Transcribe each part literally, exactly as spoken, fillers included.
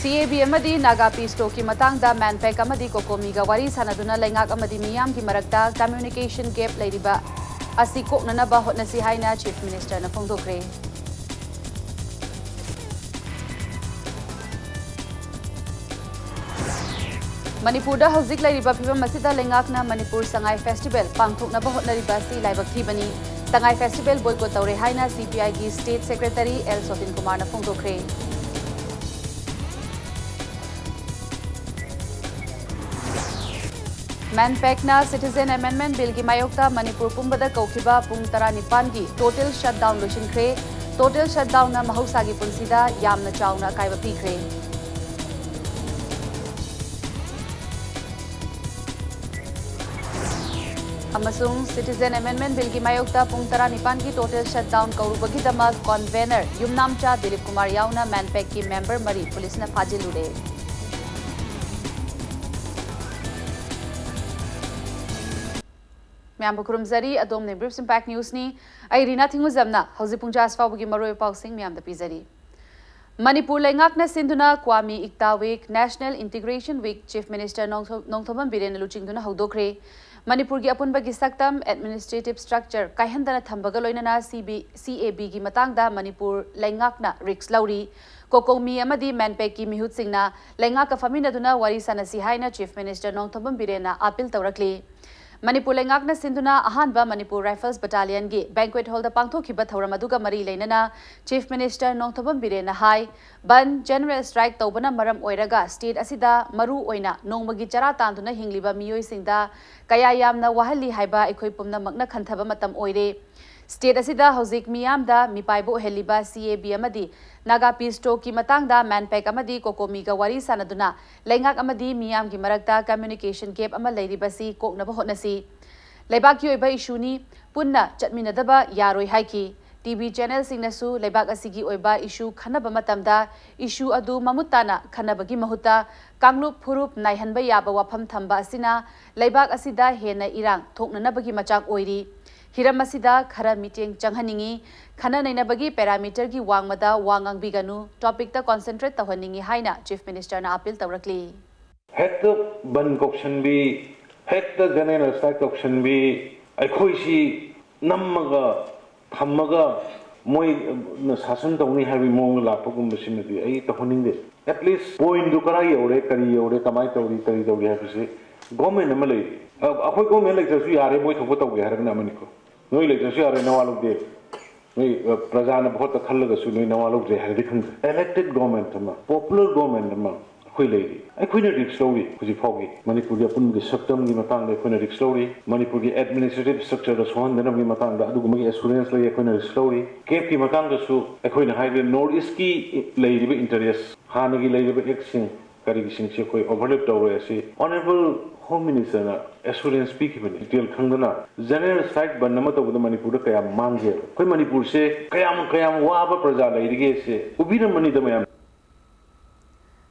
ꯁꯤ A B ꯑꯃꯗꯤ Naga piece ꯇꯣꯛꯀꯤ ꯃꯇꯥꯡꯗ ꯃꯦꯟꯄꯦꯛ ꯑꯃꯗꯤ ꯀꯣꯀꯣꯃꯤꯒ ꯋꯥꯔꯤ ꯁꯥꯟꯅꯗꯨꯅ ꯂꯩꯉꯥꯛ ꯑꯃꯗꯤ ꯃꯤꯌꯥꯝꯒꯤ ꯃꯔꯛꯇ ꯀꯝꯃ꯭ꯌꯨꯅꯤꯀꯦꯁꯟ ꯒꯦꯞ ꯂꯩꯔꯤꯕ ꯑꯁꯤ ꯀꯣꯛꯅꯅꯕ ꯍꯣꯠꯅꯁꯤ ꯍꯥꯏꯅ ꯆꯤꯐ ꯃꯤꯅꯤꯁꯇꯔꯅ ꯐꯣꯡꯗꯣꯛꯈ꯭ꯔꯦ꯫ ꯃꯅꯤꯄꯨꯔꯗ ꯍꯧꯖꯤꯛ ꯂꯩꯔꯤꯕ ꯐꯤꯕꯝ ꯑꯁꯤꯗ ꯂꯩꯉꯥꯛꯅ ꯃꯅꯤꯄꯨꯔ ꯁꯉꯥꯏ ꯐꯦꯁꯇꯤꯚꯦꯜ ꯄꯥꯡꯊꯣꯛꯅꯕ ꯍꯣꯠꯅꯔꯤꯕ ꯑꯁꯤ ꯂꯥꯏꯕꯛ ꯊꯤꯕꯅꯤ꯫ ꯁꯉꯥꯏ ꯐꯦꯁꯇꯤꯚꯦꯜ ꯕꯣꯏꯀꯣꯠ ꯇꯧꯔꯦ ꯍꯥꯏꯅ ꯁꯤ ꯄꯤ ꯑꯥꯏꯒꯤ ꯁ꯭ꯇꯦꯠ ꯁꯦꯀ꯭ꯔꯦꯇꯔꯤ ꯑꯦꯜ ꯁꯣꯇꯤꯟ ꯀꯨꯃꯥꯔꯅ ꯐꯣꯡꯗꯣꯛꯈ꯭ꯔꯦ꯫ ꯃꯦꯟꯄꯦꯛꯅ ꯁꯤꯇꯤꯖꯦꯟ ꯑꯦꯃꯦꯟꯗꯃꯦꯟꯠ ꯕꯤꯜꯒꯤ ꯃꯥꯌꯣꯛꯇ ꯃꯅꯤꯄꯨꯔ ꯄꯨꯝꯕꯗ ꯀꯧꯈꯤꯕ ꯄꯨꯡ ꯇꯔꯥꯅꯤꯄꯥꯟꯒꯤ ꯇꯣꯇꯦꯜ ꯁꯠꯗꯥꯎꯟ ꯂꯣꯏꯁꯤꯟꯈ꯭ꯔꯦ꯫ ꯇꯣꯇꯦꯜ ꯁꯠꯗꯥꯎꯟꯅ ꯃꯍꯧꯁꯥꯒꯤ ꯄꯨꯟꯁꯤꯗ ꯌꯥꯝꯅ ꯆꯥꯎꯅ ꯑꯀꯥꯏꯕ ꯄꯤꯈ꯭ꯔꯦ꯫ ꯑꯃꯁꯨꯡ ꯁꯤꯇꯤꯖꯦꯟ ꯑꯦꯃꯦꯟꯗꯃꯦꯟꯠ ꯕꯤꯜꯒꯤ ꯃꯥꯌꯣꯛꯇ ꯄꯨꯡ ꯇꯔꯥꯅꯤꯄꯥꯟꯒꯤ ꯇꯣꯇꯦꯜ ꯁꯠꯗꯥꯎꯟ ꯀꯧꯔꯨꯕꯒꯤꯗꯃꯛ ꯀꯣꯟꯚꯦꯅꯔ ꯌꯨꯝꯅꯥꯝꯆꯥ ꯗꯤꯂꯤꯞ ꯀꯨꯃꯥꯔ ꯌꯥꯎꯅ ꯃꯦꯟꯄꯦꯛꯀꯤ ꯃꯦꯝꯕꯔ ꯃꯔꯤ ꯄꯨꯂꯤꯁꯅ ꯐꯥꯖꯤꯜꯂꯨꯔꯦ꯫ ꯃꯌꯥꯝꯕꯨ ꯈꯨꯔꯨꯝꯖꯔꯤ꯫ ꯑꯗꯣꯝꯅ ꯕ꯭ꯔꯤꯐ ꯏꯝꯄꯦꯛ ꯅ꯭ꯌꯨꯁꯅꯤ꯫ ꯑꯩ ꯔꯤꯅꯥ ꯊꯤꯡꯉꯨꯖꯝꯅ ꯍꯧꯖꯤꯛ ꯄꯨꯡ ꯖꯥ ꯑꯁꯤ ꯐꯥꯎꯕꯒꯤ ꯃꯔꯨꯑꯣꯏꯕ ꯄꯥꯎꯁꯤꯡ ꯃꯌꯥꯝꯗ ꯄꯤꯖꯔꯤ꯫ ꯃꯅꯤꯄꯨꯔ ꯂꯩꯉꯥꯛꯅ ꯁꯤꯟꯗꯨꯅ ꯀ꯭ꯋꯥꯃꯤ ꯏꯛꯇꯥ week, national integration week chief minister ꯅꯣꯡꯊꯣ-, ꯅꯣꯡꯊꯣꯝꯕꯝ ꯕꯤꯔꯦꯟꯅ ꯂꯨꯆꯤꯡꯗꯨꯅ ꯍꯧꯗꯣꯛꯈ꯭ꯔꯦ꯫ ꯃꯅꯤꯄꯨꯔꯒꯤ ꯑꯄꯨꯟꯕꯒꯤ ꯁꯛꯇꯝ, ꯑꯦꯗꯃꯤꯅꯤꯁꯇ꯭ꯔꯦꯇꯤꯚ ꯁ꯭ꯇ꯭ꯔꯛꯆꯔ ꯀꯥꯏꯍꯟꯗꯅ ꯊꯝꯕꯒ ꯂꯣꯏꯅꯅ ꯁꯤ ꯕꯤ, ꯁꯤ ꯑꯦ ꯕꯤꯒꯤ ꯃꯇꯥꯡꯗ ꯃꯅꯤꯄꯨꯔ ꯂꯩꯉꯥꯛꯅ ꯔꯤꯁ꯭ꯛ ꯂꯧꯔꯤ꯫ ꯀꯣꯀꯣꯃꯤ ꯑꯃꯗꯤ ꯃꯦꯟꯄꯦꯛꯀꯤ ꯃꯤꯍꯨꯠꯁꯤꯡꯅ ꯂꯩꯉꯥꯛꯀ ꯐꯝꯃꯤꯟꯅꯗꯨꯅ ꯋꯥꯔꯤ ꯁꯥꯟꯅꯁꯤ ꯍꯥꯏꯅ ꯆꯤꯐ ꯃꯤꯅꯤꯁꯇꯔ ꯅꯣꯡꯊꯣꯝꯕꯝ ꯕꯤꯔꯦꯟꯅ ꯑꯥꯄꯤꯜ ꯇꯧꯔꯛꯂꯤ꯫ ꯃꯅꯤꯄꯨꯔ ꯂꯩꯉꯥꯛꯅ ꯁꯤꯟꯗꯨꯅ ꯑꯍꯥꯟꯕ ꯃꯅꯤꯄꯨꯔ ꯔꯥꯏꯐꯜꯁ ꯕꯠꯇꯥꯂꯤꯌꯟꯒꯤ ꯕꯦꯡꯀ꯭ꯋꯦꯠ ꯍꯣꯜꯗ ꯄꯥꯡꯊꯣꯛꯈꯤꯕ ꯊꯧꯔꯝ ꯑꯗꯨꯒ ꯃꯔꯤ ꯂꯩꯅꯅ ꯆꯤꯐ ꯃꯤꯅꯤꯁꯇꯔ ꯅꯣꯡꯊꯣꯝꯕꯝ ꯕꯤꯔꯦꯟꯅ ꯍꯥꯏ, ꯕꯟꯗ, ꯖꯦꯅꯔꯦꯜ ꯁ꯭ꯇ꯭ꯔꯥꯏꯛ ꯇꯧꯕꯅ ꯃꯔꯝ ꯑꯣꯏꯔꯒ ꯁ꯭ꯇꯦꯠ ꯑꯁꯤꯗ ꯃꯔꯨ ꯑꯣꯏꯅ ꯅꯣꯡꯃꯒꯤ ꯆꯔꯥ ꯇꯥꯟꯗꯨꯅ ꯍꯤꯡꯂꯤꯕ ꯃꯤꯑꯣꯏꯁꯤꯡꯗ ꯀꯌꯥ ꯌꯥꯝꯅ ꯋꯥꯍꯜꯂꯤ ꯍꯥꯏꯕ ꯑꯩꯈꯣꯏ ꯄꯨꯝꯅꯃꯛꯅ ꯈꯟꯊꯕ ꯃꯇꯝ ꯑꯣꯏꯔꯦ꯫ ꯁ꯭ꯇꯦꯠ ꯑꯁꯤꯗ ꯍꯧꯖꯤꯛ ꯃꯤꯌꯥꯝꯗ ꯃꯤꯄꯥꯏꯕ ꯑꯣꯏꯍꯜꯂꯤꯕ ꯁꯤ ꯑꯦ ꯕꯤ ꯑꯃꯗꯤ ꯅꯥꯒꯥ ꯄꯤꯁ ꯇꯣꯛꯀꯤ ꯃꯇꯥꯡꯗ ꯃꯦꯟꯄꯦꯛ ꯑꯃꯗꯤ ꯀꯣꯀꯣꯃꯤꯒ ꯋꯥꯔꯤ ꯁꯥꯟꯅꯗꯨꯅ ꯂꯩꯉꯥꯛ ꯑꯃꯗꯤ ꯃꯤꯌꯥꯝꯒꯤ ꯃꯔꯛꯇ ꯀꯝꯃ꯭ꯌꯨꯅꯤꯀꯦꯁꯟ ꯒꯦꯞ ꯑꯃ ꯂꯩꯔꯤꯕꯁꯤ ꯀꯣꯛꯅꯕ ꯍꯣꯠꯅꯁꯤ꯫ ꯂꯩꯕꯥꯛꯀꯤ ꯑꯣꯏꯕ ꯏꯁꯨꯅꯤ, ꯄꯨꯟꯅ ꯆꯠꯃꯤꯟꯅꯗꯕ ꯌꯥꯔꯣꯏ ꯍꯥꯏꯈꯤ꯫ ꯇꯤ ꯚꯤ ꯆꯦꯅꯦꯜꯁꯤꯡꯅꯁꯨ ꯂꯩꯕꯥꯛ ꯑꯁꯤꯒꯤ ꯑꯣꯏꯕ ꯏꯁꯨ ꯈꯟꯅꯕ ꯃꯇꯝꯗ ꯏꯁꯨ ꯑꯗꯨ ꯃꯃꯨꯠ ꯇꯥꯅ ꯈꯟꯅꯕꯒꯤ ꯃꯍꯨꯠꯇ ꯀꯥꯡꯂꯨꯞ ꯐꯨꯔꯨꯞ ꯅꯥꯏꯍꯟꯕ ꯌꯥꯕ ꯋꯥꯐꯝ ꯊꯝꯕ ꯑꯁꯤꯅ ꯂꯩꯕꯥꯛ ꯑꯁꯤꯗ ꯍꯦꯟꯅ ꯏꯔꯥꯡ ꯊꯣꯛꯅꯅꯕꯒꯤ ꯃꯆꯥꯛ ꯑꯣꯏꯔꯤ꯫ ꯍꯤꯔꯝ ꯑꯁꯤꯗ ꯈꯔ ꯃꯤꯠꯌꯦꯡ ꯆꯪꯍꯟꯅꯤꯡꯏ, ꯈꯟꯅ ꯅꯩꯅꯕꯒꯤ parameterꯒꯤ ꯋꯥꯡꯃꯗ ꯋꯥ ꯉꯥꯡꯕꯤꯒꯅꯨ, topicꯇ concentrate ꯇꯧꯍꯟꯅꯤꯡꯏ ꯍꯥꯏꯅ Chief Ministerꯅ appeal ꯇꯧꯔꯛꯂꯤ꯫ ꯍꯦꯛꯇ ꯕꯟ ꯀꯧꯁꯟꯕꯤ, ꯍꯦꯛꯇ general strike ꯇꯧꯁꯟꯕꯤ, ꯑꯩꯈꯣꯏꯁꯤ ꯅꯝꯃꯒ ꯊꯝꯃꯒ ꯃꯣꯏꯅ ꯁꯥꯁꯟ ꯇꯧꯅꯤ ꯍꯥꯏꯕꯒꯤ ꯃꯑꯣꯡꯗ ꯂꯥꯛꯄꯒꯨꯝꯕꯁꯤꯃꯗꯤ ꯑꯩ ꯇꯧꯍꯟꯅꯤꯡꯗꯦ꯫ At least pointꯗꯨ ꯀꯗꯥꯏ ꯌꯧꯔꯦ, ꯀꯔꯤ ꯌꯧꯔꯦ, ꯀꯃꯥꯏꯅ ꯇꯧꯔꯤ, ꯀꯔꯤ ꯇꯧꯔꯤ ꯍꯥꯏꯕꯁꯤ government ꯑꯃ ꯂꯩꯔꯤ꯫ ꯑ, ꯑꯩꯈꯣꯏ government ꯂꯩꯇ꯭ꯔꯁꯨ ꯌꯥꯔꯦ, ꯃꯣꯏ ꯊꯣꯛꯄ ꯇꯧꯒꯦ ꯍꯥꯏꯔꯒꯅ ꯑꯃꯅꯤꯀꯣ꯫ ꯅꯣꯏ ꯂꯩꯇ꯭ꯔꯁꯨ ꯌꯥꯔꯦ, ꯅꯋꯥ ꯂꯧꯗꯦ꯫ ꯅꯣꯏ, ꯑ, ꯄ꯭ꯔꯖꯥꯅ ꯚꯣꯠꯇ ꯈꯜꯂꯒꯁꯨ ꯅꯣꯏ ꯅꯋꯥ ꯂꯧꯗ꯭ꯔꯦ ꯍꯥꯏꯔꯗꯤ ꯈꯪꯗ꯭ꯔꯦ꯫ Elected government ꯑꯃ, popular government ꯑꯃ ꯑꯩꯈꯣꯏ ꯂꯩꯔꯤ꯫ ꯑꯩꯈꯣꯏꯅ risk ꯂꯧꯔꯤ ꯍꯧꯖꯤꯛ ꯐꯥꯎꯒꯤ꯫ ꯃꯅꯤꯄꯨꯔꯒꯤ ꯑꯄꯨꯟꯕꯒꯤ ꯁꯛꯇꯝꯒꯤ ꯃꯇꯥꯡꯗ ꯑꯩꯈꯣꯏꯅ risk ꯂꯧꯔꯤ꯫ ꯃꯅꯤꯄꯨꯔꯒꯤ administrative structureꯗ ꯁꯣꯛꯍꯟꯗꯅꯕꯒꯤ ꯃꯇꯥꯡꯗ ꯑꯗꯨꯒꯨꯝꯕꯒꯤ assurance ꯂꯩ, ꯑꯩꯈꯣꯏꯅ risk ꯂꯧꯔꯤ꯫ CAFꯀꯤ ꯃꯇꯥꯡꯗꯁꯨ ꯑꯩꯈꯣꯏꯅ ꯍꯥꯏꯈ꯭ꯔꯦ, North Eastꯀꯤ ꯂꯩꯔꯤꯕ interest, ꯍꯥꯟꯅꯒꯤ ꯂꯩꯔꯤꯕ actꯁꯤꯡ ꯀꯔꯤꯒꯤꯁꯤꯡꯁꯤ ꯑꯩꯈꯣꯏ overlap ꯇꯧꯔꯣꯏ꯫ ꯑꯁꯤ Honourable Home Ministerꯅ assurance ꯄꯤꯈꯤꯕꯅꯤ꯫ Detail ꯈꯪꯗꯅ general strike ꯕꯟ ꯑꯃ ꯇꯧꯕꯗ ꯃꯅꯤꯄꯨꯔꯗ ꯀꯌꯥꯝ ꯃꯥꯡꯒꯦꯕ? ꯑꯩꯈꯣꯏ ꯃꯅꯤꯄꯨꯔꯁꯦ ꯀꯌꯥꯝ, ꯀꯌꯥꯝ ꯋꯥꯕ ꯄ꯭ꯔꯖꯥ ꯂꯩꯔꯤꯒꯦꯁꯦ ꯎꯕꯤꯔꯝꯃꯅꯤꯗ ꯃꯌꯥꯝ꯫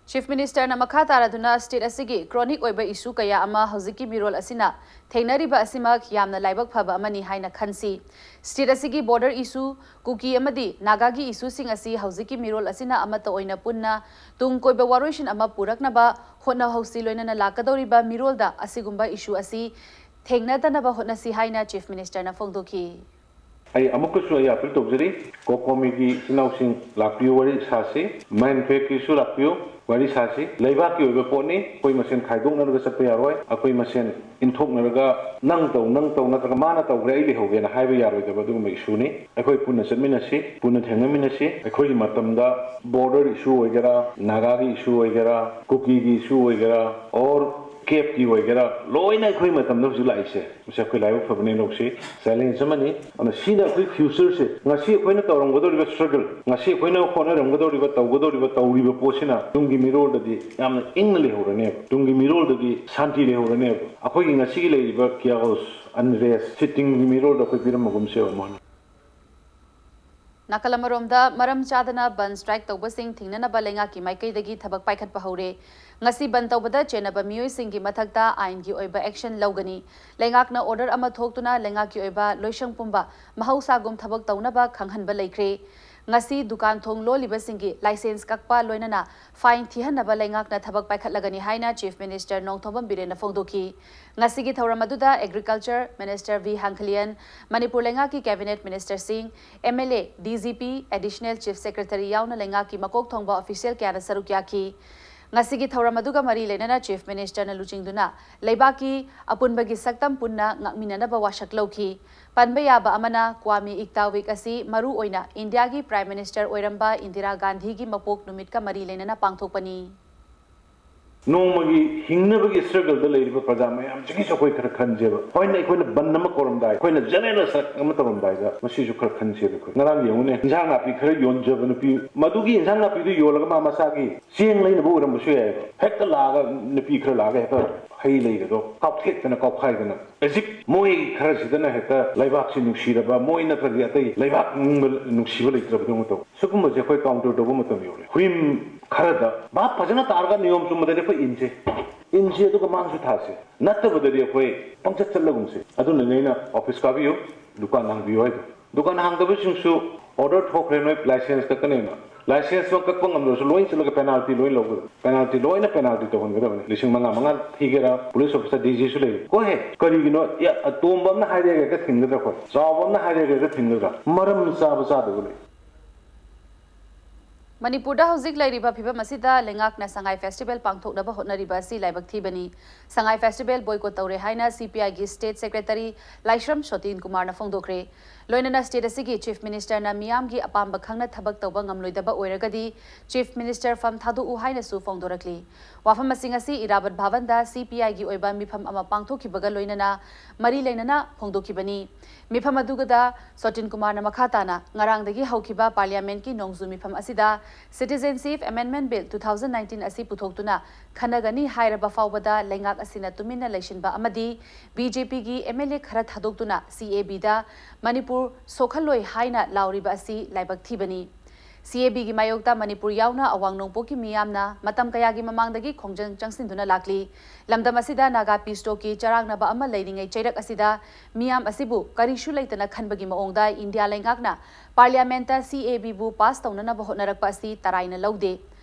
Chief Ministerꯅ ꯃꯈꯥ ꯇꯥꯔꯗꯨꯅ state ꯑꯁꯤꯒꯤ chronic ꯑꯣꯏꯕ issue ꯀꯌꯥ ꯑꯃ ꯍꯧꯖꯤꯛꯀꯤ ꯃꯤꯔꯣꯜ ꯑꯁꯤꯅ ꯊꯦꯡꯅꯔꯤꯕ ꯑꯁꯤꯃꯛ ꯌꯥꯝꯅ ꯂꯥꯏꯕꯛ ꯐꯕ ꯑꯃꯅꯤ ꯍꯥꯏꯅ ꯈꯟꯁꯤ꯫ State ꯑꯁꯤꯒꯤ border issue, ꯀꯨꯀꯤ ꯑꯃꯗꯤ ꯅꯥꯒꯥꯒꯤ issueꯁꯤꯡ ꯑꯁꯤ ꯍꯧꯖꯤꯛꯀꯤ ꯃꯤꯔꯣꯜ ꯑꯁꯤꯅ ꯑꯃꯠꯇ ꯑꯣꯏꯅ ꯄꯨꯟꯅ ꯇꯨꯡ ꯀꯣꯏꯕ ꯋꯥꯔꯣꯏꯁꯤꯟ ꯑꯃ ꯄꯨꯔꯛꯅꯕ ꯍꯣꯠꯅꯍꯧꯁꯤ, ꯂꯣꯏꯅꯅ ꯂꯥꯛꯀꯗꯧꯔꯤꯕ ꯃꯤꯔꯣꯜꯗ ꯑꯁꯤꯒꯨꯝꯕ issue ꯑꯁꯤ ꯊꯦꯡꯅꯗꯅꯕ ꯍꯣꯠꯅꯁꯤ ꯍꯥꯏꯅ Chief Ministerꯅ ꯐꯣꯡꯗꯣꯛꯈꯤ꯫ ꯑꯩ ꯑꯃꯨꯛꯀꯁꯨ ꯑꯩ appeal ꯇꯧꯖꯔꯤ, COCOMIꯒꯤ ꯏꯆꯤꯟ ꯏꯅꯥꯎꯁꯤꯡ ꯂꯥꯛꯄꯤꯌꯨ, ꯋꯥꯔꯤ ꯁꯥꯁꯤ, MANFEDꯀꯤꯁꯨ ꯂꯥꯛꯄꯤꯌꯨ, ꯋꯥꯔꯤ ꯁꯥꯁꯤ꯫ ꯂꯩꯕꯥꯛꯀꯤ ꯑꯣꯏꯕ ꯄꯣꯠꯅꯤ, ꯑꯩꯈꯣꯏ ꯃꯁꯦꯟ ꯈꯥꯏꯗꯣꯛꯅꯔꯒ ꯆꯠꯄ ꯌꯥꯔꯣꯏ, ꯑꯩꯈꯣꯏ ꯃꯁꯦꯟ ꯏꯟꯊꯣꯛꯅꯔꯒ ꯅꯪ ꯇꯧ, ꯅꯪ ꯇꯧ ꯅꯠꯇ꯭ꯔꯒ ꯃꯥꯅ ꯇꯧꯈ꯭ꯔꯦ ꯑꯩ ꯂꯩꯍꯧꯒꯦꯅ ꯍꯥꯏꯕ ꯌꯥꯔꯣꯏꯗꯕ ꯑꯗꯨꯒꯨꯝꯕ issueꯅꯤ꯫ ꯑꯩꯈꯣꯏ ꯄꯨꯟꯅ ꯆꯠꯃꯤꯟꯅꯁꯤ, ꯄꯨꯟꯅ ꯊꯦꯡꯅꯃꯤꯟꯅꯁꯤ꯫ ꯑꯩꯈꯣꯏꯒꯤ ꯃꯇꯝꯗ border issue ꯑꯣꯏꯒꯦꯔꯥ, ꯅꯥꯒꯥꯒꯤ issue ꯑꯣꯏꯒꯦꯔꯥ, ꯀꯨꯀꯤꯒꯤ issue ꯑꯣꯏꯒꯦꯔꯥ, or CAFꯀꯤ ꯑꯣꯏꯒꯦꯔꯥ, ꯂꯣꯏꯅ ꯑꯩꯈꯣꯏ ꯃꯇꯝꯗ ꯍꯧꯖꯤꯛ ꯂꯥꯛꯏꯁꯦ꯫ ꯃꯁꯤ ꯑꯩꯈꯣꯏ ꯂꯥꯏꯕꯛ ꯐꯕꯅꯦ ꯂꯧꯁꯤ꯫ Challenge ꯑꯃꯅꯤ꯫ ꯑꯗꯨꯅ ꯁꯤꯅ ꯑꯩꯈꯣꯏ futureꯁꯦ, ꯉꯁꯤ ꯑꯩꯈꯣꯏꯅ ꯇꯧꯔꯝꯒꯗꯧꯔꯤꯕ struggle, ꯉꯁꯤ ꯑꯩꯈꯣꯏꯅ ꯍꯣꯠꯅꯔꯝꯒꯗꯧꯔꯤꯕ, ꯇꯧꯒꯗꯧꯔꯤꯕ, ꯇꯧꯔꯤꯕ ꯄꯣꯠꯁꯤꯅ ꯇꯨꯡꯒꯤ ꯃꯤꯔꯣꯜꯗꯗꯤ ꯌꯥꯝꯅ ꯏꯪꯅ ꯂꯩꯍꯧꯔꯅꯦꯕ꯫ ꯇꯨꯡꯒꯤ ꯃꯤꯔꯣꯜꯗꯗꯤ ꯁꯥꯟꯇꯤ ꯂꯩꯍꯧꯔꯅꯦꯕ꯫ ꯑꯩꯈꯣꯏꯒꯤ ꯉꯁꯤꯒꯤ ꯂꯩꯔꯤꯕ chaos, unrest ꯁꯤ ꯇꯨꯡꯒꯤ ꯃꯤꯔꯣꯜꯗ ꯑꯩꯈꯣꯏ ꯄꯤꯔꯝꯕꯒꯨꯝꯁꯦꯕ ꯃꯣꯏꯅ꯫ ꯅꯥꯀꯜ ꯑꯃꯔꯣꯝꯗ, ꯃꯔꯝ ꯆꯥꯗꯅ ꯕꯟ ꯁ꯭ꯇ꯭ꯔꯥꯏꯛ ꯇꯧꯕꯁꯤꯡ ꯊꯤꯡꯅꯅꯕ ꯂꯩꯉꯥꯛꯀꯤ ꯃꯥꯏꯀꯩꯗꯒꯤ ꯊꯕꯛ ꯄꯥꯏꯈꯠꯄ ꯍꯧꯔꯦ꯫ ꯉꯁꯤ ꯕꯟ ꯇꯧꯕꯗ ꯆꯦꯟꯅꯕ ꯃꯤꯑꯣꯏꯁꯤꯡꯒꯤ ꯃꯊꯛꯇ ꯑꯥꯏꯟꯒꯤ ꯑꯣꯏꯕ ꯑꯦꯛꯁꯟ ꯂꯧꯒꯅꯤ꯫ ꯂꯩꯉꯥꯛꯅ ꯑꯣꯔꯗꯔ ꯑꯃ ꯊꯣꯛꯇꯨꯅ ꯂꯩꯉꯥꯛꯀꯤ ꯑꯣꯏꯕ ꯂꯣꯏꯁꯪ ꯄꯨꯝꯕ ꯃꯍꯧꯁꯥꯒꯨꯝ ꯊꯕꯛ ꯇꯧꯅꯕ ꯈꯪꯍꯟꯕ ꯂꯩꯈ꯭ꯔꯦ꯫ ꯉꯁꯤ ꯗꯨꯀꯥꯟ ꯊꯣꯡ ꯂꯣꯜꯂꯤꯕꯁꯤꯡꯒꯤ ꯂꯥꯏꯁꯦꯟꯁ ꯀꯛꯄ, ꯂꯣꯏꯅꯅ ꯐꯥꯏꯟ ꯊꯤꯍꯟꯅꯕ ꯂꯩꯉꯥꯛꯅ ꯊꯕꯛ ꯄꯥꯏꯈꯠꯂꯒꯅꯤ ꯍꯥꯏꯅ Chief Minister ꯅꯣꯡꯊꯣꯝꯕꯝ ꯕꯤꯔꯦꯟꯅ ꯐꯣꯡꯗꯣꯛꯈꯤ꯫ ꯉꯁꯤꯒꯤ ꯊꯧꯔꯝ ꯑꯗꯨꯗ Agriculture Minister V ꯍꯥꯡꯈꯂꯤꯌꯟ, ꯃꯅꯤꯄꯨꯔ ꯂꯩꯉꯥꯛꯀꯤ Cabinet Ministerꯁꯤꯡ, MLA, DGP, Additional Chief Secretary ꯌꯥꯎꯅ ꯂꯩꯉꯥꯛꯀꯤ ꯃꯀꯣꯛ ꯊꯣꯡꯕ official ꯀꯌꯥꯅ ꯁꯔꯨꯛ ꯌꯥꯈꯤ꯫ ꯉꯁꯤꯒꯤ ꯊꯧꯔꯝ ꯑꯗꯨꯒ ꯃꯔꯤ ꯂꯩꯅꯅ Chief Ministerꯅ ꯂꯨꯆꯤꯡꯗꯨꯅ ꯂꯩꯕꯥꯛꯀꯤ ꯑꯄꯨꯟꯕꯒꯤ ꯁꯛꯇꯝ ꯄꯨꯟꯅ ꯉꯥꯛꯃꯤꯟꯅꯅꯕ ꯋꯥꯁꯛ ꯂꯧꯈꯤ꯫ ꯄꯟꯕ ꯌꯥꯕ ꯑꯃꯅ, Kwame Icta Week ꯑꯁꯤ ꯃꯔꯨ ꯑꯣꯏꯅ ꯏꯟꯗꯤꯌꯥꯒꯤ Prime Minister ꯑꯣꯏꯔꯝꯕ ꯏꯟꯗꯤꯔꯥ ꯒꯥꯟꯙꯤꯒꯤ ꯃꯄꯣꯛ ꯅꯨꯃꯤꯠꯀ ꯃꯔꯤ ꯂꯩꯅꯅ ꯄꯥꯡꯊꯣꯛꯄꯅꯤ꯫ ꯅꯣꯡꯃꯒꯤ ꯍꯤꯡꯅꯕꯒꯤ ꯁ꯭ꯇ꯭ꯔꯒꯜꯗ ꯂꯩꯔꯤꯕ ꯄ꯭ꯔꯖꯥ ꯃꯌꯥꯝꯁꯤꯒꯤꯁꯨ ꯑꯩꯈꯣꯏ ꯈꯔ ꯈꯟꯁꯦꯕ꯫ ꯍꯣꯏꯅꯦ, ꯑꯩꯈꯣꯏꯅ ꯕꯟ ꯑꯃ ꯀꯧꯔꯝꯗꯥꯏ, ꯑꯩꯈꯣꯏꯅ ꯖꯦꯅꯔꯦꯜ ꯁ꯭ꯇ꯭ꯔꯥꯏꯛ ꯑꯃ ꯇꯧꯔꯝꯗꯥꯏꯗ ꯃꯁꯤꯁꯨ ꯈꯔ ꯈꯟꯁꯦꯕ꯫ ꯑꯩꯈꯣꯏ ꯉꯔꯥꯡ ꯌꯦꯡꯉꯨꯅꯦ, ꯏꯟꯁꯥꯡ ꯅꯥꯄꯤ ꯈꯔ ꯌꯣꯟꯖꯕ ꯅꯨꯄꯤ, ꯃꯗꯨꯒꯤ ꯏꯟꯁꯥꯡ ꯅꯥꯄꯤꯗꯨ ꯌꯣꯜꯂꯒ ꯃꯥ ꯃꯁꯥꯒꯤ ꯆꯦꯡ ꯂꯩꯅꯕ ꯑꯣꯏꯔꯝꯕꯁꯨ ꯌꯥꯏꯑꯕ꯫ ꯍꯦꯛꯇ ꯂꯥꯛꯑꯒ ꯅꯨꯄꯤ ꯈꯔ ꯂꯥꯛꯑꯒ ꯍꯦꯛꯇ ꯍꯩ ꯂꯩꯒꯗꯣ ꯀꯥꯎꯊꯦꯛꯇꯅ ꯀꯥꯎꯈꯥꯏꯗꯅ, ꯑꯦꯖꯤꯞ ꯃꯣꯏ ꯈꯔꯁꯤꯗꯅ ꯍꯦꯛꯇ ꯂꯩꯕꯥꯛꯁꯤ ꯅꯨꯡꯁꯤꯔꯕ, ꯃꯣꯏ ꯅꯠꯇ꯭ꯔꯗꯤ ꯑꯇꯩ ꯂꯩꯕꯥꯛ ꯅꯤꯡꯕ ꯅꯨꯡꯁꯤꯕ ꯂꯩꯇ꯭ꯔꯕꯗꯧꯅ ꯇꯧ꯫ ꯁꯤꯒꯨꯝꯕꯁꯦ ꯑꯩꯈꯣꯏ ꯀꯥꯎꯟꯇꯔ ꯇꯧꯕ ꯃꯇꯝ ꯌꯧꯔꯦ꯫ ꯍꯨꯏꯝ ꯈꯔꯗ ꯚꯥꯞ ꯐꯖꯅ ꯇꯥꯔꯒ ꯅꯤꯌꯣꯝ ꯆꯨꯝꯕꯗꯗꯤ ꯑꯩꯈꯣꯏ ꯏꯟꯁꯦ, ꯏꯟꯁꯦ ꯑꯗꯨꯒ ꯃꯥꯡꯁꯨ ꯊꯥꯁꯦ꯫ ꯅꯠꯇꯕꯗꯗꯤ ꯑꯩꯈꯣꯏ ꯄꯪꯆꯠ ꯆꯠꯂꯒꯨꯝꯁꯦ꯫ ꯑꯗꯨꯅꯅꯦ ꯑꯩꯅ ꯑꯣꯐꯤꯁ ꯀꯥꯕꯤꯌꯨ, ꯗꯨꯀꯥꯟ ꯍꯥꯡꯕꯤꯌꯨ ꯍꯥꯏꯗꯣ꯫ ꯗꯨꯀꯥꯟ ꯍꯥꯡꯗꯕꯁꯤꯡꯁꯨ ꯑꯣꯔꯗꯔ ꯊꯣꯛꯈ꯭ꯔꯦ, ꯅꯣꯏ ꯂꯥꯏꯁꯦꯟꯁ ꯀꯛꯀꯅꯦꯅ꯫ ꯂꯥꯏꯁꯦꯟꯁ ꯑꯃ ꯀꯛꯄ ꯉꯝꯗ꯭ꯔꯁꯨ ꯂꯣꯏ ꯆꯠꯂꯒ ꯄꯦꯅꯥꯜꯇꯤ ꯂꯣꯏ ꯂꯧꯒꯗꯕ, ꯄꯦꯅꯥꯜꯇꯤ ꯂꯣꯏꯅ ꯄꯦꯅꯥꯜꯇꯤ ꯇꯧꯍꯟꯒꯗꯕꯅꯤ꯫ ꯂꯤꯁꯤꯡ ꯃꯉꯥ ꯃꯉꯥ ꯊꯤꯒꯦꯔꯥ, ꯄꯨꯂꯤꯁ ꯑꯣꯐꯤꯁꯥꯔ, ꯗꯤ ꯖꯤꯁꯨ ꯂꯩꯔꯤ꯫ ꯀꯣ ꯍꯦ, ꯀꯔꯤꯒꯤꯅꯣ? ꯑꯦ, ꯑꯇꯣꯝꯕ ꯑꯃꯅ ꯍꯥꯏꯔꯦꯒ ꯍꯦꯛꯇ ꯊꯤꯡꯒꯗ꯭ꯔꯥ? ꯑꯩꯈꯣꯏ ꯆꯥꯎꯕ ꯑꯃꯅ ꯍꯥꯏꯔꯦꯒ ꯍꯦꯛꯇ ꯊꯤꯡꯒꯗ꯭ꯔꯥ? ꯃꯔꯝ ꯆꯥꯕ ꯆꯥꯗꯕ ꯂꯩ꯫ ꯃꯅꯤꯄꯨꯔꯗ ꯍꯧꯖꯤꯛ ꯂꯩꯔꯤꯕ ꯐꯤꯕꯝ ꯑꯁꯤꯗ ꯂꯩꯉꯥꯛꯅ ꯁꯉꯥꯏ ꯐꯦꯁꯇꯤꯚꯦꯜ ꯄꯥꯡꯊꯣꯛꯅꯕ ꯍꯣꯠꯅꯔꯤꯕ ꯑꯁꯤ ꯂꯥꯏꯕꯛ ꯊꯤꯕꯅꯤ꯫ ꯁꯉꯥꯏ ꯐꯦꯁꯇꯤꯚꯦꯜ ꯕꯣꯏꯀꯣꯠ ꯇꯧꯔꯦ ꯍꯥꯏꯅ ꯁꯤ ꯄꯤ ꯑꯥꯏꯒꯤ ꯁ꯭ꯇꯦꯠ ꯁꯦꯀ꯭ꯔꯦꯇꯔꯤ ꯂꯥꯏꯁ꯭ꯔꯝ ꯁꯣꯇꯤꯟ ꯀꯨꯃꯥꯔꯅ ꯐꯣꯡꯗꯣꯛꯈ꯭ꯔꯦ꯫ ꯂꯣꯏꯅꯅ ꯁ꯭ꯇꯦꯠ ꯑꯁꯤꯒꯤ ꯆꯤꯐ ꯃꯤꯅꯤꯁꯇꯔꯅ ꯃꯤꯌꯥꯝꯒꯤ ꯑꯄꯥꯝꯕ ꯈꯪꯅ ꯊꯕꯛ ꯇꯧꯕ ꯉꯝꯂꯣꯏꯗꯕ ꯑꯣꯏꯔꯒꯗꯤ ꯆꯤꯐ ꯃꯤꯅꯤꯁꯇꯔ ꯐꯝ ꯊꯥꯗꯣꯛꯎ ꯍꯥꯏꯅꯁꯨ ꯐꯣꯡꯗꯣꯔꯛꯂꯤ꯫ ꯋꯥꯐꯝ ꯑꯁꯤꯡ ꯑꯁꯤ ꯏꯔꯥꯕꯠ ꯚꯕꯟꯗ ꯁꯤ ꯄꯤ ꯑꯥꯏꯒꯤ ꯑꯣꯏꯕ ꯃꯤꯐꯝ ꯑꯃ ꯄꯥꯡꯊꯣꯛꯈꯤꯕꯒ ꯂꯣꯏꯅꯅ ꯃꯔꯤ ꯂꯩꯅꯅ ꯐꯣꯡꯗꯣꯛꯈꯤꯕꯅꯤ꯫ ꯃꯤꯐꯝ ꯑꯗꯨꯒꯗ ꯁꯣꯇꯤꯟ ꯀꯨꯃꯥꯔꯅ ꯃꯈꯥ ꯇꯥꯅ ꯉꯔꯥꯡꯗꯒꯤ ꯍꯧꯈꯤꯕ ꯄꯥꯔꯂꯤꯌꯥꯃꯦꯟꯠꯀꯤ ꯅꯣꯡꯖꯨ ꯃꯤꯐꯝ ꯑꯁꯤꯗ Citizenship Amendment Bill two thousand nineteen ꯑꯁꯤ ꯄꯨꯊꯣꯛꯇꯨꯅ ꯈꯟꯅꯒꯅꯤ ꯍꯥꯏꯔꯕ ꯐꯥꯎꯕꯗ ꯂꯩꯉꯥꯛ ꯑꯁꯤꯅ ꯇꯨꯃꯤꯟꯅ ꯂꯩꯁꯤꯟꯕ ꯑꯃꯗꯤ ꯕꯤ ꯖꯦ ꯄꯤꯒꯤ ꯑꯦꯝ ꯑꯦꯜ ꯑꯦ ꯈꯔ ꯊꯥꯗꯣꯛꯇꯨꯅ ꯁꯤ ꯑꯦ ꯕꯤꯗ ꯃꯅꯤꯄꯨꯔ ꯁꯣꯛꯍꯜꯂꯣꯏ ꯍꯥꯏꯅ ꯂꯥꯎꯔꯤꯕ ꯑꯁꯤ ꯂꯥꯏꯕꯛ ꯊꯤꯕꯅꯤ꯫ ꯁꯤ ꯑꯦ ꯕꯤꯒꯤ ꯃꯥꯌꯣꯛꯇ ꯃꯅꯤꯄꯨꯔ ꯌꯥꯎꯅ ꯑꯋꯥꯡ ꯅꯣꯡꯄꯣꯛꯀꯤ ꯃꯤꯌꯥꯝꯅ ꯃꯇꯝ ꯀꯌꯥꯒꯤ ꯃꯃꯥꯡꯗꯒꯤ ꯈꯣꯡꯖꯪ ꯆꯪꯁꯤꯟꯗꯨꯅ ꯂꯥꯛꯂꯤ꯫ ꯂꯝꯗꯝ ꯑꯁꯤꯗ ꯅꯥꯒꯥ ꯄꯤꯁ ꯇꯣꯛꯀꯤ ꯆꯔꯥꯡꯅꯕ ꯑꯃ ꯂꯩꯔꯤꯉꯩ ꯆꯩꯔꯛ ꯑꯁꯤꯗ ꯃꯤꯌꯥꯝ ꯑꯁꯤꯕꯨ ꯀꯔꯤꯁꯨ ꯂꯩꯇꯅ ꯈꯟꯕꯒꯤ ꯃꯑꯣꯡꯗ ꯏꯟꯗꯤꯌꯥ ꯂꯩꯉꯥꯛꯅ ꯄꯥꯔꯂꯤꯌꯥꯃꯦꯟꯠꯇ ꯁꯤ ꯑꯦ ꯕꯤꯕꯨ ꯄꯥꯁ ꯇꯧꯅꯅꯕ ꯍꯣꯠꯅꯔꯛꯄ ꯑꯁꯤ ꯇꯔꯥꯏꯅ ꯂꯧꯗꯦ꯫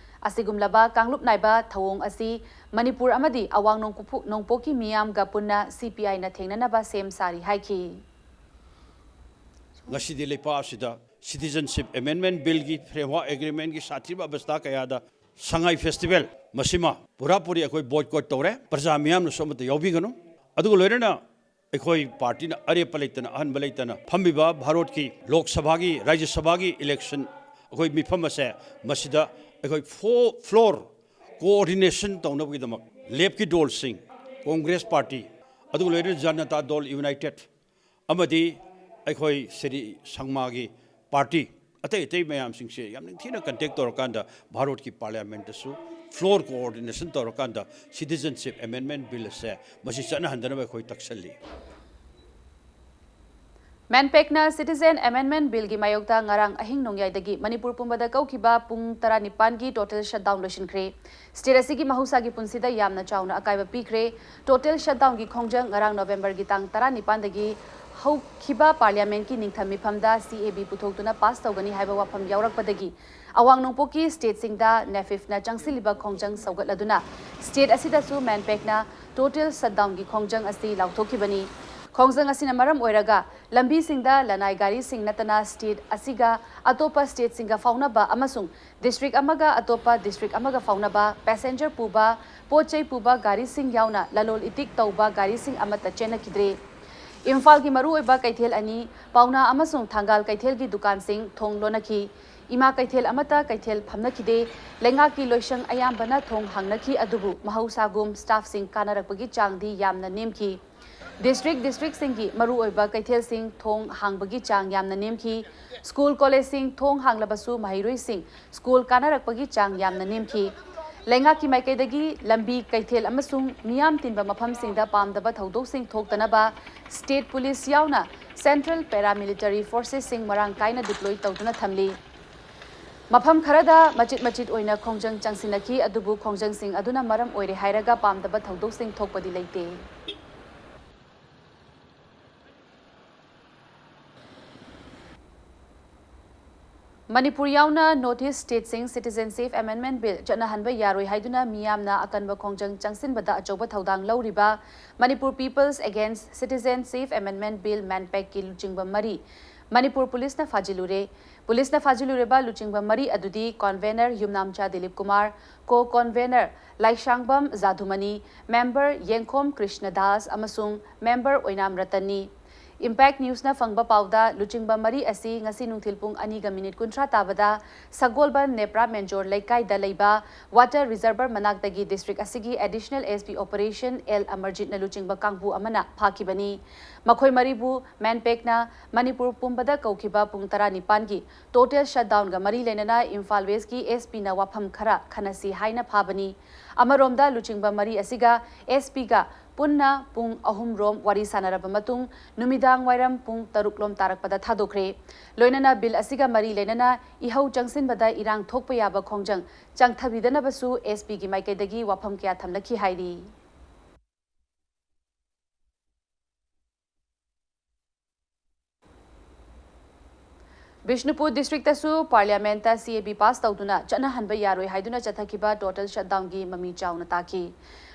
ꯑꯁꯤꯒꯨꯝꯂꯕ ꯀꯥꯡꯂꯨꯞ ꯅꯥꯏꯕ ꯊꯧꯑꯣꯡ ꯑꯁꯤ ꯃꯅꯤꯄꯨꯔ ꯑꯃꯗꯤ ꯑꯋꯥꯡ ꯅꯣꯡꯄꯣꯛ-, ꯅꯣꯡꯄꯣꯛꯀꯤ ꯃꯤꯌꯥꯝꯒ ꯄꯨꯟꯅ ꯁꯤ ꯄꯤ ꯑꯥꯏꯅ ꯊꯦꯡꯅꯅꯕ ꯁꯦꯝ ꯁꯥꯔꯤ ꯍꯥꯏꯈꯤ꯫ ꯉꯁꯤꯗꯤ ꯂꯩꯄꯥꯛ ꯑꯁꯤꯗ Citizenship Amendment Billꯒꯤ Framework Agreementꯀꯤ ꯁꯥꯊꯤꯕ ꯑꯕꯁꯊꯥ ꯀꯌꯥꯗ ꯁꯉꯥꯏ Festival ꯃꯁꯤꯃ ꯄꯨꯔꯥ ꯄꯨꯔꯤ ꯑꯩꯈꯣꯏ boycott ꯇꯧꯔꯦ꯫ ꯄ꯭ꯔꯖꯥ ꯃꯤꯌꯥꯝꯅꯁꯨ ꯑꯃꯠꯇ ꯌꯥꯎꯕꯤꯒꯅꯨ꯫ ꯑꯗꯨꯒ ꯂꯣꯏꯅꯅ ꯑꯩꯈꯣꯏ ꯄꯥꯔꯇꯤꯅ ꯑꯔꯦꯞꯄ ꯂꯩꯇꯅ, ꯑꯍꯟꯕ ꯂꯩꯇꯅ ꯐꯝꯃꯤꯕ ꯚꯥꯔꯠꯀꯤ ꯂꯣꯛ ꯁꯚꯥꯒꯤ, ꯔꯥꯖ꯭ꯌ ꯁꯚꯥꯒꯤ election ꯑꯩꯈꯣꯏ ꯃꯤꯐꯝ ꯑꯁꯦ ꯃꯁꯤꯗ ꯑꯩꯈꯣꯏ ꯐꯣ-, floor coordination ꯇꯧꯅꯕꯒꯤꯗꯃꯛ ꯂꯦꯞꯀꯤ ꯗꯣꯜꯁꯤꯡ, ꯀꯣꯡꯒ꯭ꯔꯦꯁ ꯄꯥꯔꯇꯤ, ꯑꯗꯨꯒ ꯂꯣꯏꯅꯅ ꯖꯅꯇꯥ ꯗꯣꯜ ꯌꯨꯅꯥꯏꯇꯦꯗ ꯑꯃꯗꯤ ꯑꯩꯈꯣꯏ ꯁ꯭ꯔꯤ ꯁꯪꯃꯥꯒꯤ ꯄꯥꯔꯇꯤ, ꯑꯇꯩ ꯑꯇꯩ ꯃꯌꯥꯝꯁꯤꯡꯁꯦ ꯌꯥꯝ ꯅꯤꯡꯊꯤꯅ contact ꯇꯧꯔꯀꯥꯟꯗ ꯚꯥꯔꯠꯀꯤ ꯄꯥꯔꯂꯤꯌꯥꯃꯦꯟꯠꯇꯁꯨ floor coordination ꯇꯧꯔꯀꯥꯟꯗ Citizenship Amendment Bill ꯑꯁꯦ ꯃꯁꯤ ꯆꯠꯅꯍꯟꯗꯅꯕ ꯑꯩꯈꯣꯏ ꯇꯛꯁꯜꯂꯤ꯫ ꯃꯦꯟꯄꯦꯛꯅ Citizen Amendment Billꯒꯤ ꯃꯥꯌꯣꯛꯇ ꯉꯔꯥꯡ ꯑꯍꯤꯡ ꯅꯣꯡꯌꯥꯏꯗꯒꯤ ꯃꯅꯤꯄꯨꯔ ꯄꯨꯝꯕꯗ ꯀꯧꯈꯤꯕ ꯄꯨꯡ ꯇꯔꯥꯅꯤꯄꯥꯟꯒꯤ total shutdown ꯂꯣꯏꯁꯤꯟꯈ꯭ꯔꯦ꯫ State ꯑꯁꯤꯒꯤ ꯃꯍꯧꯁꯥꯒꯤ ꯄꯨꯟꯁꯤꯗ ꯌꯥꯝꯅ ꯆꯥꯎꯅ ꯑꯀꯥꯏꯕ ꯄꯤꯈ꯭ꯔꯦ꯫ Total shutdownꯒꯤ ꯈꯣꯡꯖꯪ ꯉꯔꯥꯡ Novemberꯒꯤ ꯇꯥꯡ ꯇꯔꯥꯅꯤꯄꯥꯟꯗꯒꯤ ꯍꯧꯈꯤꯕ ꯄꯥꯔꯂꯤꯌꯥꯃꯦꯟꯠꯀꯤ ꯅꯤꯡꯊꯝ ꯃꯤꯐꯝꯗ C A B ꯄꯨꯊꯣꯛꯇꯨꯅ pass ꯇꯧꯒꯅꯤ ꯍꯥꯏꯕ ꯋꯥꯐꯝ ꯌꯥꯎꯔꯛꯄꯗꯒꯤ ꯑꯋꯥꯡ ꯅꯣꯡꯄꯣꯛꯀꯤ stateꯁꯤꯡꯗ NEFIFꯅ ꯆꯪꯁꯤꯜꯂꯤꯕ ꯈꯣꯡꯖꯪ ꯁꯧꯒꯠꯂꯗꯨꯅ state ꯑꯁꯤꯗꯁꯨ ꯃꯦꯟꯄꯦꯛꯅ total shutdownꯒꯤ ꯈꯣꯡꯖꯪ ꯑꯁꯤ ꯂꯥꯎꯊꯣꯛꯈꯤꯕꯅꯤ꯫ ꯈꯣꯡꯖꯪ ꯑꯁꯤꯅ ꯃꯔꯝ ꯑꯣꯏꯔꯒ ꯂꯝꯕꯤꯁꯤꯡꯗ ꯂꯅꯥꯏ ꯒꯥꯔꯤꯁꯤꯡ ꯅꯠꯇꯅ state ꯑꯁꯤꯒ ꯑꯇꯣꯞꯄ stateꯁꯤꯡꯒ ꯐꯥꯎꯅꯕ ꯑꯃꯁꯨꯡ district ꯑꯃꯒ ꯑꯇꯣꯞꯄ district ꯑꯃꯒ ꯐꯥꯎꯅꯕ passenger ꯄꯨꯕ, ꯄꯣꯠ ꯆꯩ ꯄꯨꯕ ꯒꯥꯔꯤꯁꯤꯡ ꯌꯥꯎꯅ ꯂꯂꯣꯜ ꯏꯇꯤꯛ ꯇꯧꯕ ꯒꯥꯔꯤꯁꯤꯡ ꯑꯃꯠꯇ ꯆꯦꯟꯅꯈꯤꯗ꯭ꯔꯦ꯫ ꯏꯝꯐꯥꯜꯒꯤ ꯃꯔꯨꯑꯣꯏꯕ ꯀꯩꯊꯦꯜ ꯑꯅꯤ, ꯄꯥꯎꯅꯥ ꯑꯃꯁꯨꯡ ꯊꯪꯒꯥꯜ ꯀꯩꯊꯦꯜꯒꯤ ꯗꯨꯀꯥꯟꯁꯤꯡ ꯊꯣꯡ ꯂꯣꯟꯅꯈꯤ꯫ ꯏꯃꯥ ꯀꯩꯊꯦꯜ ꯑꯃꯠꯇ ꯀꯩꯊꯦꯜ ꯐꯝꯅꯈꯤꯗꯦ꯫ ꯂꯩꯉꯥꯛꯀꯤ ꯂꯣꯏꯁꯪ ꯑꯌꯥꯝꯕꯅ ꯊꯣꯡ ꯍꯥꯡꯅꯈꯤ, ꯑꯗꯨꯕꯨ ꯃꯍꯧꯁꯥꯒꯨꯝ staffꯁꯤꯡ ꯀꯥꯅꯔꯛꯄꯒꯤ ꯆꯥꯡꯗꯤ ꯌꯥꯝꯅ ꯅꯦꯝꯈꯤ꯫ District districtꯁꯤꯡꯒꯤ ꯃꯔꯨꯑꯣꯏꯕ ꯀꯩꯊꯦꯜꯁꯤꯡ ꯊꯣꯡ ꯍꯥꯡꯕꯒꯤ ꯆꯥꯡ ꯌꯥꯝꯅ ꯅꯦꯝꯈꯤ꯫ School collegeꯁꯤꯡ ꯊꯣꯡ ꯍꯥꯡꯂꯕꯁꯨ ꯃꯍꯩꯔꯣꯏꯁꯤꯡ school ꯀꯥꯅꯔꯛꯄꯒꯤ ꯆꯥꯡ ꯌꯥꯝꯅ ꯅꯦꯝꯈꯤ꯫ ꯂꯩꯉꯥꯛꯀꯤ ꯃꯥꯏꯀꯩꯗꯒꯤ ꯂꯝꯕꯤ, ꯀꯩꯊꯦꯜ ꯑꯃꯁꯨꯡ ꯃꯤꯌꯥꯝ ꯇꯤꯟꯕ ꯃꯐꯝꯁꯤꯡꯗ ꯄꯥꯝꯗꯕ ꯊꯧꯗꯣꯛꯁꯤꯡ ꯊꯣꯛꯇꯅꯕ state police ꯌꯥꯎꯅ central paramilitary forcesꯁꯤꯡ ꯃꯔꯥꯡ ꯀꯥꯏꯅ deploy ꯇꯧꯗꯨꯅ ꯊꯝꯂꯤ꯫ ꯃꯐꯝ ꯈꯔꯗ ꯃꯆꯤꯠ ꯃꯆꯤꯠ ꯑꯣꯏꯅ ꯈꯣꯡꯖꯪ ꯆꯪꯁꯤꯟꯅꯈꯤ, ꯑꯗꯨꯕꯨ ꯈꯣꯡꯖꯪꯁꯤꯡ ꯑꯗꯨꯅ ꯃꯔꯝ ꯑꯣꯏꯔꯦ ꯍꯥꯏꯔꯒ ꯄꯥꯝꯗꯕ ꯊꯧꯗꯣꯛꯁꯤꯡ ꯊꯣꯛꯄꯗꯤ ꯂꯩꯇꯦ꯫ ꯃꯅꯤꯄꯨꯔ ꯌꯥꯎꯅ North East stateꯁꯤꯡ Citizenship Amendment Bill ꯆꯠꯅꯍꯟꯕ ꯌꯥꯔꯣꯏ ꯍꯥꯏꯗꯨꯅ ꯃꯤꯌꯥꯝꯅ ꯑꯀꯟꯕ ꯈꯣꯡꯖꯪ ꯆꯪꯁꯤꯟꯕꯗ ꯑꯆꯧꯕ ꯊꯧꯗꯥꯡ ꯂꯧꯔꯤꯕ Manipur People's Against Citizenship Amendment Bill, MANPACꯀꯤ ꯂꯨꯆꯤꯡꯕ ꯃꯔꯤ ꯃꯅꯤꯄꯨꯔ ꯄꯨꯂꯤꯁꯅ ꯐꯥꯖꯤꯜꯂꯨꯔꯦ꯫ ꯄꯨꯂꯤꯁꯅ ꯐꯥꯖꯤꯜꯂꯨꯔꯤꯕ ꯂꯨꯆꯤꯡꯕ ꯃꯔꯤ ꯑꯗꯨꯗꯤ convener ꯌꯨꯝꯅꯥꯝꯆꯥ Dilip Kumar, co-convener ꯂꯥꯏꯁꯥꯡꯕꯝ ꯖꯥꯗꯨꯃꯅꯤ, member ꯌꯦꯡꯈꯣꯝ ꯀ꯭ꯔꯤꯁꯅꯗꯥꯁ ꯑꯃꯁꯨꯡ member ꯑꯣꯏꯅꯥꯝ ꯔꯇꯟꯅꯤ꯫ Impact Newsꯅ ꯐꯪꯕ ꯄꯥꯎꯗ, ꯂꯨꯆꯤꯡꯕ ꯃꯔꯤ ꯑꯁꯤ ꯉꯁꯤ ꯅꯨꯡꯊꯤꯜ ꯄꯨꯡ ꯑꯅꯤꯒ minute ꯀꯨꯟꯊ꯭ꯔꯥ ꯇꯥꯕꯗ ꯁꯒꯣꯜꯕꯟ ꯅꯦꯄ꯭ꯔꯥ ꯃꯦꯟꯖꯣꯔ ꯂꯩꯀꯥꯏꯗ ꯂꯩꯕ water reservoir ꯃꯅꯥꯛꯇꯒꯤ district ꯑꯁꯤꯒꯤ Additional SP Operation L ꯑꯃꯔꯖꯤꯠꯅ ꯂꯨꯆꯤꯡꯕ ꯀꯥꯡꯕꯨ ꯑꯃꯅ ꯐꯥꯈꯤꯕꯅꯤ꯫ ꯃꯈꯣꯏ ꯃꯔꯤꯕꯨ MANPACꯅ ꯃꯅꯤꯄꯨꯔ ꯄꯨꯝꯕꯗ ꯀꯧꯈꯤꯕ ꯄꯨꯡ ꯇꯔꯥꯅꯤꯄꯥꯟꯒꯤ total shutdownꯒ ꯃꯔꯤ ꯂꯩꯅꯅ ꯏꯝꯐꯥꯜ Westꯀꯤ SPꯅ ꯋꯥꯐꯝ ꯈꯔ ꯈꯟꯅꯁꯤ ꯍꯥꯏꯅ ꯐꯥꯕꯅꯤ꯫ ꯑꯃꯔꯣꯝꯗ ꯂꯨꯆꯤꯡꯕ ꯃꯔꯤ ꯑꯁꯤꯒ SPꯒ ꯄꯨꯟꯅ ꯄꯨꯡ ꯑꯍꯨꯝ ꯔꯣꯝ ꯋꯥꯔꯤ ꯁꯥꯟꯅꯔꯕ ꯃꯇꯨꯡ, ꯅꯨꯃꯤꯗꯥꯡ ꯋꯥꯏꯔꯝ ꯄꯨꯡ ꯇꯔꯨꯛ ꯂꯣꯝ ꯇꯥꯔꯛꯄꯗ ꯊꯥꯗꯣꯛꯈ꯭ꯔꯦ꯫ ꯂꯣꯏꯅꯅ bill ꯑꯁꯤꯒ ꯃꯔꯤ ꯂꯩꯅꯅ ꯏꯍꯧ ꯆꯪꯁꯤꯟꯕꯗ ꯏꯔꯥꯡ ꯊꯣꯛꯄ ꯌꯥꯕ ꯈꯣꯡꯖꯪ ꯆꯪꯊꯕꯤꯗꯅꯕꯁꯨ SPꯒꯤ ꯃꯥꯏꯀꯩꯗꯒꯤ ꯋꯥꯐꯝ ꯀꯌꯥ ꯊꯝꯂꯛꯈꯤ ꯍꯥꯏꯔꯤ꯫ ꯕꯤꯁꯅꯨꯄꯨꯔ districtꯇꯁꯨ parliamentꯇ CAB pass ꯇꯧꯗꯨꯅ ꯆꯠꯅꯍꯟꯕ ꯌꯥꯔꯣꯏ ꯍꯥꯏꯗꯨꯅ ꯆꯠꯊꯈꯤꯕ total shutdownꯒꯤ ꯃꯃꯤ ꯆꯥꯎꯅ ꯇꯥꯈꯤ꯫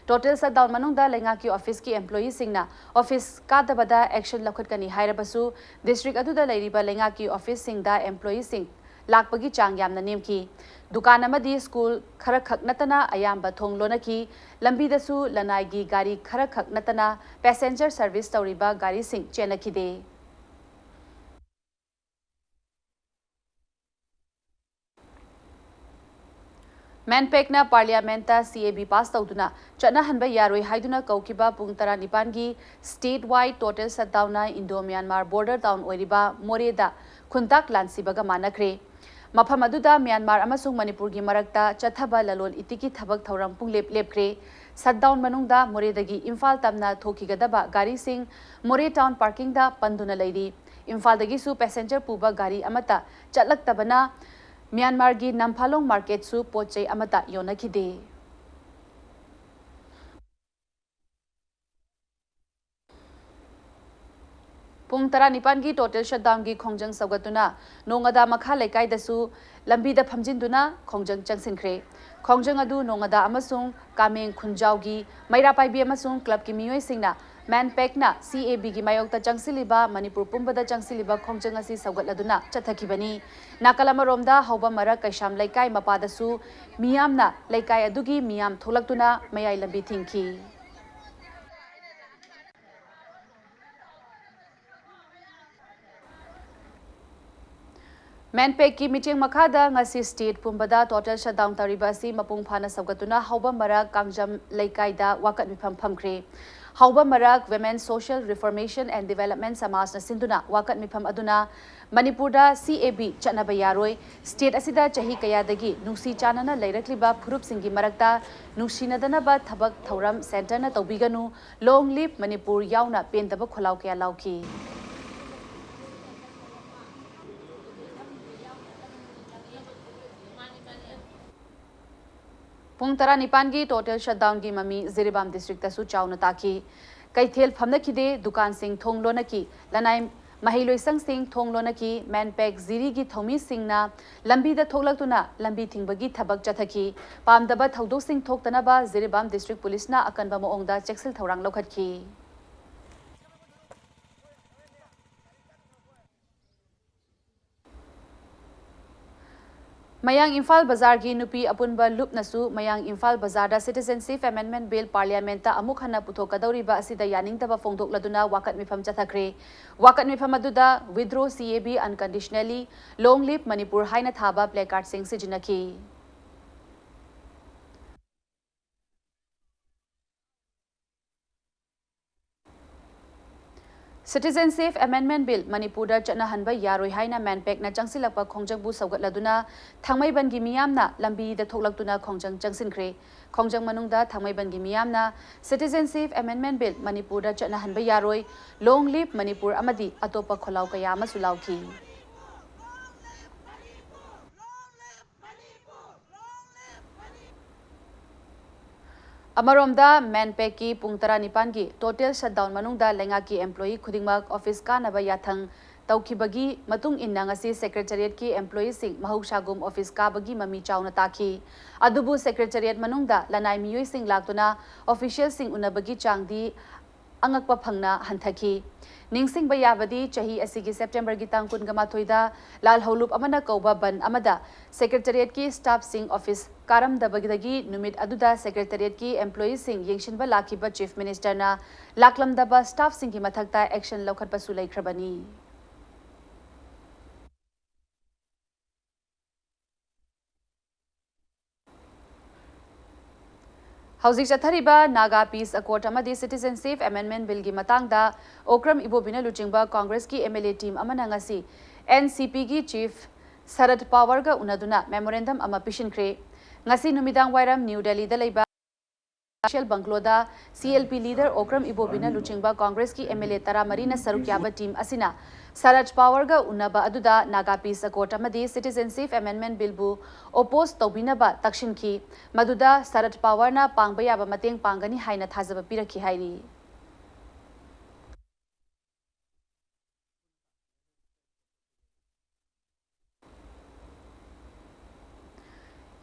Total shutdown ꯃꯅꯨꯡꯗ ꯂꯩꯉꯥꯛꯀꯤ officeꯀꯤ employeeꯁꯤꯡꯅ office ꯀꯥꯗꯕꯗ action ꯂꯧꯈꯠꯀꯅꯤ ꯍꯥꯏꯔꯕꯁꯨ, district ꯑꯗꯨꯗ ꯂꯩꯔꯤꯕ ꯂꯩꯉꯥꯛꯀꯤ officeꯁꯤꯡꯗ employeeꯁꯤꯡ ꯂꯥꯛꯄꯒꯤ ꯆꯥꯡ ꯌꯥꯝꯅ ꯅꯦꯝꯈꯤ꯫ ꯗꯨꯀꯥꯟ ꯑꯃꯗꯤ school ꯈꯔꯈꯛ ꯅꯠꯇꯅ ꯑꯌꯥꯝꯕ ꯊꯣꯡ ꯂꯣꯟꯅꯈꯤ꯫ ꯂꯝꯕꯤꯗꯁꯨ ꯂꯅꯥꯏꯒꯤ ꯒꯥꯔꯤ ꯈꯔꯈꯛ ꯅꯠꯇꯅ passenger service ꯇꯧꯔꯤꯕ ꯒꯥꯔꯤꯁꯤꯡ ꯆꯦꯟꯅꯈꯤꯗꯦ꯫ MANPACꯅ parliamentꯇ CAB pass ꯇꯧꯗꯨꯅ ꯆꯠꯅꯍꯟꯕ ꯌꯥꯔꯣꯏ ꯍꯥꯏꯗꯨꯅ ꯀꯧꯈꯤꯕ ꯄꯨꯡ ꯇꯔꯥꯅꯤꯄꯥꯟꯒꯤ state wide total shutdownꯅ Indo Myanmar border town ꯑꯣꯏꯔꯤꯕ ꯃꯣꯔꯦꯗ ꯈꯨꯟꯇꯥꯛ ꯂꯥꯟꯁꯤꯕꯒ ꯃꯥꯟꯅꯈ꯭ꯔꯦ꯫ ꯃꯐꯝ ꯑꯗꯨꯗ ꯃ꯭ꯌꯥꯟꯃꯥꯔ ꯑꯃꯁꯨꯡ ꯃꯅꯤꯄꯨꯔꯒꯤ ꯃꯔꯛꯇ ꯆꯠꯊꯕ ꯂꯂꯣꯟ ꯏꯇꯤꯛꯀꯤ ꯊꯕꯛ ꯊꯧꯔꯝ ꯄꯨꯡꯂꯦꯞ ꯂꯦꯞꯈ꯭ꯔꯦ꯫ ꯁꯠꯗꯥꯎꯟ ꯃꯅꯨꯡꯗ ꯃꯣꯔꯦꯗꯒꯤ ꯏꯝꯐꯥꯜ ꯇꯝꯅ ꯊꯣꯛꯈꯤꯒꯗꯕ ꯒꯥꯔꯤꯁꯤꯡ ꯃꯣꯔꯦ ꯇꯥꯎꯟ ꯄꯥꯔꯀꯤꯡꯗ ꯄꯟꯗꯨꯅ ꯂꯩꯔꯤ꯫ ꯏꯝꯐꯥꯜꯗꯒꯤꯁꯨ ꯄꯦꯁꯦꯟꯖꯔ ꯄꯨꯕ ꯒꯥꯔꯤ ꯑꯃꯠꯇ ꯆꯠꯂꯛꯇꯕꯅ ꯃ꯭ꯌꯥꯟꯃꯥꯔꯒꯤ ꯅꯝꯐꯥꯂꯣꯡ ꯃꯥꯔꯀꯦꯠꯁꯨ ꯄꯣꯠ ꯆꯩ ꯑꯃꯠꯇ ꯌꯣꯟꯅꯈꯤꯗꯦ꯫ ꯄꯨꯡ ꯇꯔꯥꯅꯤꯄꯥꯟꯒꯤ ꯇꯣꯇꯦꯜ ꯁꯠꯗꯥꯎꯟꯒꯤ ꯈꯣꯡꯖꯪ ꯁꯧꯒꯠꯇꯨꯅ ꯅꯣꯡꯉꯥꯗꯥ ꯃꯈꯥ ꯂꯩꯀꯥꯏꯗꯁꯨ ꯂꯝꯕꯤꯗ ꯐꯝꯖꯤꯟꯗꯨꯅ ꯈꯣꯡꯖꯪ ꯆꯪꯁꯤꯟꯈ꯭ꯔꯦ꯫ ꯈꯣꯡꯖꯪ ꯑꯗꯨ ꯅꯣꯡꯉꯥꯗꯥ ꯑꯃꯁꯨꯡ ꯀꯥꯃꯦꯡ ꯈꯨꯟꯖꯥꯎꯒꯤ ꯃꯩꯔꯥ ꯄꯥꯏꯕꯤ ꯑꯃꯁꯨꯡ ꯀ꯭ꯂꯕꯀꯤ ꯃꯤꯑꯣꯏꯁꯤꯡꯅ ꯃꯦꯟꯄꯦꯛꯅ C A Bꯒꯤ ꯃꯥꯌꯣꯛꯇ ꯆꯪꯁꯤꯜꯂꯤꯕ ꯃꯅꯤꯄꯨꯔ ꯄꯨꯝꯕꯗ ꯆꯪꯁꯤꯜꯂꯤꯕ ꯈꯣꯡꯖꯪ ꯑꯁꯤ ꯁꯧꯒꯠꯂꯗꯨꯅ ꯆꯠꯊꯈꯤꯕꯅꯤ꯫ ꯅꯥꯀꯜ ꯑꯃꯔꯣꯝꯗ ꯍꯧꯕ ꯃꯔꯛ ꯀꯩꯁꯥꯝ ꯂꯩꯀꯥꯏ ꯃꯄꯥꯗꯁꯨ ꯃꯤꯌꯥꯝꯅ ꯂꯩꯀꯥꯏ ꯑꯗꯨꯒꯤ ꯃꯤꯌꯥꯝ ꯊꯣꯛꯂꯛꯇꯨꯅ ꯃꯌꯥꯏ ꯂꯝꯕꯤ ꯊꯤꯡꯈꯤ꯫ ꯃꯦꯟꯄꯦꯛꯀꯤ ꯃꯤꯠꯌꯦꯡ ꯃꯈꯥꯗ ꯉꯁꯤ ꯁ꯭ꯇꯦꯠ ꯄꯨꯝꯕꯗ ꯇꯣꯇꯦꯜ ꯁꯠꯗꯥꯎꯟ ꯇꯧꯔꯤꯕ ꯑꯁꯤ ꯃꯄꯨꯡ ꯐꯥꯅ ꯁꯧꯒꯠꯇꯨꯅ ꯍꯧꯕ ꯃꯔꯛ ꯀꯥꯡꯖꯝ ꯂꯩꯀꯥꯏꯗ ꯋꯥꯀꯠ ꯃꯤꯐꯝ ꯐꯝꯈ꯭ꯔꯦ꯫ ꯍꯧꯕ ꯃꯔꯛ Women Social Reformation and Development ꯁꯃꯥꯖꯅ ꯁꯤꯟꯗꯨꯅ ꯋꯥꯀꯠ ꯃꯤꯐꯝ ꯑꯗꯨꯅ ꯃꯅꯤꯄꯨꯔꯗ C A B ꯆꯠꯅꯕ ꯌꯥꯔꯣꯏ, ꯁ꯭ꯇꯦꯠ ꯑꯁꯤꯗ ꯆꯍꯤ ꯀꯌꯥꯗꯒꯤ ꯅꯨꯡꯁꯤ ꯆꯥꯟꯅꯅ ꯂꯩꯔꯛꯂꯤꯕ ꯐꯨꯔꯨꯞꯁꯤꯡꯒꯤ ꯃꯔꯛꯇ ꯅꯨꯡꯁꯤꯅꯗꯅꯕ ꯊꯕꯛ ꯊꯧꯔꯝ ꯁꯦꯟꯇꯔꯅ ꯇꯧꯕꯤꯒꯅꯨ, Long Live ꯃꯅꯤꯄꯨꯔ ꯌꯥꯎꯅ ꯄꯦꯟꯗꯕ ꯈꯣꯜꯂꯥꯎ ꯀꯌꯥ ꯂꯥꯎꯈꯤ꯫ ꯄꯨꯡ ꯇꯔꯥꯅꯤꯄꯥꯟꯒꯤ ꯇꯣꯇꯦꯜ ꯁꯠꯗꯥꯎꯟꯒꯤ ꯃꯃꯤ ꯖꯤꯔꯤꯕꯥꯝ ꯗꯤꯁꯇ꯭ꯔꯤꯛꯇꯁꯨ ꯆꯥꯎꯅ ꯇꯥꯈꯤ꯫ ꯀꯩꯊꯦꯜ ꯐꯝꯅꯈꯤꯗꯦ, ꯗꯨꯀꯥꯟꯁꯤꯡ ꯊꯣꯡ ꯂꯣꯟꯅꯈꯤ, ꯂꯅꯥꯏ ꯃꯍꯩꯂꯣꯏꯁꯪꯁꯤꯡ ꯊꯣꯡ ꯂꯣꯟꯅꯈꯤ, ꯃꯦꯟꯄꯦꯛ ꯖꯤꯔꯤꯒꯤ ꯊꯧꯃꯤꯁꯤꯡꯅ ꯂꯝꯕꯤꯗ ꯊꯣꯛꯂꯛꯇꯨꯅ ꯂꯝꯕꯤ ꯊꯤꯡꯕꯒꯤ ꯊꯕꯛ ꯆꯠꯊꯈꯤ꯫ ꯄꯥꯝꯗꯕ ꯊꯧꯗꯣꯛꯁꯤꯡ ꯊꯣꯛꯇꯅꯕ ꯖꯤꯔꯤꯕꯥꯝ ꯗꯤꯁꯇ꯭ꯔꯤꯛ ꯄꯨꯂꯤꯁꯅ ꯑꯀꯟꯕ ꯃꯑꯣꯡꯗ ꯆꯦꯛꯁꯤꯜ ꯊꯧꯔꯥꯡ ꯂꯧꯈꯠꯈꯤ꯫ ꯃꯌꯥꯡ ꯏꯝꯐꯥꯜ ꯕꯖꯥꯔꯒꯤ ꯅꯨꯄꯤ ꯑꯄꯨꯟꯕ ꯂꯨꯞꯅꯁꯨ ꯃꯌꯥꯡ ꯏꯝꯐꯥꯜ ꯕꯖꯥꯔꯗ Citizenship Amendment Bill ꯄꯥꯔꯂꯤꯌꯥꯃꯦꯟꯠꯇ ꯑꯃꯨꯛ ꯍꯟꯅ ꯄꯨꯊꯣꯛꯀꯗꯧꯔꯤꯕ ꯑꯁꯤꯗ ꯌꯥꯅꯤꯡꯗꯕ ꯐꯣꯡꯗꯣꯛꯂꯗꯨꯅ ꯋꯥꯀꯠ ꯃꯤꯐꯝ ꯆꯠꯊꯈ꯭ꯔꯦ꯫ ꯋꯥꯀꯠ ꯃꯤꯐꯝ ꯑꯗꯨꯗ Withdraw C A B unconditionally, Long Live Manipur ꯍꯥꯏꯅ ꯊꯥꯕ placardꯁꯤꯡ ꯁꯤꯖꯤꯟꯅꯈꯤ꯫ Citizenship Amendment Bill ꯃꯅꯤꯄꯨꯔꯗ ꯆꯠꯅꯍꯟꯕ ꯌꯥꯔꯣꯏ ꯍꯥꯏꯅ ꯃꯦꯟꯄꯦꯛꯅ ꯆꯪꯁꯤꯜꯂꯛꯄ ꯈꯣꯡꯖꯪꯕꯨ ꯁꯧꯒꯠꯂꯗꯨꯅ ꯊꯥꯡꯃꯩꯕꯟꯒꯤ ꯃꯤꯌꯥꯝꯅ ꯂꯝꯕꯤꯗ ꯊꯣꯛꯂꯛꯇꯨꯅ ꯈꯣꯡꯖꯪ ꯆꯪꯁꯤꯟꯈ꯭ꯔꯦ꯫ ꯈꯣꯡꯖꯪ ꯃꯅꯨꯡꯗ ꯊꯥꯡꯃꯩꯕꯟꯒꯤ ꯃꯤꯌꯥꯝꯅ Citizenship Amendment Bill ꯃꯅꯤꯄꯨꯔꯗ ꯆꯠꯅꯍꯟꯕ ꯌꯥꯔꯣꯏ, Long Live ꯃꯅꯤꯄꯨꯔ ꯑꯃꯗꯤ ꯑꯇꯣꯞꯄ ꯈꯣꯜꯂꯥꯎ ꯀꯌꯥ ꯑꯃꯁꯨ ꯂꯥꯎꯈꯤ꯫ ꯑꯃꯔꯣꯝꯗ, ꯃꯦꯟꯄꯦꯛꯀꯤ ꯄꯨꯡ ꯇꯔꯥꯅꯤꯄꯥꯟꯒꯤ total shutdown ꯃꯅꯨꯡꯗ ꯂꯩꯉꯥꯛꯀꯤ employee ꯈꯨꯗꯤꯡꯃꯛ office ꯀꯥꯅꯕ ꯌꯥꯊꯪ ꯇꯧꯈꯤꯕꯒꯤ ꯃꯇꯨꯡ ꯏꯟꯅ ꯉꯁꯤ Secretariatꯀꯤ employeeꯁꯤꯡ ꯃꯍꯧꯁꯥꯒꯨꯝ office ꯀꯥꯕꯒꯤ ꯃꯃꯤ ꯆꯥꯎꯅ ꯇꯥꯈꯤ꯫ ꯑꯗꯨꯕꯨ Secretariat ꯃꯅꯨꯡꯗ ꯂꯅꯥꯏ ꯃꯤꯑꯣꯏꯁꯤꯡ ꯂꯥꯛꯇꯨꯅ officialꯁꯤꯡ ꯎꯅꯕꯒꯤ ꯆꯥꯡꯗꯤ ꯑꯉꯛꯄ ꯐꯪꯅ ꯍꯟꯊꯈꯤ꯫ ꯅꯤꯡꯁꯤꯡꯕ ꯌꯥꯕꯗꯤ, ꯆꯍꯤ ꯑꯁꯤꯒꯤ Septemberꯒꯤ ꯇꯥꯡ ꯀꯨꯟꯒ ꯃꯥꯊꯣꯏꯗ ꯂꯥꯜꯍꯧꯂꯨꯞ ꯑꯃꯅ ꯀꯧꯕ ꯕꯟ ꯑꯃꯗ Secretariatꯀꯤ staffꯁꯤꯡ office ꯀꯥꯔꯝꯗꯕꯗꯒꯤ ꯅꯨꯃꯤꯠ ꯑꯗꯨꯗ Secretariatꯀꯤ employeeꯁꯤꯡ ꯌꯦꯡꯁꯤꯟꯕ ꯂꯥꯛꯈꯤꯕ Chief Ministerꯅ ꯂꯥꯛꯂꯝꯗꯕ staffꯁꯤꯡꯒꯤ ꯃꯊꯛꯇ action ꯂꯧꯈꯠꯄꯁꯨ ꯂꯩꯈ꯭ꯔꯕꯅꯤ꯫ ꯍꯧꯖꯤꯛ ꯆꯠꯊꯔꯤꯕ Naga Peace Accord ꯑꯃꯗꯤ Citizenship Amendment Billꯒꯤ ꯃꯇꯥꯡꯗ ꯑꯣꯀ꯭ꯔꯝ ꯏꯕꯣꯕꯤꯅ ꯂꯨꯆꯤꯡꯕ Congressꯀꯤ MLA team ꯑꯃꯅ ꯉꯁꯤ NCPꯒꯤ Chief ꯁꯔꯠ ꯄꯋꯥꯔꯒ ꯎꯅꯗꯨꯅ memorandum ꯑꯃ ꯄꯤꯁꯤꯟꯈ꯭ꯔꯦ꯫ ꯉꯁꯤ ꯅꯨꯃꯤꯗꯥꯡ ꯋꯥꯏꯔꯝ ꯅ꯭ꯌꯨ ꯗꯦꯜꯂꯤꯗ ꯂꯩꯕ Marshall Bungalow ꯗ CLP leader ꯑꯣꯀ꯭ꯔꯝ ꯏꯕꯣꯕꯤꯅ ꯂꯨꯆꯤꯡꯕ Congressꯀꯤ MLA ꯇꯔꯥꯃꯔꯤꯅ ꯁꯔꯨꯛ ꯌꯥꯕ team ꯑꯁꯤꯅ ꯁꯔꯠ ꯄꯋꯥꯔꯒ ꯎꯅꯕ ꯑꯗꯨꯗ Naga Peace Accord ꯑꯃꯗꯤ Citizenship Amendment Billꯕꯨ oppose ꯇꯧꯕꯤꯅꯕ ꯇꯛꯁꯤꯟꯈꯤ꯫ ꯃꯗꯨꯗ ꯁꯔꯠ ꯄꯋꯥꯔꯅ ꯄꯥꯡꯕ ꯌꯥꯕ ꯃꯇꯦꯡ ꯄꯥꯡꯒꯅꯤ ꯍꯥꯏꯅ ꯊꯥꯖꯕ ꯄꯤꯔꯛꯈꯤ ꯍꯥꯏꯔꯤ꯫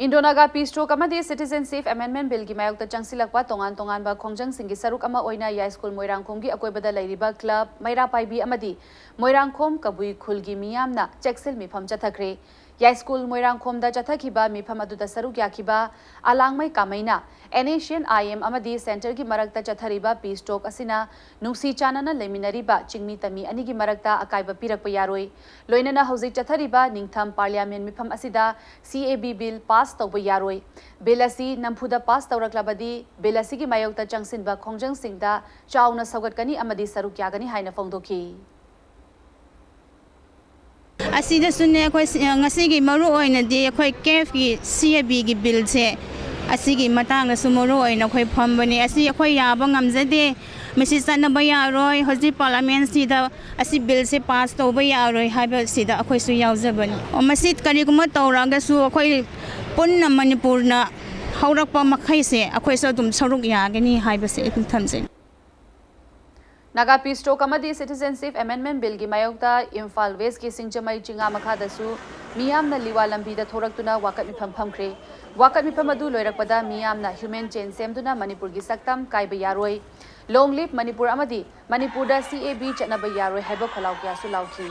Indo-Naga Peace Talk ꯑꯃꯗꯤ Citizenship Amendment Billꯒꯤ ꯃꯥꯌꯣꯛꯇ ꯆꯪꯁꯤꯜꯂꯛꯄ ꯇꯣꯉꯥꯟ ꯇꯣꯉꯥꯟꯕ ꯈꯣꯡꯖꯪꯁꯤꯡꯒꯤ ꯁꯔꯨꯛ ꯑꯃ ꯑꯣꯏꯅ ꯌꯥꯏꯁ꯭ꯀꯨꯜ ꯃꯣꯏꯔꯥꯡꯈꯣꯝꯒꯤ ꯑꯀꯣꯏꯕꯗ ꯂꯩꯔꯤꯕ club, ꯃꯩꯔꯥ ꯄꯥꯏꯕꯤ ꯑꯃꯗꯤ ꯃꯣꯏꯔꯥꯡꯈꯣꯝ ꯀꯕꯨꯏ ꯈꯨꯜꯒꯤ ꯃꯤꯌꯥꯝꯅ ꯆꯦꯛꯁꯤꯜ ꯃꯤꯐꯝ ꯆꯠꯊꯈ꯭ꯔꯦ꯫ ꯌꯥꯏꯁ꯭ꯀꯨꯜ ꯃꯣꯏꯔꯥꯡꯈꯣꯝꯗ ꯆꯠꯊꯈꯤꯕ ꯃꯤꯐꯝ ꯑꯗꯨꯗ ꯁꯔꯨꯛ ꯌꯥꯈꯤꯕ ꯑꯂꯥꯡꯃꯩ ꯀꯥꯃꯩꯅ NSCN-IM ꯑꯃꯗꯤ centre-ꯒꯤ ꯃꯔꯛꯇ ꯆꯠꯊꯔꯤꯕ peace talk ꯑꯁꯤꯅ ꯅꯨꯡꯁꯤ ꯆꯥꯟꯅꯅ ꯂꯩꯃꯤꯟꯅꯔꯤꯕ ꯆꯤꯡꯃꯤ ꯇꯝꯃꯤ ꯑꯅꯤꯒꯤ ꯃꯔꯛꯇ ꯑꯀꯥꯏꯕ ꯄꯤꯔꯛꯄ ꯌꯥꯔꯣꯏ꯫ ꯂꯣꯏꯅꯅ ꯍꯧꯖꯤꯛ ꯆꯠꯊꯔꯤꯕ ꯅꯤꯡꯊꯝ parliament ꯃꯤꯐꯝ ꯑꯁꯤꯗ CAB bill pass ꯇꯧꯕ ꯌꯥꯔꯣꯏ꯫ Bill ꯑꯁꯤ ꯅꯝꯐꯨꯗ pass ꯇꯧꯔꯛꯂꯕꯗꯤ bill ꯑꯁꯤꯒꯤ ꯃꯥꯌꯣꯛꯇ ꯆꯪꯁꯤꯟꯕ ꯈꯣꯡꯖꯪꯁꯤꯡꯗ ꯆꯥꯎꯅ ꯁꯧꯒꯠꯀꯅꯤ ꯑꯃꯗꯤ ꯁꯔꯨꯛ ꯌꯥꯒꯅꯤ ꯍꯥꯏꯅ ꯐꯣꯡꯗꯣꯛꯈꯤ꯫ ꯑꯁꯤꯗꯁꯨꯅꯦ, ꯑꯩꯈꯣꯏ ꯁꯤ-, ꯉꯁꯤꯒꯤ ꯃꯔꯨ ꯑꯣꯏꯅꯗꯤ ꯑꯩꯈꯣꯏ CAB-ꯒꯤ, CAB-ꯒꯤ bill-ꯁꯦ, ꯑꯁꯤꯒꯤ ꯃꯇꯥꯡꯗꯁꯨ ꯃꯔꯨ ꯑꯣꯏꯅ ꯑꯩꯈꯣꯏ ꯐꯝꯕꯅꯦ꯫ ꯑꯁꯤ ꯑꯩꯈꯣꯏ ꯌꯥꯕ ꯉꯝꯖꯗꯦ, ꯃꯁꯤ ꯆꯠꯅꯕ ꯌꯥꯔꯣꯏ, ꯍꯧꯖꯤꯛ parliament-ꯁꯤꯗ ꯑꯁꯤ bill-ꯁꯦ pass ꯇꯧꯕ ꯌꯥꯔꯣꯏ ꯍꯥꯏꯕꯁꯤꯗ ꯑꯩꯈꯣꯏꯁꯨ ꯌꯥꯎꯖꯕꯅꯤ꯫ ꯑꯣ, ꯃꯁꯤ ꯀꯔꯤꯒꯨꯝꯕ ꯇꯧꯔꯛꯑꯒꯁꯨ ꯑꯩꯈꯣꯏ ꯄꯨꯟꯅ ꯃꯅꯤꯄꯨꯔꯅ ꯍꯧꯔꯛꯄ ꯃꯈꯩꯁꯦ ꯑꯩꯈꯣꯏꯁꯨ ꯑꯗꯨꯝ ꯁꯔꯨꯛ ꯌꯥꯒꯅꯤ ꯍꯥꯏꯕꯁꯦ ꯑꯗꯨꯝ ꯊꯝꯖꯩ꯫ Naga Peace Talk ꯑꯃꯗꯤ Citizenship Amendment Bill-ꯒꯤ ꯃꯥꯌꯣꯛꯇ ꯏꯝꯐꯥꯜ West-ꯀꯤ ꯁꯤꯡꯖꯃꯩ ꯆꯤꯉꯥ ꯃꯈꯥꯗꯁꯨ ꯃꯤꯌꯥꯝꯅ ꯂꯤꯋꯥ ꯂꯝꯕꯤꯗ ꯊꯣꯔꯛꯇꯨꯅ ꯋꯥꯀꯠ ꯃꯤꯐꯝ ꯐꯝꯈ꯭ꯔꯦ꯫ ꯋꯥꯀꯠ ꯃꯤꯐꯝ ꯑꯗꯨ ꯂꯣꯏꯔꯛꯄꯗ ꯃꯤꯌꯥꯝꯅ human chain ꯁꯦꯝꯗꯨꯅ ꯃꯅꯤꯄꯨꯔꯒꯤ ꯁꯛꯇꯝ ꯀꯥꯏꯕ ꯌꯥꯔꯣꯏ, Long live ꯃꯅꯤꯄꯨꯔ ꯑꯃꯗꯤ ꯃꯅꯤꯄꯨꯔꯗ CAB ꯆꯠꯅꯕ ꯌꯥꯔꯣꯏ ꯍꯥꯏꯕ ꯈꯣꯜꯂꯥꯎ ꯀꯌꯥꯁꯨ ꯂꯥꯎꯈꯤ꯫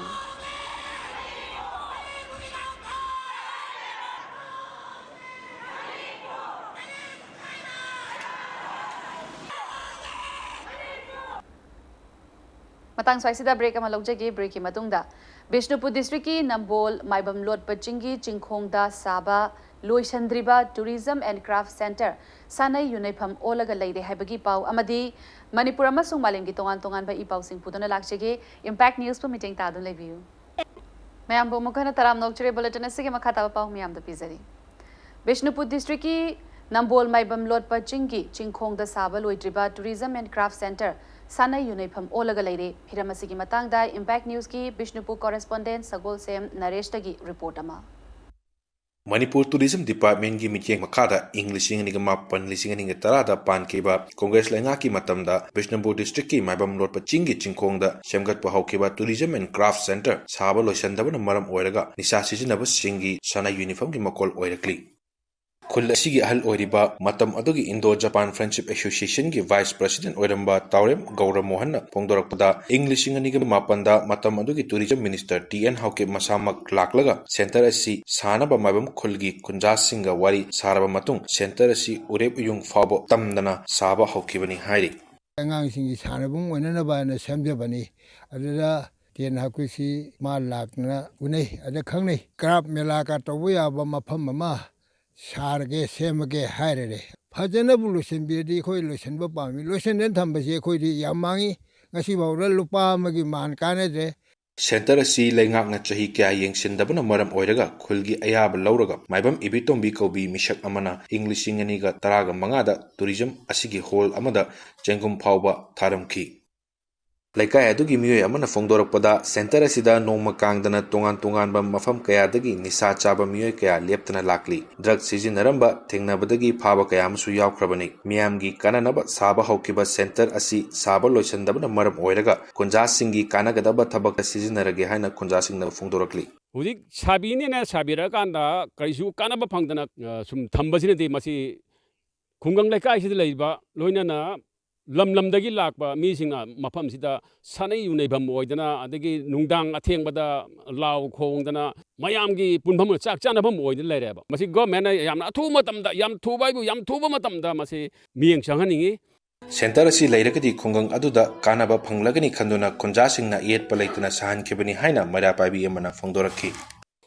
ꯃꯇꯥꯡ ꯁ꯭ꯋꯥꯏꯁꯤꯗ break ꯑꯃ ꯂꯧꯖꯒꯦ꯫ Break-ꯀꯤ ꯃꯇꯨꯡꯗ ꯕꯤꯁꯅꯨꯄꯨꯔ district-ꯀꯤ ꯅꯝꯕꯣꯜ ꯃꯥꯏꯕꯝ ꯂꯣꯠꯄ ꯆꯤꯡꯒꯤ ꯆꯤꯡꯈꯣꯡꯗ ꯁꯥꯕ ꯂꯣꯏꯁꯤꯟꯗ꯭ꯔꯤꯕ Tourism and Craft Centre ꯁꯥꯟꯅꯩ ꯌꯨꯅꯩꯐꯝ ꯑꯣꯜꯂꯒ ꯂꯩꯔꯦ ꯍꯥꯏꯕꯒꯤ ꯄꯥꯎ ꯑꯃꯗꯤ ꯃꯅꯤꯄꯨꯔ ꯑꯃꯁꯨꯡ ꯃꯥꯂꯦꯝꯒꯤ ꯇꯣꯉꯥꯟ ꯇꯣꯉꯥꯟꯕ ꯏ ꯄꯥꯎꯁꯤꯡ ꯄꯨꯗꯨꯅ ꯂꯥꯛꯆꯒꯦ꯫ Impact News-ꯄꯨ ꯃꯤꯠꯌꯦꯡ ꯇꯥꯗꯨꯅ ꯂꯩꯕꯤꯌꯨ꯫ ꯃꯌꯥꯝꯕꯨ ꯑꯃꯨꯛ ꯍꯟꯅ ꯇꯔꯥꯝꯅ ꯑꯣꯛꯆꯔꯤ꯫ Bulletin ꯑꯁꯤꯒꯤ ꯃꯈꯥ ꯇꯥꯕ ꯄꯥꯎ ꯃꯌꯥꯝꯗ ꯄꯤꯖꯔꯤ꯫ ꯕꯤꯁꯅꯨꯄꯨꯔ district-ꯀꯤ ꯅꯝꯕꯣꯜ ꯃꯥꯏꯕꯝ ꯂꯣꯠꯄ ꯆꯤꯡꯒꯤ ꯆꯤꯡꯈꯣꯡꯗ ꯁꯥꯕ ꯂꯣꯏꯗ꯭ꯔꯤꯕ Tourism and Craft Centre ꯁꯥꯟꯅꯩ ꯌꯨꯅꯩꯐꯝ ꯑꯣꯜꯂꯒ ꯂꯩꯔꯦ꯫ ꯍꯤꯔꯝ ꯑꯁꯤꯒꯤ ꯃꯇꯥꯡꯗ Impact News-ꯀꯤ ꯕꯤꯁꯅꯨꯄꯨꯔ correspondent ꯁꯒꯣꯜꯁꯦꯝ ꯅꯔꯦꯁꯇꯒꯤ report ꯑꯃ꯫ ꯃꯅꯤꯄꯨꯔ Tourism Department-ꯒꯤ ꯃꯤꯠꯌꯦꯡ ꯃꯈꯥꯗ ꯏꯪ ꯂꯤꯁꯤꯡ ꯑꯅꯤꯒ ꯃꯥꯄꯟ, ꯂꯤꯁꯤꯡ ꯑꯅꯤꯒ ꯇꯔꯥꯗ ꯄꯥꯟꯈꯤꯕ Congress ꯂꯩꯉꯥꯛꯀꯤ ꯃꯇꯝꯗ ꯕꯤꯁꯅꯨꯄꯨꯔ district-ꯀꯤ ꯃꯥꯏꯕꯝ ꯂꯣꯠꯄ ꯆꯤꯡꯒꯤ ꯆꯤꯡꯈꯣꯡꯗ ꯁꯦꯝꯒꯠꯄ ꯍꯧꯈꯤꯕ Tourism and Craft Centre ꯁꯥꯕ ꯂꯣꯏꯁꯤꯟꯗꯕꯅ ꯃꯔꯝ ꯑꯣꯏꯔꯒ ꯅꯤꯁꯥ ꯁꯤꯖꯤꯟꯅꯕꯁꯤꯡꯒꯤ ꯁꯥꯟꯅꯩ ꯌꯨꯅꯤꯐꯝꯒꯤ ꯃꯀꯣꯜ ꯑꯣꯏꯔꯛꯂꯤ꯫ ꯈꯨꯜ ꯑꯁꯤꯒꯤ ꯑꯍꯜ ꯑꯣꯏꯔꯤꯕ, ꯃꯇꯝ ꯑꯗꯨꯒꯤ Indo Japan Friendship Association ꯒꯤ vice president ꯑꯣꯏꯔꯝꯕ ꯇꯥꯎꯔꯦꯝ ꯒꯧꯔ ꯃꯣꯍꯟꯅ ꯐꯣꯡꯗꯣꯔꯛꯄꯗ, ꯏꯪ ꯂꯤꯁꯤꯡ ꯑꯅꯤꯒ ꯃꯥꯄꯟꯗ ꯃꯇꯝ ꯑꯗꯨꯒꯤ tourism minister T and Haokip ꯃꯁꯥꯃꯛ ꯂꯥꯛꯂꯒ centre ꯑꯁꯤ ꯁꯥꯅꯕ ꯃꯥꯏꯕꯝ ꯈꯨꯜꯒꯤ ꯈꯨꯟꯖꯥꯁꯤꯡꯒ ꯋꯥꯔꯤ ꯁꯥꯔꯕ ꯃꯇꯨꯡ centre ꯑꯁꯤ ꯎꯔꯦꯞ ꯎꯌꯨꯡ ꯐꯥꯎꯕ ꯇꯝꯗꯅ ꯁꯥꯕ ꯍꯧꯈꯤꯕꯅꯤ ꯍꯥꯏꯔꯤ꯫ ꯑꯉꯥꯡꯁꯤꯡꯒꯤ ꯁꯥꯟꯅꯕꯨꯡ ꯑꯣꯏꯅꯅꯕ ꯍꯥꯏꯅ ꯁꯦꯝꯖꯕꯅꯤ꯫ ꯑꯗꯨꯗ ꯇꯤ ꯑꯦꯟ ꯍꯥꯎꯀꯤꯞꯁꯤ ꯃꯥ ꯂꯥꯛꯇꯅ ꯎꯅꯩ, ꯑꯗ ꯈꯪꯅꯩ꯫ ꯀ꯭ꯔꯥꯐ ꯃꯦꯂꯥꯒ ꯇꯧꯕ ꯌꯥꯕ ꯃꯐꯝ ꯑꯃ ꯁꯥꯔꯒꯦ, ꯁꯦꯝꯃꯒꯦ ꯍꯥꯏꯔꯔꯦ꯫ ꯐꯖꯅꯕꯨ ꯂꯣꯏꯁꯤꯟꯕꯤꯔꯗꯤ ꯑꯩꯈꯣꯏ ꯂꯣꯏꯁꯤꯟꯕ ꯄꯥꯝꯃꯤ꯫ ꯂꯣꯏꯁꯤꯟꯗꯅ ꯊꯝꯕꯁꯤ ꯑꯩꯈꯣꯏꯗꯤ ꯌꯥꯝ ꯃꯥꯡꯉꯤ꯫ ꯉꯁꯤꯐꯥꯎꯗ ꯂꯨꯄꯥ ꯑꯃꯒꯤ ꯃꯥꯟ ꯀꯥꯟꯅꯗ꯭ꯔꯦ꯫ Centre ꯑꯁꯤ ꯂꯩꯉꯥꯛꯅ ꯆꯍꯤ ꯀꯌꯥ ꯌꯦꯡꯁꯤꯟꯗꯕꯅ ꯃꯔꯝ ꯑꯣꯏꯔꯒ ꯈꯨꯜꯒꯤ ꯑꯌꯥꯕ ꯂꯧꯔꯒ ꯃꯥꯏꯕꯝ ꯏꯕꯤꯇꯣꯝꯕꯤ ꯀꯧꯕꯤ ꯃꯤꯁꯛ ꯑꯃꯅ ꯏꯪ ꯂꯤꯁꯤꯡ ꯑꯅꯤꯒ ꯇꯔꯥꯒ ꯃꯉꯥꯗ tourism ꯑꯁꯤꯒꯤ hall ꯑꯃꯗ ꯆꯦꯡꯒꯨꯝ ꯐꯥꯎꯕ ꯊꯥꯔꯝꯈꯤ꯫ ꯂꯩꯀꯥꯏ ꯑꯗꯨꯒꯤ ꯃꯤꯑꯣꯏ ꯑꯃꯅ ꯐꯣꯡꯗꯣꯔꯛꯄꯗ, centre ꯑꯁꯤꯗ ꯅꯣꯡꯃ ꯀꯥꯡꯗꯅ ꯇꯣꯉꯥꯟ ꯇꯣꯉꯥꯟꯕ ꯃꯐꯝ ꯀꯌꯥꯗꯒꯤ ꯅꯤꯁꯥ ꯆꯥꯕ ꯃꯤꯑꯣꯏ ꯀꯌꯥ ꯂꯦꯞꯇꯅ ꯂꯥꯛꯂꯤ꯫ Drug ꯁꯤꯖꯤꯟꯅꯔꯝꯕ ꯊꯦꯡꯅꯕꯗꯒꯤ ꯐꯥꯕ ꯀꯌꯥ ꯑꯃꯁꯨ ꯌꯥꯎꯈ꯭ꯔꯕꯅꯤ꯫ ꯃꯤꯌꯥꯝꯒꯤ ꯀꯥꯟꯅꯅꯕ ꯁꯥꯕ ꯍꯧꯈꯤꯕ centre ꯑꯁꯤ ꯁꯥꯕ ꯂꯣꯏꯁꯤꯟꯗꯕꯅ ꯃꯔꯝ ꯑꯣꯏꯔꯒ ꯈꯨꯟꯖꯥꯁꯤꯡꯒꯤ ꯀꯥꯟꯅꯒꯗꯕ ꯊꯕꯛꯇ ꯁꯤꯖꯤꯟꯅꯔꯒꯦ ꯍꯥꯏꯅ ꯈꯨꯟꯖꯥꯁꯤꯡꯅ ꯐꯣꯡꯗꯣꯔꯛꯂꯤ꯫ ꯍꯧꯖꯤꯛ ꯁꯥꯕꯤꯅꯦꯅ ꯁꯥꯕꯤꯔꯛꯑꯀꯥꯟꯗ ꯀꯔꯤꯁꯨ ꯀꯥꯟꯅꯕ ꯐꯪꯗꯅ, ꯑ, ꯁꯨꯝ ꯊꯝꯕꯁꯤꯅꯗꯤ ꯃꯁꯤ ꯈꯨꯡꯒꯪ ꯂꯩꯀꯥꯏꯁꯤꯗ ꯂꯩꯔꯤꯕ, ꯂꯣꯏꯅꯅ ꯂꯝ ꯂꯝꯗꯒꯤ ꯂꯥꯛꯄ ꯃꯤꯁꯤꯡꯅ ꯃꯐꯝꯁꯤꯗ ꯁꯥꯟꯅꯩ ꯌꯨꯅꯩꯐꯝ ꯑꯣꯏꯗꯅ, ꯑꯗꯒꯤ ꯅꯨꯡꯗꯥꯡ ꯑꯊꯦꯡꯕꯗ ꯂꯥꯎ ꯈꯣꯡꯗꯅ ꯃꯌꯥꯝꯒꯤ ꯄꯨꯟꯐꯝ, ꯆꯥꯛ ꯆꯥꯅꯐꯝ ꯑꯣꯏꯗꯅ ꯂꯩꯔꯦꯕ꯫ ꯃꯁꯤ governmentꯅ ꯌꯥꯝꯅ ꯑꯊꯨꯕ ꯃꯇꯝꯗ, ꯌꯥꯝ ꯊꯨꯕ ꯍꯥꯏꯕꯨ ꯌꯥꯝ ꯊꯨꯕ ꯃꯇꯝꯗ ꯃꯁꯤ ꯃꯤꯠꯌꯦꯡ ꯆꯪꯍꯟꯅꯤꯡꯉꯤ꯫ Centre ꯑꯁꯤ ꯂꯩꯔꯒꯗꯤ ꯈꯨꯡꯒꯪ ꯑꯗꯨꯗ ꯀꯥꯟꯅꯕ ꯐꯪꯂꯒꯅꯤ ꯈꯟꯗꯨꯅ ꯈꯨꯟꯖꯥꯁꯤꯡꯅ ꯑꯌꯦꯠꯄ ꯂꯩꯇꯅ ꯁꯥꯍꯟꯈꯤꯕꯅꯤ ꯍꯥꯏꯅ ꯃꯩꯔꯥ ꯄꯥꯏꯕꯤ ꯑꯃꯅ ꯐꯣꯡꯗꯣꯔꯛꯈꯤ꯫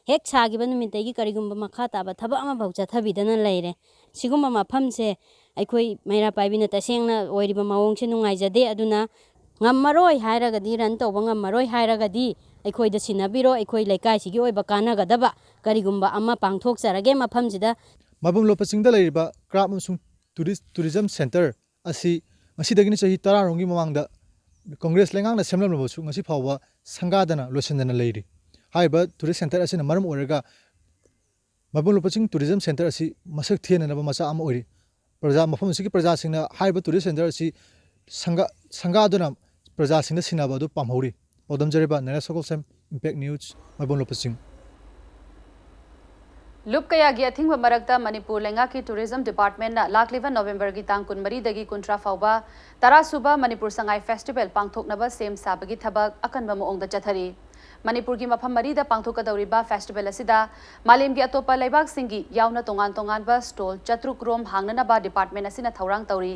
ꯍꯦꯛ ꯁꯥꯈꯤꯕ ꯅꯨꯃꯤꯠꯇꯒꯤ ꯀꯔꯤꯒꯨꯝꯕ ꯃꯈꯥ ꯇꯥꯕ ꯊꯕꯛ ꯑꯃꯐꯥꯎ ꯆꯠꯊꯕꯤꯗꯅ ꯂꯩꯔꯦ꯫ ꯁꯤꯒꯨꯝꯕ ꯃꯐꯝꯁꯦ ꯑꯩꯈꯣꯏ ꯃꯩꯔꯥ ꯄꯥꯏꯕꯤꯅ ꯇꯁꯦꯡꯅ ꯑꯣꯏꯔꯤꯕ ꯃꯑꯣꯡꯁꯦ ꯅꯨꯡꯉꯥꯏꯖꯗꯦ꯫ ꯑꯗꯨꯅ ꯉꯝꯃꯔꯣꯏ ꯍꯥꯏꯔꯒꯗꯤ, run ꯇꯧꯕ ꯉꯝꯃꯔꯣꯏ ꯍꯥꯏꯔꯒꯗꯤ, ꯑꯩꯈꯣꯏꯗ ꯁꯤꯟꯅꯕꯤꯔꯣ꯫ ꯑꯩꯈꯣꯏ ꯂꯩꯀꯥꯏꯁꯤꯒꯤ ꯑꯣꯏꯕ ꯀꯥꯟꯅꯒꯗꯕ ꯀꯔꯤꯒꯨꯝꯕ ꯑꯃ ꯄꯥꯡꯊꯣꯛꯆꯔꯒꯦ ꯃꯐꯝꯁꯤꯗ꯫ ꯃꯥꯏꯕꯝ ꯂꯣꯛꯄ ꯆꯤꯡꯗ ꯂꯩꯔꯤꯕ craft ꯑꯃꯁꯨꯡ tourist, tourism centre ꯑꯁꯤ ꯉꯁꯤꯗꯒꯤꯅ ꯆꯍꯤ ꯇꯔꯥꯔꯣꯝꯒꯤ ꯃꯃꯥꯡꯗ Congress ꯂꯩꯉꯥꯛꯅ ꯁꯦꯝꯂꯝꯂꯕꯁꯨ ꯉꯁꯤ ꯐꯥꯎꯕ ꯁꯪꯒꯥꯗꯅ ꯂꯣꯏꯁꯤꯟꯗꯅ ꯂꯩꯔꯤ꯫ ꯍꯥꯏꯔꯤꯕ tourist centre ꯑꯁꯤꯅ ꯃꯔꯝ ꯑꯣꯏꯔꯒ ꯃꯥꯏꯕꯝ ꯂꯣꯛꯄ ꯆꯤꯡ tourism centre ꯑꯁꯤ ꯃꯁꯛ ꯊꯦꯟꯅꯅꯕ ꯃꯆꯥꯛ ꯑꯃ ꯑꯣꯏꯔꯤ꯫ ꯄ꯭ꯔꯖꯥ, ꯃꯐꯝ ꯑꯁꯤꯒꯤ ꯄ꯭ꯔꯖꯥꯁꯤꯡꯅ ꯍꯥꯏꯔꯤꯕ tourist centre ꯑꯁꯤ ꯁꯪꯒꯥ-, ꯁꯪꯒꯥꯗꯨꯅ ꯄ꯭ꯔꯖꯥꯁꯤꯡꯗ ꯁꯤꯟꯅꯕ ꯑꯗꯨ ꯄꯥꯝꯍꯧꯔꯤ꯫ ꯄꯥꯎꯗꯝꯖꯔꯤꯕ ꯅꯥꯏꯔꯥ ꯁꯒꯣꯜꯁꯦꯝ, Impact News, ꯃꯥꯏꯕꯝ ꯂꯣꯛꯄ ꯆꯤꯡ꯫ ꯂꯨꯞ ꯀꯌꯥꯒꯤ ꯑꯊꯤꯡꯕ ꯃꯔꯛꯇ ꯃꯅꯤꯄꯨꯔ ꯂꯩꯉꯥꯛꯀꯤ ꯇꯨꯔꯤꯖꯝ ꯗꯤꯄꯥꯔꯠꯃꯦꯟꯅ ꯂꯥꯛꯂꯤꯕ ꯅꯣꯕꯦꯝꯕꯔꯒꯤ ꯇꯥꯡ ꯀꯨꯟꯃꯔꯤꯗꯒꯤ ꯀꯨꯟꯊ꯭ꯔꯥ ꯐꯥꯎꯕ ꯇꯔꯥ ꯁꯨꯕ ꯃꯅꯤꯄꯨꯔ ꯁꯉꯥꯏ ꯐꯦꯁꯇꯤꯚꯦꯜ ꯄꯥꯡꯊꯣꯛꯅꯕ ꯁꯦꯝ ꯁꯥꯕꯒꯤ ꯊꯕꯛ ꯑꯀꯟꯕ ꯃꯑꯣꯡꯗ ꯆꯠꯊꯔꯤ꯫ ꯃꯅꯤꯄꯨꯔꯒꯤ ꯃꯐꯝ ꯃꯔꯤꯗ ꯄꯥꯡꯊꯣꯛꯀꯗꯧꯔꯤꯕ ꯐꯦꯁꯇꯤꯚꯦꯜ ꯑꯁꯤꯗ ꯃꯥꯂꯦꯝꯒꯤ ꯑꯇꯣꯞꯄ ꯂꯩꯕꯥꯛꯁꯤꯡꯒꯤ ꯌꯥꯎꯅ ꯇꯣꯉꯥꯟ ꯇꯣꯉꯥꯟꯕ ꯁ꯭ꯇꯣꯜ ꯆꯥꯇ꯭ꯔꯨꯛ ꯔꯣꯝ ꯍꯥꯡꯅꯅꯕ ꯗꯤꯄꯥꯔꯠꯃꯦꯟ ꯑꯁꯤꯅ ꯊꯧꯔꯥꯡ ꯇꯧꯔꯤ꯫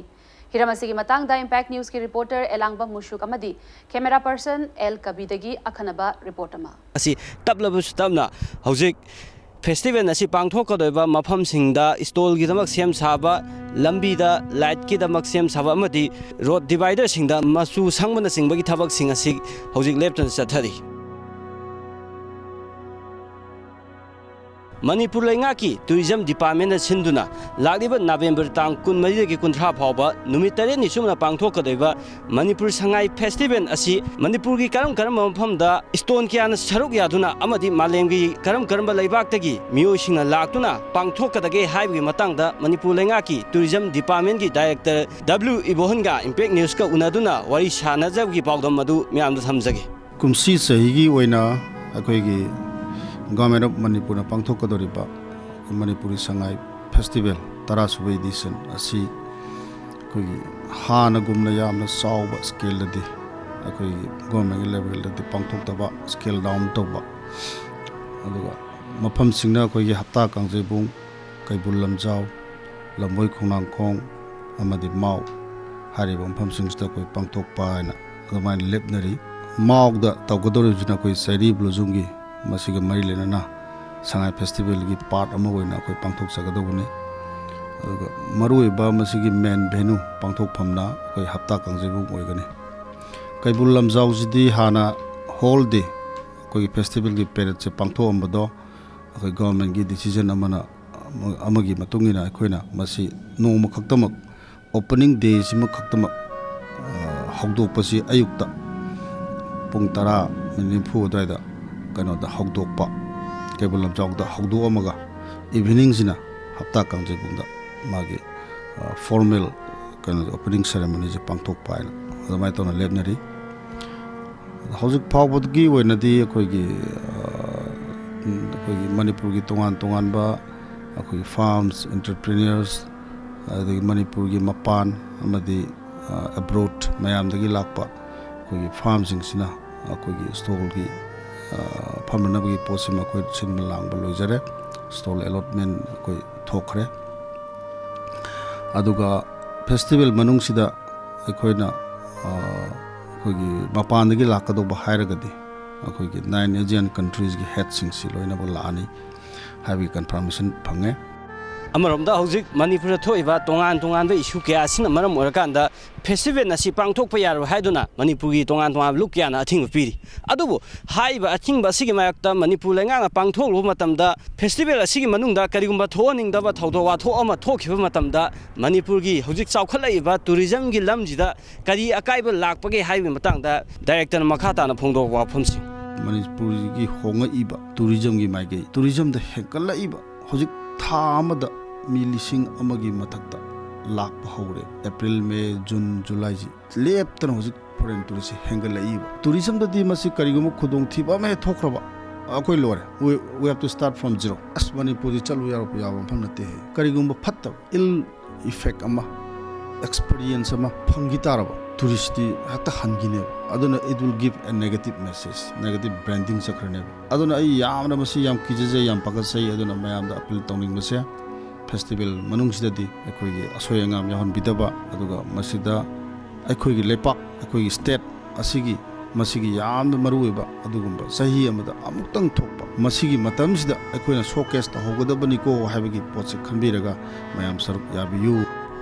ꯍꯤꯔꯝ ꯑꯁꯤꯒꯤ ꯃꯇꯥꯡꯗ ꯏꯝꯄꯦꯛ ꯅ꯭ꯌꯨꯁꯀꯤ ꯔꯤꯄꯣꯔꯇꯔ ꯑꯦꯂꯥꯡꯕꯝ ꯃꯨꯁꯨꯛ ꯑꯃꯗꯤ ꯀꯦꯃꯦꯔꯥ ꯄꯔꯁꯟ ꯑꯦꯜ ꯀꯕꯤꯗꯒꯤ ꯑꯈꯟꯅꯕ ꯔꯤꯄꯣꯔꯠ ꯑꯃ꯫ ꯑꯁꯤ ꯇꯞꯂꯕꯁꯨ ꯇꯞꯅ ꯍꯧꯖꯤꯛ ꯐꯦꯁꯇꯤꯚꯦꯜ ꯑꯁꯤ ꯄꯥꯡꯊꯣꯛꯀꯗꯧꯔꯤꯕ ꯃꯐꯝꯁꯤꯡꯗ ꯁ꯭ꯇꯣꯜꯒꯤꯗꯃꯛ ꯁꯦꯝ ꯁꯥꯕ, ꯂꯝꯕꯤꯗ ꯂꯥꯏꯠꯀꯤꯗꯃꯛ ꯁꯦꯝ ꯁꯥꯕ ꯑꯃꯗꯤ ꯔꯣꯗ ꯗꯤꯚꯥꯏꯗꯔꯁꯤꯡꯗ ꯃꯆꯨ ꯁꯪꯕꯅꯆꯤꯡꯕꯒꯤ ꯊꯕꯛꯁꯤꯡ ꯑꯁꯤ ꯍꯧꯖꯤꯛ ꯂꯦꯞꯇꯅ ꯆꯠꯊꯔꯤ꯫ ꯃꯅꯤꯄꯨꯔ ꯂꯩꯉꯥꯛꯀꯤ ꯇꯨꯔꯤꯖꯝ ꯗꯤꯄꯥꯔꯠꯃꯦꯟꯅ ꯁꯤꯟꯗꯨꯅ ꯂꯥꯛꯂꯤꯕ ꯅꯕꯦꯝꯕꯔ ꯇꯥꯡ ꯀꯨꯟꯃꯔꯤꯗꯒꯤ ꯀꯨꯟꯊ꯭ꯔꯥ ꯐꯥꯎꯕ ꯅꯨꯃꯤꯠ ꯇꯔꯦꯠꯅꯤ ꯆꯨꯞꯅ ꯄꯥꯡꯊꯣꯛꯀꯗꯧꯔꯤꯕ ꯃꯅꯤꯄꯨꯔ ꯁꯉꯥꯏ ꯐꯦꯁꯇꯤꯚꯦꯜ ꯑꯁꯤ ꯃꯅꯤꯄꯨꯔꯒꯤ ꯀꯔꯝ ꯀꯔꯝꯕ ꯃꯐꯝꯗ ꯁ꯭ꯇꯣꯟ ꯀꯌꯥꯅ ꯁꯔꯨꯛ ꯌꯥꯗꯨꯅ ꯑꯃꯗꯤ ꯃꯥꯂꯦꯝꯒꯤ ꯀꯔꯝ ꯀꯔꯝꯕ ꯂꯩꯕꯥꯛꯇꯒꯤ ꯃꯤꯑꯣꯏꯁꯤꯡꯅ ꯂꯥꯛꯇꯨꯅ ꯄꯥꯡꯊꯣꯛꯀꯗꯒꯦ ꯍꯥꯏꯕꯒꯤ ꯃꯇꯥꯡꯗ ꯃꯅꯤꯄꯨꯔ ꯂꯩꯉꯥꯛꯀꯤ ꯇꯨꯔꯤꯖꯝ ꯗꯤꯄꯥꯔꯠꯃꯦꯟꯒꯤ ꯗꯥꯏꯔꯦꯛꯇꯔ ꯗꯕ꯭ꯂꯤꯎ ꯏꯕꯣꯍꯟꯒ ꯏꯝꯄꯦꯛ ꯅ꯭ꯌꯨꯁꯀ ꯎꯅꯗꯨꯅ ꯋꯥꯔꯤ ꯁꯥꯟꯅꯖꯕꯒꯤ ꯄꯥꯎꯗꯝ ꯑꯗꯨ ꯃꯌꯥꯝꯗ ꯊꯝꯖꯒꯦ꯫ ꯀꯨꯝꯁꯤ ꯆꯍꯤꯒꯤ ꯑꯣꯏꯅ ꯑꯩꯈꯣꯏꯒꯤ ꯒꯣꯔꯃꯦꯟ ꯑꯣꯐ ꯃꯅꯤꯄꯨꯔꯅ ꯄꯥꯡꯊꯣꯛꯀꯗꯧꯔꯤꯕ ꯃꯅꯤꯄꯨꯔꯤ ꯁꯉꯥꯏ ꯐꯦꯁꯇꯤꯚꯦꯜ ꯇꯔꯥ ꯁꯨꯕ ꯏꯗꯤꯁꯟ ꯑꯁꯤ ꯑꯩꯈꯣꯏꯒꯤ ꯍꯥꯟꯅꯒꯨꯝꯅ ꯌꯥꯝꯅ ꯆꯥꯎꯕ ꯁ꯭ꯀꯦꯜꯗꯗꯤ ꯑꯩꯈꯣꯏꯒꯤ ꯒꯣꯔꯃꯦꯟꯒꯤ ꯂꯦꯚꯦꯜꯗꯗꯤ ꯄꯥꯡꯊꯣꯛꯇꯕ, ꯁ꯭ꯀꯦꯜ ꯗꯥꯎꯟ ꯇꯧꯕ, ꯑꯗꯨꯒ ꯃꯐꯝꯁꯤꯡꯅ ꯑꯩꯈꯣꯏꯒꯤ ꯍꯞꯇꯥ ꯀꯥꯡꯖꯩꯕꯨꯡ, ꯀꯩꯕꯨꯜ ꯂꯝꯖꯥꯎ, ꯂꯝꯕꯣꯏ ꯈꯣꯡꯅꯥꯡꯈꯣꯡ ꯑꯃꯗꯤ ꯃꯥꯎ ꯍꯥꯏꯔꯤꯕ ꯃꯐꯝꯁꯤꯡꯁꯤꯗ ꯑꯩꯈꯣꯏ ꯄꯥꯡꯊꯣꯛꯄ ꯍꯥꯏꯅ ꯑꯗꯨꯃꯥꯏꯅ ꯂꯦꯞꯅꯔꯤ꯫ ꯃꯥꯎꯗ ꯇꯧꯒꯗꯧꯔꯤꯕꯁꯤꯅ ꯑꯩꯈꯣꯏ ꯆꯩꯔꯤ ꯕ꯭ꯂꯣꯖꯨꯝꯒꯤ ꯃꯁꯤꯒ ꯃꯔꯤ ꯂꯩꯅꯅ ꯁꯉꯥꯏ ꯐꯦꯁꯇꯤꯚꯦꯜꯒꯤ ꯄꯥꯔꯠ ꯑꯃ ꯑꯣꯏꯅ ꯑꯩꯈꯣꯏ ꯄꯥꯡꯊꯣꯛꯆꯒꯗꯧꯕꯅꯤ꯫ ꯑꯗꯨꯒ ꯃꯔꯨꯑꯣꯏꯕ ꯃꯁꯤꯒꯤ ꯃꯦꯟ ꯚꯦꯅꯨ ꯄꯥꯡꯊꯣꯛꯐꯝꯅ ꯑꯩꯈꯣꯏ ꯍꯞꯇꯥ ꯀꯥꯡꯖꯩꯕꯨꯡ ꯑꯣꯏꯒꯅꯤ꯫ ꯀꯩꯕꯨꯜ ꯂꯝꯖꯥꯎꯁꯤꯗꯤ ꯍꯥꯟꯅ ꯍꯣꯜ ꯗꯦ ꯑꯩꯈꯣꯏꯒꯤ ꯐꯦꯁꯇꯤꯚꯦꯜꯒꯤ ꯄꯦꯔꯦꯠꯁꯦ ꯄꯥꯡꯊꯣꯛꯑꯝꯕꯗꯣ ꯑꯩꯈꯣꯏ ꯒꯣꯔꯃꯦꯟꯒꯤ ꯗꯤꯁꯤꯖꯟ ꯑꯃꯅ, ꯑꯃꯒꯤ ꯃꯇꯨꯡ ꯏꯟꯅ ꯑꯩꯈꯣꯏꯅ ꯃꯁꯤ ꯅꯣꯡꯃ ꯈꯛꯇꯃꯛ, ꯑꯣꯄꯅꯤꯡ ꯗꯦꯁꯤꯃ ꯈꯛꯇꯃꯛ, ꯑ, ꯍꯧꯗꯣꯛꯄꯁꯤ ꯑꯌꯨꯛꯇ ꯄꯨꯡ ꯇꯔꯥ ꯃꯤꯅꯤꯠ ꯅꯤꯐꯨ ꯑꯗꯨꯋꯥꯏꯗ ꯀꯩꯅꯣꯗ ꯍꯧꯗꯣꯛꯄ, ꯀꯩꯕꯨꯜ ꯂꯝꯖꯥꯎꯗ ꯍꯧꯗꯣꯛꯑꯝꯃꯒ, ꯏꯚꯤꯅꯤꯡꯁꯤꯅ ꯍꯞꯇꯥ ꯀꯥꯡꯖꯩꯕꯨꯡꯗ ꯃꯥꯒꯤ, ꯑ, ꯐꯣꯔꯃꯦꯜ ꯀꯩꯅꯣ, ꯑꯣꯄꯅꯤꯡ ꯁꯦꯔꯦꯃꯣꯅꯤꯁꯦ ꯄꯥꯡꯊꯣꯛꯄ ꯍꯥꯏꯅ ꯑꯗꯨꯃꯥꯏꯅ ꯇꯧꯅ ꯂꯦꯞꯅꯔꯤ꯫ ꯍꯧꯖꯤꯛ ꯐꯥꯎꯕꯒꯤ ꯑꯣꯏꯅꯗꯤ ꯑꯩꯈꯣꯏꯒꯤ, ꯑ, ꯑꯩꯈꯣꯏꯒꯤ ꯃꯅꯤꯄꯨꯔꯒꯤ ꯇꯣꯉꯥꯟ ꯇꯣꯉꯥꯟꯕ ꯑꯩꯈꯣꯏꯒꯤ farms, entrepreneurs, ꯑꯗꯒꯤ ꯃꯅꯤꯄꯨꯔꯒꯤ ꯃꯄꯥꯟ ꯑꯃꯗꯤ ꯑꯦꯕ꯭ꯔꯣꯗ ꯃꯌꯥꯝꯗꯒꯤ ꯂꯥꯛꯄ ꯑꯩꯈꯣꯏꯒꯤ ꯐꯥꯝꯁꯤꯡꯁꯤꯅ ꯑꯩꯈꯣꯏꯒꯤ ꯁ꯭ꯇꯣꯜꯒꯤ ꯐꯝꯅꯅꯕꯒꯤ ꯄꯣꯠꯁꯤꯃ ꯑꯩꯈꯣꯏ ꯁꯤꯟꯕ ꯂꯥꯡꯕ ꯂꯣꯏꯖꯔꯦ꯫ ꯁ꯭ꯇꯣꯜ ꯑꯦꯂꯣꯠꯃꯦꯟ ꯑꯩꯈꯣꯏ ꯊꯣꯛꯈ꯭ꯔꯦ꯫ ꯑꯗꯨꯒ ꯐꯦꯁꯇꯤꯚꯦꯜ ꯃꯅꯨꯡꯁꯤꯗ ꯑꯩꯈꯣꯏꯅ ꯑꯩꯈꯣꯏꯒꯤ ꯃꯄꯥꯟꯗꯒꯤ ꯂꯥꯛꯀꯗꯧꯕ ꯍꯥꯏꯔꯒꯗꯤ ꯑꯩꯈꯣꯏꯒꯤ ꯅꯥꯏꯟ ꯑꯦꯖꯤꯌꯥꯟ ꯀꯟꯇ꯭ꯔꯤꯁꯀꯤ ꯍꯦꯠꯁꯤꯡꯁꯤ ꯂꯣꯏꯅꯃꯛ ꯂꯥꯛꯑꯅꯤ ꯍꯥꯏꯕꯒꯤ ꯀꯟꯐꯥꯔꯃꯦꯁꯟ ꯐꯪꯉꯦ꯫ ꯑꯃꯔꯣꯝꯗ ꯍꯧꯖꯤꯛ ꯃꯅꯤꯄꯨꯔꯗ ꯊꯣꯛꯏꯕ ꯇꯣꯉꯥꯟ ꯇꯣꯉꯥꯟꯕ ꯏꯁꯨ ꯀꯌꯥ ꯑꯁꯤꯅ ꯃꯔꯝ ꯑꯣꯏꯔꯀꯥꯟꯗ ꯐꯦꯁꯇꯤꯚꯦꯜ ꯑꯁꯤ ꯄꯥꯡꯊꯣꯛꯄ ꯌꯥꯔꯣꯏ ꯍꯥꯏꯗꯨꯅ ꯃꯅꯤꯄꯨꯔꯒꯤ ꯇꯣꯉꯥꯟ ꯇꯣꯉꯥꯟꯕ ꯂꯨꯞ ꯀꯌꯥꯅ ꯑꯊꯤꯡꯕ ꯄꯤꯔꯤ꯫ ꯑꯗꯨꯕꯨ ꯍꯥꯏꯔꯤꯕ ꯑꯊꯤꯡꯕ ꯑꯁꯤꯒꯤ ꯃꯥꯌꯣꯛꯇ ꯃꯅꯤꯄꯨꯔ ꯂꯩꯉꯥꯛꯅ ꯄꯥꯡꯊꯣꯛꯂꯨꯕ ꯃꯇꯝꯗ ꯐꯦꯁꯇꯤꯚꯦꯜ ꯑꯁꯤꯒꯤ ꯃꯅꯨꯡꯗ ꯀꯔꯤꯒꯨꯝꯕ ꯊꯣꯛꯍꯟꯅꯤꯡꯗꯕ ꯊꯧꯗꯣꯛ ꯋꯥꯊꯣꯛ ꯑꯃ ꯊꯣꯛꯈꯤꯕ ꯃꯇꯝꯗ ꯃꯅꯤꯄꯨꯔꯒꯤ ꯍꯧꯖꯤꯛ ꯆꯥꯎꯈꯠꯂꯛꯏꯕ ꯇꯨꯔꯤꯖꯝꯒꯤ ꯂꯝꯁꯤꯗ ꯀꯔꯤ ꯑꯀꯥꯏꯕ ꯂꯥꯛꯄꯒꯦ ꯍꯥꯏꯕꯒꯤ ꯃꯇꯥꯡꯗ ꯗꯥꯏꯔꯦꯛꯇꯔꯅ ꯃꯈꯥ ꯇꯥꯅ ꯐꯣꯡꯗꯣꯛꯄ ꯋꯥꯐꯝꯁꯤꯡ꯫ ꯃꯅꯤꯄꯨꯔꯒꯤ ꯍꯣꯡꯉꯛꯏꯕ ꯇꯨꯔꯤꯖꯝꯒꯤ ꯃꯥꯏꯀꯩ, ꯇꯨꯔꯤꯖꯝꯗ ꯍꯦꯟꯒꯠꯂꯛꯏꯕ ꯍꯧꯖꯤꯛ ꯊꯥ ꯑꯃꯗ ꯃꯤ ꯂꯤꯁꯤꯡ ꯑꯃꯒꯤ ꯃꯊꯛꯇ ꯂꯥꯛꯄ ꯍꯧꯔꯦ꯫ ꯑꯦꯄ꯭ꯔꯤꯜ, ꯃꯦ, ꯖꯨꯟ, ꯖꯨꯂꯥꯏꯁꯤ ꯂꯦꯞꯇꯅ ꯍꯧꯖꯤꯛ ꯐꯣꯔꯦꯟ ꯇꯨꯔꯤꯁꯁꯤ ꯍꯦꯟꯒꯠꯂꯛꯏꯕ꯫ ꯇꯨꯔꯤꯖꯝꯗꯗꯤ ꯃꯁꯤ ꯀꯔꯤꯒꯨꯝꯕ ꯈꯨꯗꯣꯡꯊꯤꯕ ꯑꯃ ꯍꯦꯛ ꯊꯣꯛꯈ꯭ꯔꯕ ꯑꯩꯈꯣꯏ ꯂꯣꯏꯔꯦ꯫ We, we have to start from zero. ꯑꯁ, ꯃꯅꯤꯄꯨꯔꯗꯤ ꯆꯠꯂꯨ ꯌꯥꯕ ꯃꯐꯝ ꯅꯠꯇꯦ꯫ ꯀꯔꯤꯒꯨꯝꯕ ꯐꯠꯇꯕ ꯏꯜ ꯏꯐꯦꯛ ꯑꯃ, ꯑꯦꯛꯁꯄꯤꯔꯤꯌꯦꯟꯁ ꯑꯃ ꯐꯪꯈꯤ ꯇꯥꯔꯕ ꯇꯨꯔꯤꯁꯇꯤ ꯍꯦꯛꯇ ꯍꯟꯈꯤꯅꯦꯕ꯫ ꯑꯗꯨꯅ it will give a negative message, negative branding ꯆꯠꯈ꯭ꯔꯅꯦꯕ꯫ ꯑꯗꯨꯅ ꯑꯩ ꯌꯥꯝꯅ ꯃꯁꯤ ꯌꯥꯝ ꯀꯤꯖꯖꯩ, ꯌꯥꯝ ꯄꯥꯈꯠꯆꯩ꯫ ꯑꯗꯨꯅ ꯃꯌꯥꯝꯗ ꯑꯄꯤꯜ ꯇꯧꯅꯤꯡꯕꯁꯦ, ꯐꯦꯁꯇꯤꯚꯦꯜ ꯃꯅꯨꯡꯁꯤꯗꯗꯤ ꯑꯩꯈꯣꯏꯒꯤ ꯑꯁꯣꯏ ꯑꯉꯥꯝ ꯌꯥꯎꯍꯟꯕꯤꯗꯕ, ꯑꯗꯨꯒ ꯃꯁꯤꯗ ꯑꯩꯈꯣꯏꯒꯤ ꯂꯩꯄꯥꯛ, ꯑꯩꯈꯣꯏꯒꯤ ꯁ꯭ꯇꯦꯠ ꯑꯁꯤꯒꯤ ꯃꯁꯤꯒꯤ ꯌꯥꯝꯅ ꯃꯔꯨꯑꯣꯏꯕ ꯑꯗꯨꯒꯨꯝꯕ ꯆꯍꯤ ꯑꯃꯗ ꯑꯃꯨꯛꯇꯪ ꯊꯣꯛꯄ ꯃꯁꯤꯒꯤ ꯃꯇꯝꯁꯤꯗ ꯑꯩꯈꯣꯏꯅ ꯁꯣꯀꯦꯁ ꯇꯧꯍꯧꯒꯗꯕꯅꯤꯀꯣ ꯍꯥꯏꯕꯒꯤ ꯄꯣꯠꯁꯦ ꯈꯟꯕꯤꯔꯒ ꯃꯌꯥꯝ ꯁꯔꯨꯛ ꯌꯥꯕꯤꯌꯨ꯫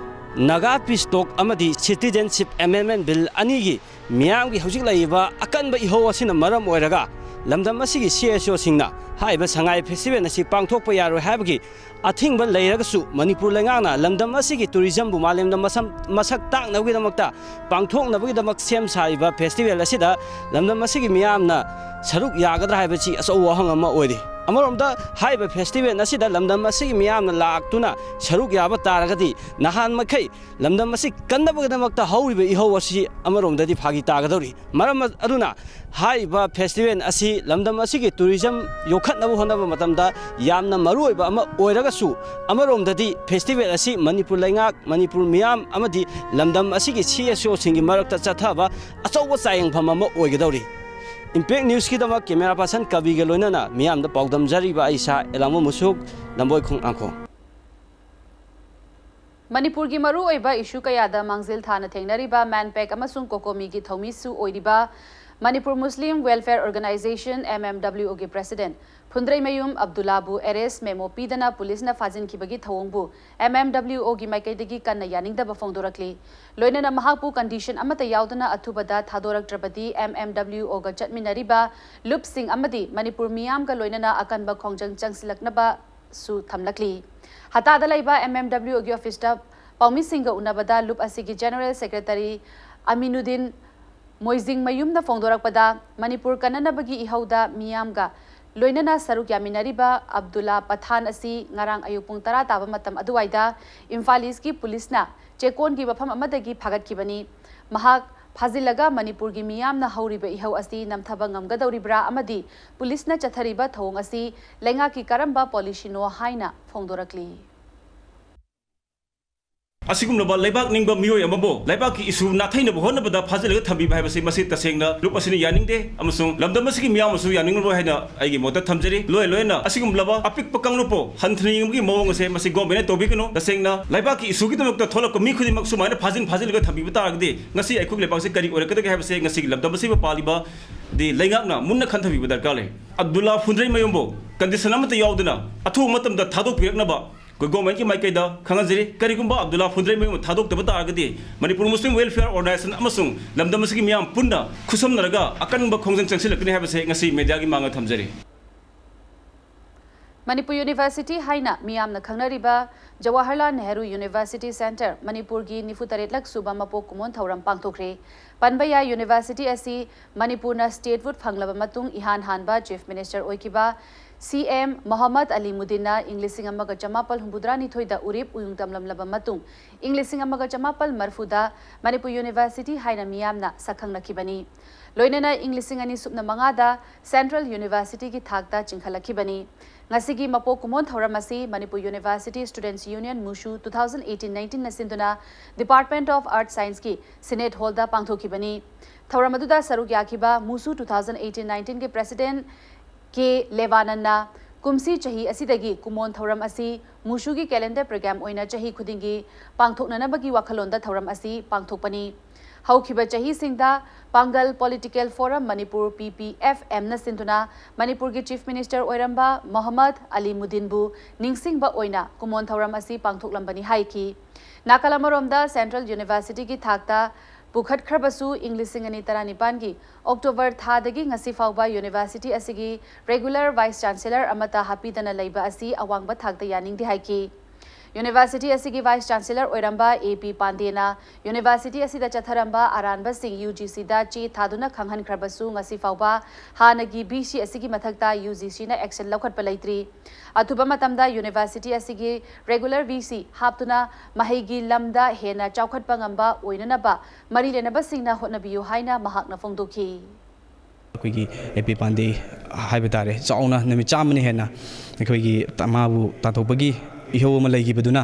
ꯅꯥꯒꯥ ꯄꯤꯁ ꯇꯣꯛ ꯑꯃꯗꯤ ꯁꯤꯇꯤꯖꯦꯟꯁꯤꯞ ꯑꯦꯃꯦꯟꯃꯦꯟ ꯕꯤꯜ ꯑꯅꯤꯒꯤ ꯃꯤꯌꯥꯝꯒꯤ ꯍꯧꯖꯤꯛ ꯂꯩꯔꯤꯕ ꯑꯀꯟꯕ ꯏꯍꯧ ꯑꯁꯤꯅ ꯃꯔꯝ ꯑꯣꯏꯔꯒ ꯂꯝꯗꯝ ꯑꯁꯤꯒꯤ ꯁꯤ ꯑꯦꯁ ꯑꯣꯁꯤꯡꯅ ꯍꯥꯏꯔꯤꯕ ꯁꯉꯥꯏ ꯐꯦꯁꯇꯤꯚꯦꯜ ꯑꯁꯤ ꯄꯥꯡꯊꯣꯛꯄ ꯌꯥꯔꯣꯏ ꯍꯥꯏꯕꯒꯤ ꯑꯊꯤꯡꯕ ꯂꯩꯔꯒꯁꯨ ꯃꯅꯤꯄꯨꯔ ꯂꯩꯉꯥꯛꯅ ꯂꯝꯗꯝ ꯑꯁꯤꯒꯤ ꯇꯨꯔꯤꯖꯝꯕꯨ ꯃꯥꯂꯦꯝꯗ ꯃꯁꯝ-, ꯃꯁꯛ ꯇꯥꯛꯅꯕꯒꯤꯗꯃꯛꯇ ꯄꯥꯡꯊꯣꯛꯅꯕꯒꯤꯗꯃꯛ ꯁꯦꯝ ꯁꯥꯔꯤꯕ ꯐꯦꯁꯇꯤꯚꯦꯜ ꯑꯁꯤꯗ ꯂꯝꯗꯝ ꯑꯁꯤꯒꯤ ꯃꯤꯌꯥꯝꯅ ꯁꯔꯨꯛ ꯌꯥꯒꯗ꯭ꯔꯥ ꯍꯥꯏꯕꯁꯤ ꯑꯆꯧꯕ ꯋꯥꯍꯪ ꯑꯃ ꯑꯣꯏꯔꯤ꯫ ꯑꯃꯔꯣꯝꯗ ꯍꯥꯏꯔꯤꯕ ꯐꯦꯁꯇꯤꯚꯦꯜ ꯑꯁꯤꯗ ꯂꯝꯗꯝ ꯑꯁꯤꯒꯤ ꯃꯤꯌꯥꯝꯅ ꯂꯥꯛꯇꯨꯅ ꯁꯔꯨꯛ ꯌꯥꯕ ꯇꯥꯔꯒꯗꯤ ꯅꯍꯥꯟ ꯃꯈꯩ ꯂꯝꯗꯝ ꯑꯁꯤ ꯀꯟꯅꯕꯒꯤꯗꯃꯛꯇ ꯍꯧꯔꯤꯕ ꯏꯍꯧ ꯑꯁꯤ ꯑꯃꯔꯣꯝꯗꯗꯤ ꯐꯥꯒꯤ ꯇꯥꯒꯗꯧꯔꯤ꯫ ꯃꯔꯝ ꯑꯗꯨꯅ ꯍꯥꯏꯔꯤꯕ ꯐꯦꯁꯇꯤꯚꯦꯜ ꯑꯁꯤ ꯂꯝꯗꯝ ꯑꯁꯤꯒꯤ ꯇꯨꯔꯤꯖꯝ ꯌꯣꯛꯈꯠꯅꯕ ꯍꯣꯠꯅꯕ ꯃꯇꯝꯗ ꯌꯥꯝꯅ ꯃꯔꯨꯑꯣꯏꯕ ꯑꯃ ꯑꯣꯏꯔꯒꯁꯨ, ꯑꯃꯔꯣꯝꯗꯗꯤ ꯐꯦꯁꯇꯤꯚꯦꯜ ꯑꯁꯤ ꯃꯅꯤꯄꯨꯔ ꯂꯩꯉꯥꯛ, ꯃꯅꯤꯄꯨꯔ ꯃꯤꯌꯥꯝ ꯑꯃꯗꯤ ꯂꯝꯗꯝ ꯑꯁꯤꯒꯤ ꯁꯤ ꯑꯦꯁ ꯑꯣꯁꯤꯡꯒꯤ ꯃꯔꯛꯇ ꯆꯠꯊꯕ ꯑꯆꯧꯕ ꯆꯥꯌꯦꯡꯐꯝ ꯑꯃ ꯑꯣꯏꯒꯗꯧꯔꯤ꯫ ꯏꯝꯄꯦꯛ ꯅ꯭ꯌꯨꯁꯀꯤꯗꯃꯛ ꯀꯦꯃꯦꯔꯥ ꯄꯥꯔꯁꯟ ꯀꯕꯤꯒ ꯂꯣꯏꯅꯅ ꯃꯤꯌꯥꯝꯗ ꯄꯥꯎꯗꯝꯖꯔꯤꯕ ꯑꯩ ꯏꯁꯥ ꯑꯦꯂꯥꯡꯕꯝ ꯃꯨꯁꯨꯛ, ꯂꯝꯕꯣꯏꯈꯣꯡ ꯉꯥꯡꯈꯣꯡ꯫ ꯃꯅꯤꯄꯨꯔꯒꯤ ꯃꯔꯨꯑꯣꯏꯕ ꯏꯁꯨ ꯀꯌꯥꯗ ꯃꯥꯡꯖꯤꯜ ꯊꯥꯅ ꯊꯦꯡꯅꯔꯤꯕ ꯃꯦꯟꯄꯦꯛ ꯑꯃꯁꯨꯡ ꯀꯣꯀꯣꯃꯤꯒꯤ ꯊꯧꯃꯤꯁꯨ ꯑꯣꯏꯔꯤꯕ Manipur Muslim welfare organisation, M M W ꯑꯣꯒꯤ ꯄ꯭ꯔꯦꯁꯤꯗꯦꯟꯠ ꯐꯨꯟꯗ꯭ꯔꯩꯃꯌꯨꯝ ꯑꯕꯗꯨꯜꯂꯥꯕꯨ ꯑꯦꯔꯦꯁ꯭ꯠ ꯃꯦꯃꯣ ꯄꯤꯗꯅ ꯄꯨꯂꯤꯁꯅ ꯐꯥꯖꯤꯟꯈꯤꯕꯒꯤ ꯊꯧꯑꯣꯡꯕꯨ ꯑꯦꯝ ꯑꯦꯝ ꯗꯕ꯭ꯂꯤꯎ ꯑꯣꯒꯤ ꯃꯥꯏꯀꯩꯗꯒꯤ ꯀꯟꯅ ꯌꯥꯅꯤꯡꯗꯕ ꯐꯣꯡꯗꯣꯔꯛꯂꯤ꯫ ꯂꯣꯏꯅꯅ ꯃꯍꯥꯛꯄꯨ ꯀꯟꯗꯤꯁꯟ ꯑꯃꯠꯇ ꯌꯥꯎꯗꯅ ꯑꯊꯨꯕꯗ ꯊꯥꯗꯣꯔꯛꯇ꯭ꯔꯕꯗꯤ ꯑꯦꯝ ꯑꯦꯝ ꯗꯕ꯭ꯂꯤꯎ ꯑꯣꯒ ꯆꯠꯃꯤꯟꯅꯔꯤꯕ ꯂꯨꯞꯁꯤꯡ ꯑꯃꯗꯤ ꯃꯅꯤꯄꯨꯔ ꯃꯤꯌꯥꯝꯒ ꯂꯣꯏꯅꯅ ꯑꯀꯟꯕ ꯈꯣꯡꯖꯪ ꯆꯪꯁꯤꯜꯂꯛꯅꯕꯁꯨ ꯊꯝꯂꯛꯂꯤ꯫ ꯍꯇꯥꯗ ꯂꯩꯕ ꯑꯦꯝ ꯑꯦꯝ ꯗꯕ꯭ꯂꯤꯎ ꯑꯣꯒꯤ ꯑꯣꯐꯤꯁꯇ ꯄꯥꯎꯃꯤꯁꯤꯡꯒ ꯎꯅꯕꯗ ꯂꯨꯞ ꯑꯁꯤꯒꯤ ꯖꯦꯅꯔꯦꯜ ꯁꯦꯀ꯭ꯔꯦꯇꯔꯤ ꯑꯃꯤꯅꯨꯗꯤꯟ ꯃꯣꯏꯖꯤꯡꯃꯌꯨꯝꯅ ꯐꯣꯡꯗꯣꯔꯛꯄꯗ, ꯃꯅꯤꯄꯨꯔ ꯀꯟꯅꯅꯕꯒꯤ ꯏꯍꯧꯗ ꯃꯤꯌꯥꯝꯒ ꯂꯣꯏꯅꯅ ꯁꯔꯨꯛ ꯌꯥꯃꯤꯟꯅꯔꯤꯕ ꯑꯕꯗꯨꯜꯂꯥ ꯄꯊꯥꯟ ꯑꯁꯤ ꯉꯔꯥꯡ ꯑꯌꯨꯛ ꯄꯨꯡ ꯇꯔꯥ ꯇꯥꯕ ꯃꯇꯝ ꯑꯗꯨꯋꯥꯏꯗ ꯏꯝꯐꯥꯜ ꯏꯁ꯭ꯠꯀꯤ ꯄꯨꯂꯤꯁꯅ ꯆꯦꯛꯀꯣꯟꯒꯤ ꯃꯐꯝ ꯑꯃꯗꯒꯤ ꯐꯥꯒꯠꯈꯤꯕꯅꯤ꯫ ꯃꯍꯥꯛ ꯐꯥꯖꯤꯜꯂꯒ ꯃꯅꯤꯄꯨꯔꯒꯤ ꯃꯤꯌꯥꯝꯅ ꯍꯧꯔꯤꯕ ꯏꯍꯧ ꯑꯁꯤ ꯅꯝꯊꯕ ꯉꯝꯒꯗꯧꯔꯤꯕ꯭ꯔꯥ ꯑꯃꯗꯤ ꯄꯨꯂꯤꯁꯅ ꯆꯠꯊꯔꯤꯕ ꯊꯧꯑꯣꯡ ꯑꯁꯤ ꯂꯩꯉꯥꯛꯀꯤ ꯀꯔꯝꯕ ꯄꯣꯂꯤꯁꯤꯅꯣ ꯍꯥꯏꯅ ꯐꯣꯡꯗꯣꯔꯛꯂꯤ꯫ ꯑꯁꯤꯒꯨꯝꯂꯕ ꯂꯩꯕꯥꯛ ꯅꯤꯡꯕ ꯃꯤꯑꯣꯏ ꯑꯃꯕꯨ ꯂꯩꯕꯥꯛꯀꯤ ꯏꯁꯨ ꯅꯥꯊꯩꯅꯕ ꯍꯣꯠꯅꯕꯗ ꯐꯥꯖꯤꯜꯂꯒ ꯊꯝꯕꯤꯕ ꯍꯥꯏꯕꯁꯤ ꯃꯁꯤ ꯇꯁꯦꯡꯅ ꯂꯨꯞ ꯑꯁꯤꯅ ꯌꯥꯅꯤꯡꯗꯦ ꯑꯃꯁꯨꯡ ꯂꯝꯗꯝ ꯑꯁꯤꯒꯤ ꯃꯤꯌꯥꯝꯅꯁꯨ ꯌꯥꯅꯤꯡꯂꯔꯣꯏ ꯍꯥꯏꯅ ꯑꯩꯒꯤ ꯃꯣꯠꯇ ꯊꯝꯖꯔꯤ꯫ ꯂꯣꯏ ꯂꯣꯏꯅ ꯑꯁꯤꯒꯨꯝꯂꯕ ꯑꯄꯤꯛꯄ ꯀꯥꯡꯂꯨꯞꯄꯨ ꯍꯟꯊꯅ ꯌꯦꯡꯕꯒꯤ ꯃꯑꯣꯡ ꯑꯁꯦ ꯃꯁꯤ ꯒꯣꯔꯃꯦꯟꯅ ꯇꯧꯕꯤꯒꯅꯨ꯫ ꯇꯁꯦꯡꯅ ꯂꯩꯕꯥꯛꯀꯤ ꯏꯁꯨꯒꯤꯗꯃꯛꯇ ꯊꯣꯛꯂꯛꯄ ꯃꯤ ꯈꯨꯗꯤꯡꯃꯛ ꯁꯨꯃꯥꯏꯅ ꯐꯥꯖꯤꯟ ꯐꯥꯖꯤꯜꯂꯒ ꯊꯝꯕꯤꯕ ꯇꯥꯔꯒꯗꯤ ꯉꯁꯤ ꯑꯩꯈꯣꯏꯒꯤ ꯂꯩꯕꯥꯛꯁꯤ ꯀꯔꯤ ꯑꯣꯏꯔꯛꯀꯗꯒꯦ ꯍꯥꯏꯕꯁꯦ ꯉꯁꯤꯒꯤ ꯂꯝꯗꯝ ꯑꯁꯤꯕꯨ ꯄꯥꯜꯂꯤꯕ ꯗꯤ ꯂꯩꯉꯥꯛꯅ ꯃꯨꯟꯅ ꯈꯟꯊꯕꯤꯕ ꯗꯔꯀꯥꯔ ꯂꯩ꯫ ꯑꯕꯗꯨꯜꯂꯥ ꯐꯨꯟꯗ꯭ꯔꯩꯃꯌꯨꯝꯕꯨ ꯀꯟꯗꯤꯁꯟ ꯑꯃꯠꯇ ꯌꯥꯎꯗꯅ ꯑꯊꯨꯕ ꯃꯇꯝꯗ ꯊꯥꯗꯣꯛꯄꯤꯔꯛꯅꯕ ꯑꯩꯈꯣꯏ ꯒꯣꯔꯃꯦꯟꯒꯤ ꯃꯥꯏꯀꯩꯗ ꯈꯪꯍꯟꯖꯔꯤ꯫ ꯀꯔꯤꯒꯨꯝꯕ ꯑꯕꯗꯨꯜꯂꯥ ꯐꯨꯟꯗ꯭ꯔꯩꯃꯌꯨꯝꯕꯨ ꯊꯥꯗꯣꯛꯇꯕ ꯇꯥꯔꯒꯗꯤ ꯃꯅꯤꯄꯨꯔ ꯃꯨꯁꯂꯤꯝ ꯋꯦꯜꯐꯤꯌꯔ ꯑꯣꯔꯒꯅꯥꯏꯖꯦꯁꯟ ꯑꯃꯁꯨꯡ ꯂꯝꯗꯝ ꯑꯁꯤꯒꯤ ꯃꯤꯌꯥꯝ ꯄꯨꯟꯅ ꯈꯨꯠꯁꯝꯅꯔꯒ ꯑꯀꯟꯕ ꯈꯣꯡꯖꯪ ꯆꯪꯁꯤꯜꯂꯛꯀꯅꯤ ꯍꯥꯏꯕꯁꯦ ꯉꯁꯤ ꯃꯦꯗꯤꯌꯥꯒꯤ ꯃꯥꯡꯗ ꯊꯝꯖꯔꯤ꯫ ꯃꯅꯤꯄꯨꯔ ꯌꯨꯅꯤꯚꯔꯁꯤꯇꯤ ꯍꯥꯏꯅ ꯃꯤꯌꯥꯝꯅ ꯈꯪꯅꯔꯤꯕ ꯖꯋꯥꯍꯔꯂꯥꯜ ꯅꯦꯍꯔꯨ ꯌꯨꯅꯤꯚꯔꯁꯤꯇꯤ ꯁꯦꯟꯇꯔ ꯃꯅꯤꯄꯨꯔꯒꯤ ꯅꯤꯐꯨ ꯇꯔꯦꯠꯂꯛ ꯁꯨꯕ ꯃꯄꯣꯛ ꯀꯨꯝꯑꯣꯟ ꯊꯧꯔꯝ ꯄꯥꯡꯊꯣꯛꯈ꯭ꯔꯦ꯫ ꯄꯟꯕ ꯌꯥꯏ, ꯌꯨꯅꯤꯚꯔꯁꯤꯇꯤ ꯑꯁꯤ ꯃꯅꯤꯄꯨꯔꯅ ꯁ꯭ꯇꯦꯠꯍꯨꯗ ꯐꯪꯂꯕ ꯃꯇꯨꯡ ꯏꯍꯥꯟ ꯍꯥꯟꯕ ꯆꯤꯐ ꯃꯤꯅꯤꯁꯇꯔ ꯑꯣꯏꯈꯤꯕ ꯁꯤ ꯑꯦꯝ ꯃꯣꯍꯝꯃꯗ ꯑꯂꯤ ꯃꯨꯗꯤꯟꯅ ꯏꯪ ꯂꯤꯁꯤꯡ ꯑꯃꯒ ꯆꯃꯥꯄꯜ ꯍꯨꯝꯐꯨꯇꯔꯥꯅꯤꯊꯣꯏꯗ ꯎꯔꯤꯞ ꯎꯌꯨꯡ ꯇꯝꯂꯝꯂꯕ ꯃꯇꯨꯡ, ꯏꯪ ꯂꯤꯁꯤꯡ ꯑꯃꯒ ꯆꯃꯥꯄꯜ ꯃꯔꯤꯐꯨꯗ ꯃꯅꯤꯄꯨꯔ ꯌꯨꯅꯤꯚꯔꯁꯤꯇꯤ ꯍꯥꯏꯅ ꯃꯤꯌꯥꯝꯅ ꯁꯛꯈꯪꯅꯈꯤꯕꯅꯤ꯫ ꯂꯣꯏꯅꯅ ꯏꯪ ꯂꯤꯁꯤꯡ ꯑꯅꯤ ꯁꯨꯞꯅ ꯃꯉꯥꯗ ꯁꯦꯟꯇ꯭ꯔꯦꯜ ꯌꯨꯅꯤꯚꯔꯁꯤꯇꯤꯒꯤ ꯊꯥꯛꯇ ꯆꯤꯡꯈꯠꯂꯛꯈꯤꯕꯅꯤ꯫ ꯉꯁꯤꯒꯤ ꯃꯄꯣꯛ ꯀꯨꯝꯑꯣꯟ ꯊꯧꯔꯝ ꯑꯁꯤ ꯃꯅꯤꯄꯨꯔ ꯌꯨꯅꯤꯚꯔꯁꯤꯇꯤ ꯁ꯭ꯇꯨꯗꯦꯟꯠꯁ ꯌꯨꯅꯤꯌꯟ, ꯃꯨꯁꯨ, ꯇꯨ ꯊꯥꯎꯖꯟ ꯑꯩꯠꯇꯤꯟ ꯅꯥꯏꯟꯇꯤꯟꯅ ꯁꯤꯟꯗꯨꯅ Department of Earth Scienceꯀꯤ Senate Hallꯗ ꯄꯥꯡꯊꯣꯛꯈꯤꯕꯅꯤ꯫ ꯊꯧꯔꯝ ꯑꯗꯨꯗ ꯁꯔꯨꯛ ꯌꯥꯈꯤꯕ ꯃꯨꯁꯨ ꯇꯨ ꯊꯥꯎꯖꯟ ꯑꯩꯠꯇꯤꯟ ꯅꯥꯏꯟꯇꯤꯟꯒꯤ President ꯀꯦ ꯂꯦꯕꯥꯅꯟꯅ ꯀꯨꯝꯁꯤ ꯆꯍꯤ ꯑꯁꯤꯗꯒꯤ ꯀꯨꯝꯑꯣꯟ ꯊꯧꯔꯝ ꯑꯁꯤ ꯃꯨꯁꯨꯒꯤ calendar program ꯑꯣꯏꯅ ꯆꯍꯤ ꯈꯨꯗꯤꯡꯒꯤ ꯄꯥꯡꯊꯣꯛꯅꯅꯕꯒꯤ ꯋꯥꯈꯜꯂꯣꯟꯗ ꯊꯧꯔꯝ ꯑꯁꯤ ꯄꯥꯡꯊꯣꯛꯄꯅꯤ꯫ ꯍꯧꯈꯤꯕ ꯆꯍꯤꯁꯤꯡꯗ ꯄꯥꯡꯒꯜ Political Forum ꯃꯅꯤꯄꯨꯔ, ꯄꯤ ꯄꯤ ꯑꯦꯐ ꯑꯦꯝꯅ ꯁꯤꯟꯗꯨꯅ ꯃꯅꯤꯄꯨꯔꯒꯤ Chief Minister ꯑꯣꯏꯔꯝꯕ ꯃꯣꯍꯝꯃꯗ ꯑꯂꯤ ꯃꯨꯗꯤꯟꯕꯨ ꯅꯤꯡꯁꯤꯡꯕ ꯑꯣꯏꯅ ꯀꯨꯝꯑꯣꯟ ꯊꯧꯔꯝ ꯑꯁꯤ ꯄꯥꯡꯊꯣꯛꯂꯝꯕꯅꯤ ꯍꯥꯏꯈꯤ꯫ ꯅꯥꯀꯜ ꯑꯃꯔꯣꯝꯗ, ꯁꯦꯟꯇ꯭ꯔꯦꯜ ꯌꯨꯅꯤꯚꯔꯁꯤꯇꯤꯒꯤ ꯊꯥꯛꯇ ꯄꯨꯈꯠꯈ꯭ꯔꯕꯁꯨ, ꯏꯪ ꯂꯤꯁꯤꯡ ꯑꯅꯤ ꯇꯔꯥꯅꯤꯄꯥꯟꯒꯤ ꯑꯣꯛꯇꯣꯕꯔ ꯊꯥꯗꯒꯤ ꯉꯁꯤ ꯐꯥꯎꯕ ꯌꯨꯅꯤꯚꯔꯁꯤꯇꯤ ꯑꯁꯤꯒꯤ regular Vice Chancellor ꯑꯃꯠꯇ ꯍꯥꯞꯄꯤꯗꯅ ꯂꯩꯕ ꯑꯁꯤ ꯑꯋꯥꯡꯕ ꯊꯥꯛꯇ ꯌꯥꯅꯤꯡꯗꯦ ꯍꯥꯏꯈꯤ꯫ ꯌꯨꯅꯤꯚꯔꯁꯤꯇꯤ ꯑꯁꯤꯒꯤ Vice Chancellor ꯑꯣꯏꯔꯝꯕ ꯑꯦ ꯄꯤ ꯄꯥꯟꯗꯦꯅ ꯌꯨꯅꯤꯚꯔꯁꯤꯇꯤ ꯑꯁꯤꯗ ꯆꯠꯊꯔꯝꯕ ꯑꯔꯥꯟꯕꯁꯤꯡ ꯌꯨ ꯖꯤ ꯁꯤꯗ ꯆꯦ ꯊꯥꯗꯨꯅ ꯈꯪꯍꯟꯈ꯭ꯔꯕꯁꯨ, ꯉꯁꯤ ꯐꯥꯎꯕ ꯍꯥꯟꯅꯒꯤ ꯚꯤ ꯁꯤ ꯑꯁꯤꯒꯤ ꯃꯊꯛꯇ ꯌꯨ ꯖꯤ ꯁꯤꯅ action ꯂꯧꯈꯠꯄ ꯂꯩꯇ꯭ꯔꯤ꯫ ꯑꯊꯨꯕ ꯃꯇꯝꯗ ꯌꯨꯅꯤꯚꯔꯁꯤꯇꯤ ꯑꯁꯤꯒꯤ regular ꯚꯤ ꯁꯤ ꯍꯥꯞꯇꯨꯅ ꯃꯍꯩꯒꯤ ꯂꯝꯗ ꯍꯦꯟꯅ ꯆꯥꯎꯈꯠꯄ ꯉꯝꯕ ꯑꯣꯏꯅꯅꯕ ꯃꯔꯤ ꯂꯩꯅꯕꯁꯤꯡꯅ ꯍꯣꯠꯅꯕꯤꯌꯨ ꯍꯥꯏꯅ ꯃꯍꯥꯛꯅ ꯐꯣꯡꯗꯣꯛꯈꯤ꯫ ꯑꯩꯈꯣꯏꯒꯤ ꯑꯦ ꯄꯤ ꯄꯥꯟꯗꯦ ꯍꯥꯏꯕ ꯇꯥꯔꯦ, ꯆꯥꯎꯅ ꯅꯨꯃꯤꯠ ꯆꯥꯝꯃꯅ ꯍꯦꯟꯅ ꯑꯩꯈꯣꯏꯒꯤ ꯃꯥꯕꯨ ꯇꯥꯟꯊꯣꯛꯄꯒꯤ ꯏꯍꯧ ꯑꯃ ꯂꯩꯈꯤꯕꯗꯨꯅ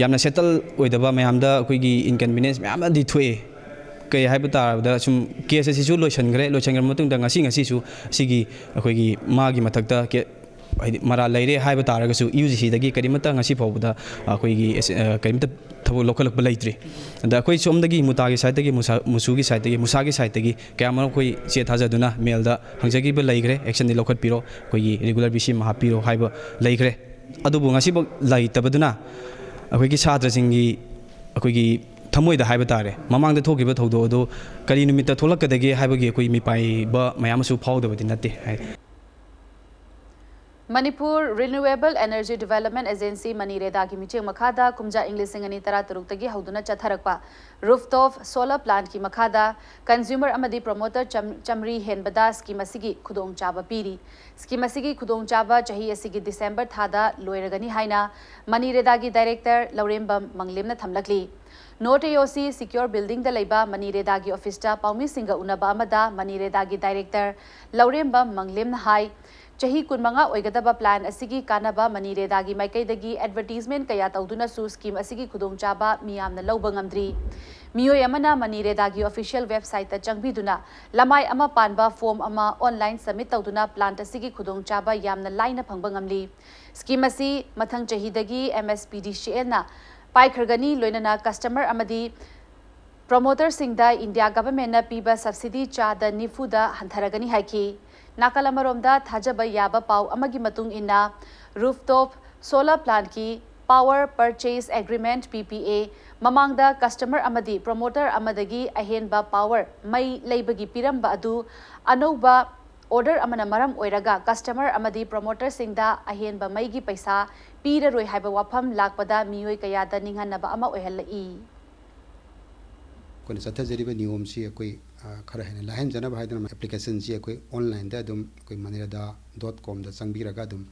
ꯌꯥꯝꯅ settle ꯑꯣꯏꯗꯕ, ꯃꯌꯥꯝꯗ ꯑꯩꯈꯣꯏꯒꯤ inconvenience ꯃꯌꯥꯝ ꯑꯃꯗꯤ ꯊꯣꯛꯑꯦ꯫ ꯀꯩ ꯍꯥꯏꯕ ꯇꯥꯔꯕꯗ, ꯁꯨꯝ case ꯑꯁꯤꯁꯨ ꯂꯣꯏꯁꯤꯟꯈ꯭ꯔꯦ, ꯂꯣꯏꯁꯤꯟꯈ꯭ꯔꯕ ꯃꯇꯨꯡꯗ ꯉꯁꯤ, ꯉꯁꯤꯁꯨ ꯁꯤꯒꯤ ꯑꯩꯈꯣꯏꯒꯤ ꯃꯥꯒꯤ ꯃꯊꯛꯇ ꯀꯦ-, ꯍꯥꯏꯗꯤ ꯃꯔꯥꯜ ꯂꯩꯔꯦ ꯍꯥꯏꯕ ꯇꯥꯔꯒꯁꯨ, ꯌꯨ ꯖꯤ ꯁꯤꯗꯒꯤ ꯀꯔꯤꯃꯠꯇ ꯉꯁꯤ ꯐꯥꯎꯕꯗ ꯑꯩꯈꯣꯏꯒꯤ ꯑꯦꯁ-, ꯑ, ꯀꯔꯤꯃꯠꯇ ꯊꯕꯛ ꯂꯧꯈꯠꯂꯛꯄ ꯂꯩꯇ꯭ꯔꯤ꯫ ꯑꯗ ꯑꯩꯈꯣꯏ ꯁꯣꯝꯗꯒꯤ ꯃꯨꯇꯥꯒꯤ side ꯇꯒꯤ, ꯃꯨꯁꯥ-, ꯃꯨꯁꯨꯒꯤ side ꯇꯒꯤ, ꯃꯨꯁꯥꯒꯤ side ꯇꯒꯤ ꯀꯌꯥꯃꯔꯨꯝ ꯑꯩꯈꯣꯏ ꯆꯦ ꯊꯥꯖꯗꯨꯅ mail ꯗ ꯍꯪꯖꯈꯤꯕ ꯂꯩꯈ꯭ꯔꯦ, action ꯗꯤ ꯂꯧꯈꯠꯄꯤꯔꯣ, ꯑꯩꯈꯣꯏꯒꯤ regular ꯚꯤ ꯁꯤ ꯑꯃ ꯍꯥꯞꯄꯤꯔꯣ ꯍꯥꯏꯕ ꯂꯩꯈ꯭ꯔꯦ꯫ ꯑꯗꯨꯕꯨ ꯉꯁꯤꯐꯥꯎ ꯂꯩꯇꯕꯗꯨꯅ ꯑꯩꯈꯣꯏꯒꯤ ꯁꯥꯇ꯭ꯔꯁꯤꯡꯒꯤ ꯑꯩꯈꯣꯏꯒꯤ ꯊꯃꯣꯏꯗ ꯍꯥꯏꯕ ꯇꯥꯔꯦ, ꯃꯃꯥꯡꯗ ꯊꯣꯛꯈꯤꯕ ꯊꯧꯗꯣꯛ ꯑꯗꯨ ꯀꯔꯤ ꯅꯨꯃꯤꯠꯇ ꯊꯣꯛꯂꯛꯀꯗꯒꯦ ꯍꯥꯏꯕꯒꯤ ꯑꯩꯈꯣꯏ ꯃꯤꯄꯥꯏꯕ ꯃꯌꯥꯝ ꯑꯃꯁꯨ ꯐꯥꯎꯗꯕꯗꯤ ꯅꯠꯇꯦ ꯍꯥꯏ꯫ Manipur renewable energy development agency, ꯃꯅꯤꯔꯦꯗꯥꯒꯤ ꯃꯤꯠꯌꯦꯡ ꯃꯈꯥꯗ ꯀꯨꯝꯖꯥ ꯏꯪ ꯂꯤꯁꯤꯡ ꯑꯅꯤ ꯇꯔꯥꯇꯔꯨꯛꯇꯒꯤ ꯍꯧꯗꯨꯅ ꯆꯠꯊꯔꯛꯄ ꯔꯨꯐꯇꯣꯞ ꯁꯣꯂꯔ ꯄ꯭ꯂꯥꯟꯠꯀꯤ ꯃꯈꯥꯗ ꯀꯟꯖ꯭ꯌꯨꯃꯔ ꯑꯃꯗꯤ ꯄ꯭ꯔꯣꯃꯣꯇꯔ ꯆꯥꯝ-, ꯆꯥꯃꯔꯤ ꯍꯦꯟꯕꯗ ꯁ꯭ꯀꯤꯝ ꯑꯁꯤꯒꯤ ꯈꯨꯗꯣꯡꯆꯥꯕ ꯄꯤꯔꯤ꯫ ꯁ꯭ꯀꯤꯝ ꯑꯁꯤꯒꯤ ꯈꯨꯗꯣꯡꯆꯥꯕ ꯆꯍꯤ ꯑꯁꯤꯒꯤ ꯗꯤꯁꯦꯝꯕꯔ ꯊꯥꯗ ꯂꯣꯏꯔꯒꯅꯤ ꯍꯥꯏꯅ ꯃꯅꯤꯔꯦꯗꯥꯒꯤ ꯗꯥꯏꯔꯦꯛꯇꯔ ꯂꯧꯔꯦꯝꯕꯝ ꯃꯪꯂꯦꯝꯅ ꯊꯝꯂꯛꯂꯤ꯫ ꯅꯣꯔꯠ ꯑꯦ ꯑꯣ ꯁꯤ ꯁꯤꯀ꯭ꯌꯣꯔ ꯕꯤꯜꯗꯤꯡꯗ ꯂꯩꯕ ꯃꯅꯤꯔꯦꯗꯥꯒꯤ ꯑꯣꯐꯤꯁꯇ ꯄꯥꯎꯃꯤꯁꯤꯡꯒ ꯎꯅꯕ ꯑꯃꯗ ꯃꯅꯤꯔꯦꯗꯥꯒꯤ ꯗꯥꯏꯔꯦꯛꯇꯔ ꯂꯧꯔꯦꯝꯕꯝ ꯃꯪꯂꯦꯝꯅ ꯍꯥꯏ, ꯆꯍꯤ ꯀꯨꯟꯃꯉꯥ ꯑꯣꯏꯒꯗꯕ ꯄ꯭ꯂꯥꯟ ꯑꯁꯤꯒꯤ ꯀꯥꯟꯅꯕ ꯃꯅꯤꯔꯦꯗꯥꯒꯤ ꯃꯥꯏꯀꯩꯗꯒꯤ ꯑꯦꯗꯚꯔꯇꯤꯖꯃꯦꯟꯠ ꯀꯌꯥ ꯇꯧꯗꯨꯅꯁꯨ ꯁ꯭ꯀꯤꯝ ꯑꯁꯤꯒꯤ ꯈꯨꯗꯣꯡꯆꯥꯕ ꯃꯤꯌꯥꯝꯅ ꯂꯧꯕ ꯉꯝꯗ꯭ꯔꯤ꯫ ꯃꯤꯑꯣꯏ ꯑꯃꯅ ꯃꯅꯤꯔꯦꯗꯥꯒꯤ ꯑꯣꯐꯤꯁꯤꯌꯦꯜ ꯋꯦꯕꯁꯥꯏꯠꯇ ꯆꯪꯕꯤꯗꯨꯅ ꯂꯃꯥꯏ ꯑꯃ ꯄꯥꯟꯕ ꯐꯣꯔꯝ ꯑꯃ ꯑꯣꯟꯂꯥꯏꯟ ꯁꯕꯃꯤꯠ ꯇꯧꯗꯨꯅ ꯄ꯭ꯂꯥꯟꯠ ꯑꯁꯤꯒꯤ ꯈꯨꯗꯣꯡꯆꯥꯕ ꯌꯥꯝꯅ ꯂꯥꯏꯅ ꯐꯪꯕ ꯉꯝꯂꯤ꯫ ꯁ꯭ꯀꯤꯝ ꯑꯁꯤ ꯃꯊꯪ ꯆꯍꯤꯗꯒꯤ ꯑꯦꯝ ꯑꯦꯁ ꯄꯤ ꯗꯤ ꯁꯤ ꯑꯦꯜꯅ ꯄꯥꯏꯈ꯭ꯔꯒꯅꯤ, ꯂꯣꯏꯅꯅ ꯀꯁꯇꯃꯔ ꯑꯃꯗꯤ ꯄ꯭ꯔꯣꯃꯣꯇꯔꯁꯤꯡꯗ ꯏꯟꯗꯤꯌꯥ ꯒꯚꯔꯟꯃꯦꯟꯠꯅ ꯄꯤꯕ ꯁꯕꯁꯤꯗꯤ ꯆꯥꯗ ꯅꯤꯐꯨꯗ ꯍꯟꯊꯔꯒꯅꯤ ꯍꯥꯏꯈꯤ꯫ ꯅꯥꯀꯜ ꯑꯃꯔꯣꯝꯗ, ꯊꯥꯖꯕ ꯌꯥꯕ ꯄꯥꯎ ꯑꯃꯒꯤ ꯃꯇꯨꯡ ꯏꯟꯅ, ꯔꯨꯐꯇꯣꯞ ꯁꯣꯂꯔ ꯄ꯭ꯂꯥꯟꯠꯀꯤ ꯄꯥꯋꯔ ꯄꯔꯆꯦꯁ ꯑꯦꯒ꯭ꯔꯤꯃꯦꯟꯠ, ꯄꯤ ꯄꯤ ꯑꯦ, ꯃꯃꯥꯡꯗ ꯀꯁꯇꯃꯔ ꯑꯃꯗꯤ ꯄ꯭ꯔꯣꯃꯣꯇꯔ ꯑꯃꯗꯒꯤ ꯑꯍꯦꯟꯕ ꯄꯥꯋꯔ, ꯃꯩ, ꯂꯩꯕꯒꯤ ꯄꯤꯔꯝꯕ ꯑꯗꯨ ꯑꯅꯧꯕ ꯑꯣꯔꯗꯔ ꯑꯃꯅ ꯃꯔꯝ ꯑꯣꯏꯔꯒ ꯀꯁꯇꯃꯔ ꯑꯃꯗꯤ ꯄ꯭ꯔꯣꯃꯣꯇꯔꯁꯤꯡꯗ ꯑꯍꯦꯟꯕ ꯃꯩꯒꯤ ꯄꯩꯁꯥ ꯄꯤꯔꯔꯣꯏ ꯍꯥꯏꯕ ꯋꯥꯐꯝ ꯂꯥꯛꯄꯗ ꯃꯤꯑꯣꯏ ꯀꯌꯥꯗ ꯅꯤꯡꯍꯟꯅꯕ ꯑꯃ ꯑꯣꯏꯍꯜꯂꯛꯏ꯫ ꯑꯩꯈꯣꯏꯅ ꯆꯠꯊꯖꯔꯤꯕ ꯅꯤꯌꯣꯝꯁꯤ ꯑꯩꯈꯣꯏ, ꯑ, ꯈꯔ ꯍꯦꯟꯅ ꯂꯥꯏꯍꯟꯖꯅꯕ ꯍꯥꯏꯗꯨꯅ ꯑꯦꯄ꯭ꯂꯤꯀꯦꯁꯟꯁꯤ ꯑꯩꯈꯣꯏ ꯑꯣꯟꯂꯥꯏꯟꯗ ꯑꯗꯨꯝ ꯑꯩꯈꯣꯏ ꯃꯅꯤꯔꯦꯗꯥ ꯗꯣꯠ ꯀꯣꯝꯗ ꯆꯪꯕꯤꯔꯒ ꯑꯗꯨꯝ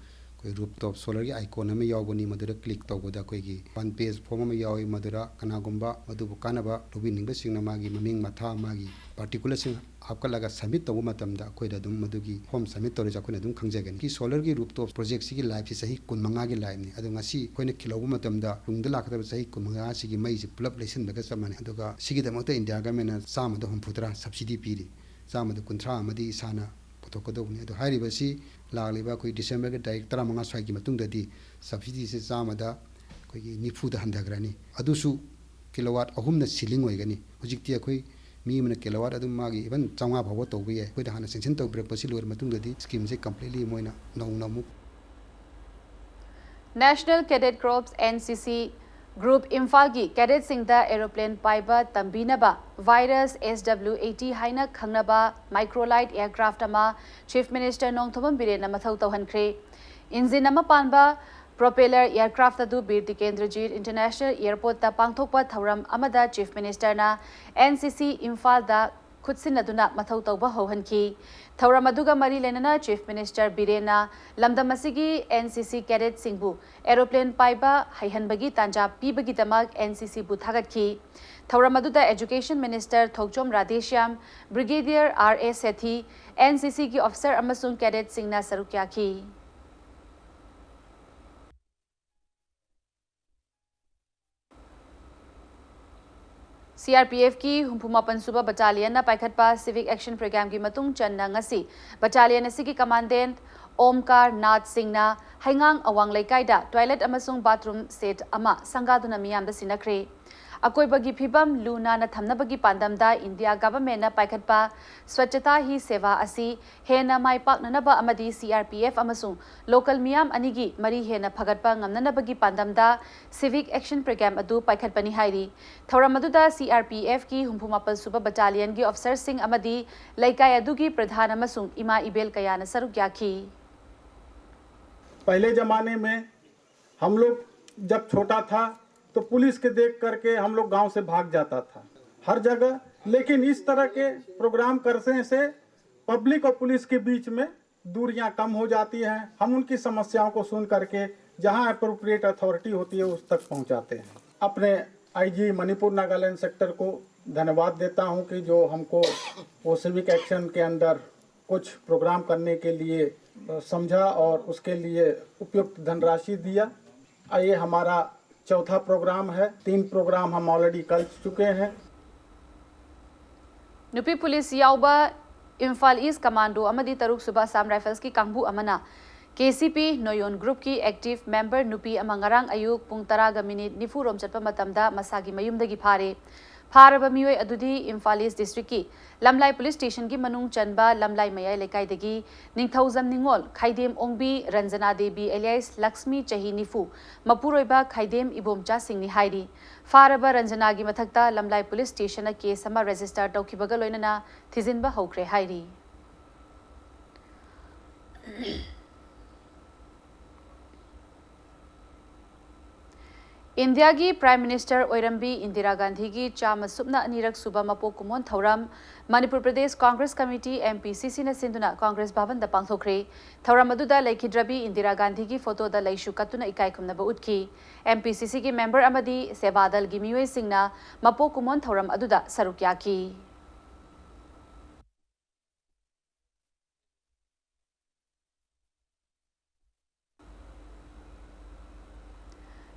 ꯑꯩꯈꯣꯏ ꯔꯨꯐꯇꯣꯞ ꯁꯣꯂꯔꯒꯤ ꯑꯥꯏꯀꯣꯟ ꯑꯃ ꯌꯥꯎꯕꯅꯤ, ꯃꯗꯨꯗ ꯀ꯭ꯂꯤꯛ ꯇꯧꯕꯗ ꯑꯩꯈꯣꯏꯒꯤ ꯋꯥꯟ ꯄꯦꯖ ꯐꯣꯔꯝ ꯑꯃ ꯌꯥꯎꯏ꯫ ꯃꯗꯨꯗ ꯀꯅꯥꯒꯨꯝꯕ ꯃꯗꯨꯕꯨ ꯀꯥꯟꯅꯕ ꯂꯧꯕꯤꯅꯤꯡꯕꯁꯤꯡꯅ ꯃꯥꯒꯤ ꯃꯃꯤꯡ ꯃꯊꯥ, ꯃꯥꯒꯤ ꯄꯥꯔꯇꯤꯀꯨꯂꯔꯁꯤꯡ ꯍꯥꯞꯀꯠꯂꯒ ꯁꯕꯃꯤꯠ ꯇꯧꯕ ꯃꯇꯝꯗ ꯑꯩꯈꯣꯏꯗ ꯑꯗꯨꯝ ꯃꯗꯨꯒꯤ ꯐꯣꯔꯝ ꯁꯕꯃꯤꯠ ꯇꯧꯔꯤꯁꯦ ꯑꯩꯈꯣꯏꯅ ꯑꯗꯨꯝ ꯈꯪꯖꯒꯅꯤ꯫ ꯁꯤ ꯁꯣꯂꯔꯒꯤ ꯔꯨꯐꯇꯣꯞ ꯄ꯭ꯔꯣꯖꯦꯛꯁꯤꯒꯤ ꯂꯥꯏꯐꯁꯤ ꯆꯍꯤ ꯀꯨꯟꯃꯉꯥꯒꯤ ꯂꯥꯏꯐꯅꯤ꯫ ꯑꯗꯣ ꯉꯁꯤ ꯑꯩꯈꯣꯏꯅ ꯈꯤꯜꯍꯧꯕ ꯃꯇꯝꯗ ꯇꯨꯡꯗ ꯂꯥꯛꯀꯗꯕ ꯆꯍꯤ ꯀꯨꯟꯃꯉꯥꯁꯤꯒꯤ ꯃꯩꯁꯤ ꯄꯨꯂꯞ ꯂꯩꯁꯤꯟꯕꯒ ꯆꯞ ꯃꯥꯟꯅꯩ꯫ ꯑꯗꯨꯒ ꯁꯤꯒꯤꯗꯃꯛꯇ ꯏꯟꯗꯤꯌꯥ ꯒꯚꯔꯟꯃꯦꯟꯠꯅ ꯆꯥꯝꯃꯗ ꯍꯨꯝꯐꯨꯇꯔꯥ ꯁꯕꯁꯤꯗꯤ ꯄꯤꯔꯤ, ꯆꯥꯝꯃꯗ ꯀꯨꯟꯊ꯭ꯔꯥ ꯑꯃꯗꯤ ꯏꯁꯥꯅ ꯄꯨꯊꯣꯛꯀꯗꯧꯕꯅꯤ꯫ ꯑꯗꯣ ꯍꯥꯏꯔꯤꯕꯁꯤ ꯂꯥꯛꯂꯤꯕ ꯑꯩꯈꯣꯏ ꯗꯤꯁꯦꯝꯕꯔꯒꯤ ꯇꯥꯔꯤꯛ ꯇꯔꯥꯃꯉꯥ ꯁ꯭ꯋꯥꯏꯒꯤ ꯃꯇꯨꯡꯗꯗꯤ ꯁꯕꯁꯤꯗꯤꯁꯦ ꯆꯥꯝꯃꯗ ꯑꯩꯈꯣꯏꯒꯤ ꯅꯤꯐꯨꯗ ꯍꯟꯊꯈ꯭ꯔꯅꯤ꯫ ꯑꯗꯨꯁꯨ ꯀꯤꯂꯣꯋꯥꯠ ꯑꯍꯨꯝꯅ ꯁꯤꯂꯤꯡ ꯑꯣꯏꯒꯅꯤ꯫ ꯍꯧꯖꯤꯛꯇꯤ ꯑꯩꯈꯣꯏ ꯃꯤ ꯑꯃꯅ ꯀꯤꯂꯣꯋꯥꯠ ꯑꯗꯨꯝ ꯃꯥꯒꯤ ꯏꯚꯟ ꯆꯥꯝꯃꯉꯥ ꯐꯥꯎꯕ ꯇꯧꯕ ꯌꯥꯏ꯫ ꯑꯩꯈꯣꯏꯗ ꯍꯥꯟꯅ ꯁꯦꯡꯁꯟ ꯇꯧꯕꯤꯔꯛꯄꯁꯤ ꯂꯣꯏꯔ ꯃꯇꯨꯡꯗꯗꯤ ꯁ꯭ꯀꯤꯝꯁꯦ ꯀꯝꯄ꯭ꯂꯤꯠꯂꯤ ꯃꯣꯏꯅ ꯅꯧꯅ ꯑꯃꯨꯛ National Cadet Corps, N C C, Group ꯏꯝꯐꯥꯜꯒꯤ ꯀꯦꯗꯦꯠꯁꯤꯡꯗ ꯑꯦꯔꯣꯄ꯭ꯂꯦꯟ ꯄꯥꯏꯕ ꯇꯝꯕꯤꯅꯕ ꯚꯥꯏꯔꯁ S W eighty ꯍꯥꯏꯅ ꯈꯪꯅꯕ ꯃꯥꯏꯀ꯭ꯔꯣꯂꯥꯏꯠ ꯑꯦꯌꯔꯀ꯭ꯔꯥꯐ ꯑꯃ ꯆꯤꯐ ꯃꯤꯅꯤꯁꯇꯔ ꯅꯣꯡꯊꯣꯝꯕꯝ ꯕꯤꯔꯦꯟꯅ ꯃꯊꯧ ꯇꯧꯍꯟꯈ꯭ꯔꯦ꯫ ꯏꯟꯖꯤꯟ ꯑꯃ ꯄꯥꯟꯕ ꯄ꯭ꯔꯣꯄꯦꯂꯔ ꯑꯦꯌꯔꯀ꯭ꯔꯥꯐ ꯑꯗꯨ ꯕꯤꯔ ꯇꯤꯀꯦꯟꯗ꯭ꯔꯖꯤꯠ ꯏꯟꯇꯔꯅꯦꯁꯅꯦꯜ ꯑꯦꯌꯔꯄꯣꯔꯠꯇ ꯄꯥꯡꯊꯣꯛꯄ ꯊꯧꯔꯝ ꯑꯃꯗ ꯆꯤꯐ ꯃꯤꯅꯤꯁꯇꯔꯅ N C C ꯏꯝꯐꯥꯜꯗ ꯈꯨꯠꯁꯤꯟꯅꯗꯨꯅ ꯃꯊꯧ ꯇꯧꯕ ꯍꯧꯍꯟꯈꯤ꯫ ꯊꯧꯔꯝ ꯑꯗꯨꯒ ꯃꯔꯤ ꯂꯩꯅꯅ ꯆꯤꯐ ꯃꯤꯅꯤꯁꯇꯔ ꯕꯤꯔꯦꯟꯅ ꯂꯝꯗꯝ ꯑꯁꯤꯒꯤ N C C ꯀꯦꯗꯦꯠꯁꯤꯡꯕꯨ ꯑꯦꯔꯣꯄ꯭ꯂꯦꯟ ꯄꯥꯏꯕ ꯍꯩꯍꯟꯕꯒꯤ ꯇꯥꯟꯖꯥ ꯄꯤꯕꯒꯤꯗꯃꯛ N C C ꯕꯨ ꯊꯥꯒꯠꯈꯤ꯫ ꯊꯧꯔꯝ ꯑꯗꯨꯗ education minister Thokchom Radheshyam, brigadier R A Sethi, N C C ꯒꯤ ꯑꯣꯐꯤꯁꯥꯔ ꯑꯃꯁꯨꯡ ꯀꯦꯗꯦꯠꯁꯤꯡꯅ ꯁꯔꯨꯛ ꯌꯥꯈꯤ꯫ C R P F ꯀꯤ ꯍꯨꯝꯐꯨ ꯃꯥꯄꯟ ꯁꯨꯕ ꯕꯠꯇꯥꯂꯤꯌꯟꯅ ꯄꯥꯏꯈꯠꯄ ꯁꯤꯚꯤꯛ ꯑꯦꯛꯁꯟ ꯄ꯭ꯔꯣꯒ꯭ꯔꯥꯝꯒꯤ ꯃꯇꯨꯡ ꯆꯟꯅ ꯉꯁꯤ ꯕꯠꯇꯥꯂꯤꯌꯟ ꯑꯁꯤꯒꯤ ꯀꯃꯥꯟꯗꯦꯟꯠ ꯑꯣꯝꯀꯥꯔ ꯅꯥꯊ ꯁꯤꯡꯅ ꯍꯩꯉꯥꯡ ꯑꯋꯥꯡ ꯂꯩꯀꯥꯏꯗ ꯇꯣꯏꯂꯦꯠ ꯑꯃꯁꯨꯡ ꯕꯥꯊꯔꯨꯝ ꯁꯦꯠ ꯑꯃ ꯁꯪꯒꯥꯗꯨꯅ ꯃꯤꯌꯥꯝꯗ ꯁꯤꯟꯅꯈ꯭ꯔꯦ꯫ ꯑꯀꯣꯏꯕꯒꯤ ꯐꯤꯕꯝ ꯂꯨ ꯅꯥꯟꯅ ꯊꯝꯅꯕꯒꯤ ꯄꯥꯟꯗꯝꯗ ꯏꯟꯗꯤꯌꯥ ꯒꯚꯔꯟꯃꯦꯟꯠꯅ ꯄꯥꯏꯈꯠꯄ ꯁ꯭ꯋꯆꯇꯥ ꯍꯤ ꯁꯦꯚꯥ ꯑꯁꯤ ꯍꯦꯟꯅ ꯃꯥꯏ ꯄꯥꯛꯅꯅꯕ ꯑꯃꯗꯤ C R P F ꯑꯃꯁꯨꯡ ꯂꯣꯀꯦꯜ ꯃꯤꯌꯥꯝ ꯑꯅꯤꯒꯤ ꯃꯔꯤ ꯍꯦꯟꯅ ꯐꯒꯠꯄ ꯉꯝꯅꯅꯕꯒꯤ ꯄꯥꯟꯗꯝꯗ ꯁꯤꯚꯤꯛ ꯑꯦꯛꯁꯟ ꯄ꯭ꯔꯣꯒ꯭ꯔꯥꯝ ꯑꯗꯨ ꯄꯥꯏꯈꯠꯄꯅꯤ ꯍꯥꯏꯔꯤ꯫ ꯊꯧꯔꯝ ꯑꯗꯨꯗ C R P F ꯀꯤ ꯍꯨꯝꯐꯨ ꯃꯥꯄꯟ ꯁꯨꯕ ꯕꯠꯇꯥꯂꯤꯌꯟꯒꯤ ꯑꯣꯐꯤꯁꯥꯔꯁꯤꯡ ꯑꯃꯗꯤ ꯂꯩꯀꯥꯏ ꯑꯗꯨꯒꯤ ꯄ꯭ꯔꯙꯥꯟ ꯑꯃꯁꯨꯡ ꯏꯃꯥ ꯏꯕꯦꯜ ꯀꯌꯥꯅ ꯁꯔꯨꯛ ꯌꯥꯈꯤ꯫ पहले ज़माने में हम लोग जब छोटा था तो पुलिस के देख करके हम लोग गांव से भाग जाता था हर जगह, लेकिन इस तरह के प्रोग्राम करने से पब्लिक और पुलिस के बीच में दूरियां कम हो जाती हैं। हम उनकी समस्याओं को सुन करके जहां अप्रोप्रिएट अथॉरिटी होती है उस तक पहुंचाते हैं। अपने आईजी मणिपुर नागालैंड सेक्टर को धन्यवाद देता हूं कि जो हमको वो सिविक एक्शन के अंदर कुछ प्रोग्राम करने के लिए समझा और उसके लिए उपयुक्त धनराशि दिया। ये हमारा चौथा प्रोग्राम है। तीन प्रोग्राम हम ऑलरेडी कर चुके हैं। ꯅꯨꯄꯤ ꯄꯨꯂꯤꯁ ꯌꯥꯎꯕ ꯏꯝꯐꯥꯜ ꯏꯁ ꯀꯃꯥꯟꯗꯣ ꯑꯃꯗꯤ ꯇꯔꯨꯛ ꯁꯨꯕ ꯑꯁꯥꯝ ꯔꯥꯏꯐꯜꯁꯀꯤ ꯀꯥꯡꯕꯨ ꯑꯃꯅ K C P ꯅꯣꯌꯣꯟ ꯒ꯭ꯔꯨꯞꯀꯤ ꯑꯦꯛꯇꯤꯚ ꯃꯦꯝꯕꯔ ꯅꯨꯄꯤ ꯑꯃ ꯉꯔꯥꯡ ꯑꯌꯨꯛ ꯄꯨꯡ ꯇꯔꯥꯒ ꯃꯤꯅꯤꯠ ꯅꯤꯐꯨ ꯔꯣꯝ ꯆꯠꯄ ꯃꯇꯝꯗ ꯃꯁꯥꯒꯤ ꯃꯌꯨꯝꯗꯒꯤ ꯐꯥꯔꯦ꯫ ꯐꯥꯔꯕ ꯃꯤꯑꯣꯏ ꯑꯗꯨꯗꯤ ꯏꯝꯐꯥꯜ ꯏꯁ ꯗꯤꯁꯇ꯭ꯔꯤꯛꯀꯤ ꯂꯝꯂꯥꯏ ꯄꯨꯂꯤꯁ ꯁ꯭ꯇꯦꯁꯟꯒꯤ ꯃꯅꯨꯡ ꯆꯟꯕ ꯂꯝꯂꯥꯏ ꯃꯌꯥꯏ ꯂꯩꯀꯥꯏꯗꯒꯤ ꯅꯤꯡꯊꯧꯖꯝ ꯅꯤꯉꯣꯜ, ꯈꯥꯏꯗꯦꯝ ꯑꯣꯡꯕꯤ, ꯔꯟꯖꯅꯥ ꯗꯦꯕꯤ ꯑꯦꯂꯤꯌꯥꯁ ꯂꯛꯁꯃꯤ, ꯆꯍꯤ ꯅꯤꯐꯨ, ꯃꯄꯨꯔꯣꯏꯕ ꯈꯥꯏꯗꯦꯝ ꯏꯕꯣꯝꯆꯥꯁꯤꯡꯅꯤ ꯍꯥꯏꯔꯤ꯫ ꯐꯥꯔꯕ ꯔꯟꯖꯅꯥꯒꯤ ꯃꯊꯛꯇ ꯂꯝꯂꯥꯏ ꯄꯨꯂꯤꯁ ꯁ꯭ꯇꯦꯁꯟꯅ ꯀꯦꯁ ꯑꯃ ꯔꯦꯖꯤꯁꯇꯔ ꯇꯧꯈꯤꯕꯒ ꯂꯣꯏꯅꯅ ꯊꯤꯖꯤꯟꯕ ꯍꯧꯈ꯭ꯔꯦ ꯍꯥꯏꯔꯤ꯫ ꯏꯟꯗꯤꯌꯥꯒꯤ ꯄ꯭ꯔꯥꯏꯝ ꯃꯤꯅꯤꯁꯇꯔ ꯑꯣꯏꯔꯝꯕꯤ ꯏꯟꯗꯤꯔꯥ ꯒꯥꯟꯙꯤꯒꯤ ꯆꯥꯝꯃ ꯁꯨꯞꯅ ꯑꯅꯤꯔꯛ ꯁꯨꯕ ꯃꯄꯣꯛ ꯀꯨꯝꯑꯣꯟ ꯊꯧꯔꯝ Manipur Pradesh Congress committee, M P ꯁꯤ ꯁꯤꯅ ꯁꯤꯟꯗꯨꯅ ꯀꯣꯡꯒ꯭ꯔꯦꯁ ꯚꯕꯟꯗ ꯄꯥꯡꯊꯣꯛꯈ꯭ꯔꯦ꯫ ꯊꯧꯔꯝ ꯑꯗꯨꯗ ꯂꯩꯈꯤꯗ꯭ꯔꯕꯤ ꯏꯟꯗꯤꯔꯥ ꯒꯥꯟꯙꯤꯒꯤ ꯐꯣꯇꯣꯗ ꯂꯩꯁꯨ ꯀꯠꯇꯨꯅ ꯏꯀꯥꯏ ꯈꯨꯝꯅꯕ ꯎꯠꯈꯤ꯫ ꯑꯦꯝ ꯄꯤ ꯁꯤ ꯁꯤꯒꯤ ꯃꯦꯝꯕꯔ ꯑꯃꯗꯤ ꯁꯦꯕꯥꯗꯜꯒꯤ ꯃꯤꯑꯣꯏꯁꯤꯡꯅ ꯃꯄꯣꯛ ꯀꯨꯝꯑꯣꯟ ꯊꯧꯔꯝ ꯑꯗꯨꯗ ꯁꯔꯨꯛ ꯌꯥꯈꯤ꯫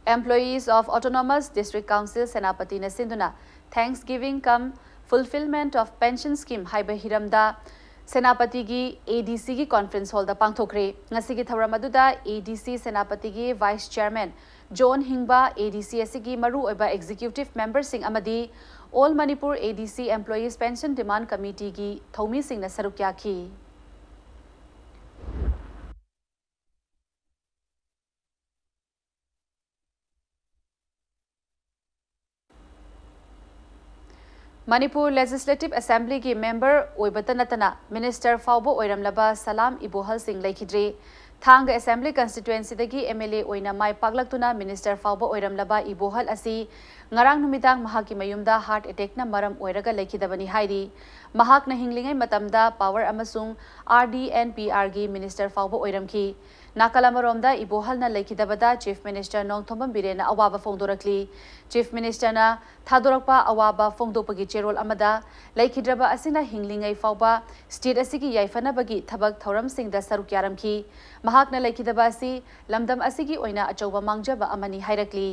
Employees of Autonomous District Council ꯁꯦꯅꯥꯄꯇꯤꯅ ꯁꯤꯟꯗꯨꯅ Thanksgiving cum Fulfillment of Pension Scheme ꯍꯥꯏꯕ ꯍꯤꯔꯝꯗ ꯁꯦꯅꯥꯄꯇꯤꯒꯤ ꯑꯦ ꯗꯤ ꯁꯤꯒꯤ ꯀꯣꯟꯐ꯭ꯔꯦꯟꯁ ꯍꯣꯜꯗ ꯄꯥꯡꯊꯣꯛꯈ꯭ꯔꯦ꯫ ꯉꯁꯤꯒꯤ ꯊꯧꯔꯝ ꯑꯗꯨꯗ ꯑꯦ ꯗꯤ ꯁꯤ ꯁꯦꯅꯥꯄꯇꯤꯒꯤ ꯚꯥꯏꯁ ꯆꯤꯌꯔꯃꯦꯟ ꯖꯣꯟ ꯍꯤꯡꯕ, ꯑꯦ ꯗꯤ ꯁꯤ ꯑꯁꯤꯒꯤ ꯃꯔꯨꯑꯣꯏꯕ ꯑꯦꯛꯖꯤꯀ꯭ꯌꯨꯇꯤꯚ ꯃꯦꯝꯕꯔꯁꯤꯡ ꯑꯃꯗꯤ All Manipur A D C Employees Pension Demand Committeeꯒꯤ ꯊꯧꯃꯤꯁꯤꯡꯅ ꯁꯔꯨꯛ ꯌꯥꯈꯤ꯫ ꯃꯅꯤꯄꯨꯔ ꯂꯦꯖꯤꯁꯂꯦꯇꯤꯚ ꯑꯦꯁꯦꯝꯕ꯭ꯂꯤꯒꯤ ꯃꯦꯝꯕꯔ ꯑꯣꯏꯕꯇ ꯅꯠꯇꯅ ꯃꯤꯅꯤꯁꯇꯔ ꯐꯥꯎꯕ ꯑꯣꯏꯔꯝꯂꯕ ꯁꯂꯥꯝ ꯏꯕꯣꯍꯜ ꯁꯤꯡ ꯂꯩꯈꯤꯗ꯭ꯔꯦ꯫ ꯊꯥꯡꯒ ꯑꯦꯁꯦꯝꯕ꯭ꯂꯤ ꯀꯟꯁꯇꯤꯇ꯭ꯋꯦꯟꯁꯤꯗꯒꯤ ꯑꯦꯝ ꯑꯦꯜ ꯑꯦ ꯑꯣꯏꯅ ꯃꯥꯏ ꯄꯥꯛꯂꯛꯇꯨꯅ ꯃꯤꯅꯤꯁꯇꯔ ꯐꯥꯎꯕ ꯑꯣꯏꯔꯝꯂꯕ ꯏꯕꯣꯍꯜ ꯑꯁꯤ ꯉꯔꯥꯡ ꯅꯨꯃꯤꯗꯥꯡ ꯃꯍꯥꯛꯀꯤ ꯃꯌꯨꯝꯗ ꯍꯥꯔꯠ ꯑꯦꯇꯦꯛꯅ ꯃꯔꯝ ꯑꯣꯏꯔꯒ ꯂꯩꯈꯤꯗꯕꯅꯤ ꯍꯥꯏꯔꯤ꯫ ꯃꯍꯥꯛꯅ ꯍꯤꯡꯂꯤꯉꯩ ꯃꯇꯝꯗ ꯄꯥꯋꯔ ꯑꯃꯁꯨꯡ ꯑꯥꯔ ꯗꯤ ꯑꯦꯟ ꯄꯤ ꯑꯥꯔꯒꯤ ꯃꯤꯅꯤꯁꯇꯔ ꯐꯥꯎꯕ ꯑꯣꯏꯔꯝꯈꯤ꯫ ꯅꯥꯀꯜ ꯑꯃꯔꯣꯝꯗ ꯏꯕꯣꯍꯜꯅ ꯂꯩꯈꯤꯗꯕꯗ ꯆꯤꯐ ꯃꯤꯅꯤꯁꯇꯔ ꯅꯣꯡꯊꯣꯝꯕꯝ ꯕꯤꯔꯦꯟꯅ ꯑꯋꯥꯕ ꯐꯣꯡꯗꯣꯔꯛꯂꯤ꯫ ꯆꯤꯐ ꯃꯤꯅꯤꯁꯇꯔꯅ ꯊꯥꯗꯣꯔꯛꯄ ꯑꯋꯥꯕ ꯐꯣꯡꯗꯣꯛꯄꯒꯤ ꯆꯦꯔꯣꯜ ꯑꯃꯗ, ꯂꯩꯈꯤꯗ꯭ꯔꯕ ꯑꯁꯤꯅ ꯍꯤꯡꯂꯤꯉꯩ ꯐꯥꯎꯕ ꯁ꯭ꯇꯦꯠ ꯑꯁꯤꯒꯤ ꯌꯥꯏꯐꯅꯕꯒꯤ ꯊꯕꯛ ꯊꯧꯔꯝꯁꯤꯡꯗ ꯁꯔꯨꯛ ꯌꯥꯔꯝꯈꯤ꯫ ꯃꯍꯥꯛꯅ ꯂꯩꯈꯤꯗꯕ ꯑꯁꯤ ꯂꯝꯗꯝ ꯑꯁꯤꯒꯤ ꯑꯣꯏꯅ ꯑꯆꯧꯕ ꯃꯥꯡꯖꯕ ꯑꯃꯅꯤ ꯍꯥꯏꯔꯛꯂꯤ꯫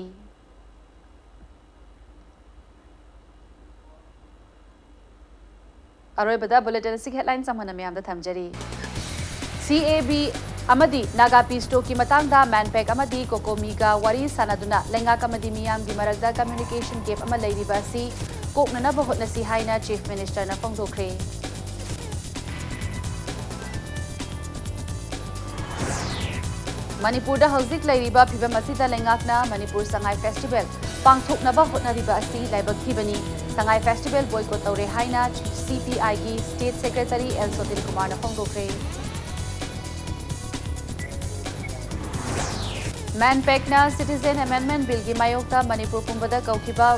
ꯑꯔꯣꯏꯕꯗ ꯕꯨꯂꯦꯇꯤꯟ ꯑꯁꯤꯒꯤ ꯍꯦꯗꯂꯥꯏꯟꯁ ꯑꯃꯨꯛ ꯍꯟꯅ ꯃꯌꯥꯝꯗ ꯊꯝꯖꯔꯤ꯫ ꯁꯤ ꯑꯦ ꯕꯤ ꯑꯃꯗꯤ ꯅꯥꯒꯥ ꯄꯤꯁ ꯇꯣꯛꯀꯤ ꯃꯇꯥꯡꯗ ꯃꯦꯟꯄꯦꯛ ꯑꯃꯗꯤ ꯀꯣꯀꯣꯃꯤꯒ ꯋꯥꯔꯤ ꯁꯥꯟꯅꯗꯨꯅ ꯂꯩꯉꯥꯛ ꯑꯃꯗꯤ ꯃꯤꯌꯥꯝꯒꯤ ꯃꯔꯛꯇ ꯀꯝꯃ꯭ꯌꯨꯅꯤꯀꯦꯁꯟ ꯒꯦꯞ ꯑꯃ ꯂꯩꯔꯤꯕ ꯑꯁꯤ ꯀꯣꯛꯅꯅꯕ ꯍꯣꯠꯅꯁꯤ ꯍꯥꯏꯅ Chief Ministerꯅ ꯐꯣꯡꯗꯣꯛꯈ꯭ꯔꯦ꯫ ꯃꯅꯤꯄꯨꯔꯗ ꯍꯧꯖꯤꯛ ꯂꯩꯔꯤꯕ ꯐꯤꯚꯝ ꯑꯁꯤꯗ ꯂꯩꯉꯥꯛꯅ ꯃꯅꯤꯄꯨꯔ ꯁꯉꯥꯏ Festival ꯄꯥꯡꯊꯣꯛꯅꯕ ꯍꯣꯠꯅꯔꯤꯕ ꯑꯁꯤ ꯂꯥꯏꯕꯛ ꯊꯤꯕꯅꯤ꯫ ꯁꯉꯥꯏ Festival boycott ꯇꯧꯔꯦ ꯍꯥꯏꯅ CPIꯒꯤ State Secretary L ꯁꯣꯇꯤꯟ ꯀꯨꯃꯥꯔꯅ ꯐꯣꯡꯗꯣꯛꯈ꯭ꯔꯦ꯫ MANPACꯅ Citizen Amendment Billꯒꯤ ꯃꯥꯌꯣꯛꯇ ꯃꯅꯤꯄꯨꯔ ꯄꯨꯝꯕꯗ ꯀꯧꯈꯤꯕ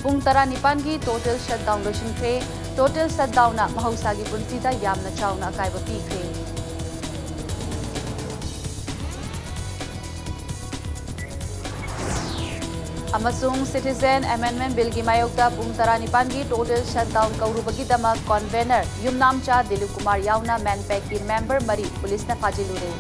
ꯄꯨꯡ ꯇꯔꯥꯅꯤꯄꯥꯟꯒꯤ total shutdown ꯂꯣꯏꯁꯤꯟꯈ꯭ꯔꯦ꯫ Total shutdownꯅ ꯃꯍꯧꯁꯥꯒꯤ ꯄꯨꯟꯁꯤꯗ ꯌꯥꯝꯅ ꯆꯥꯎꯅ ꯑꯀꯥꯏꯕ ꯄꯤꯈ꯭ꯔꯦ꯫ ꯑꯃꯁꯨꯡ Citizen Amendment Billꯒꯤ ꯃꯥꯌꯣꯛꯇ ꯄꯨꯡ ꯇꯔꯥꯅꯤꯄꯥꯟꯒꯤ total shutdown ꯀꯧꯔꯨꯕꯒꯤꯗꯃꯛ convener ꯌꯨꯝꯅꯥꯝꯆꯥ Dilip Kumar ꯌꯥꯎꯅ MANPACꯀꯤ member ꯃꯔꯤ ꯄꯨꯂꯤꯁꯅ ꯐꯥꯖꯤꯜꯂꯨꯔꯦ꯫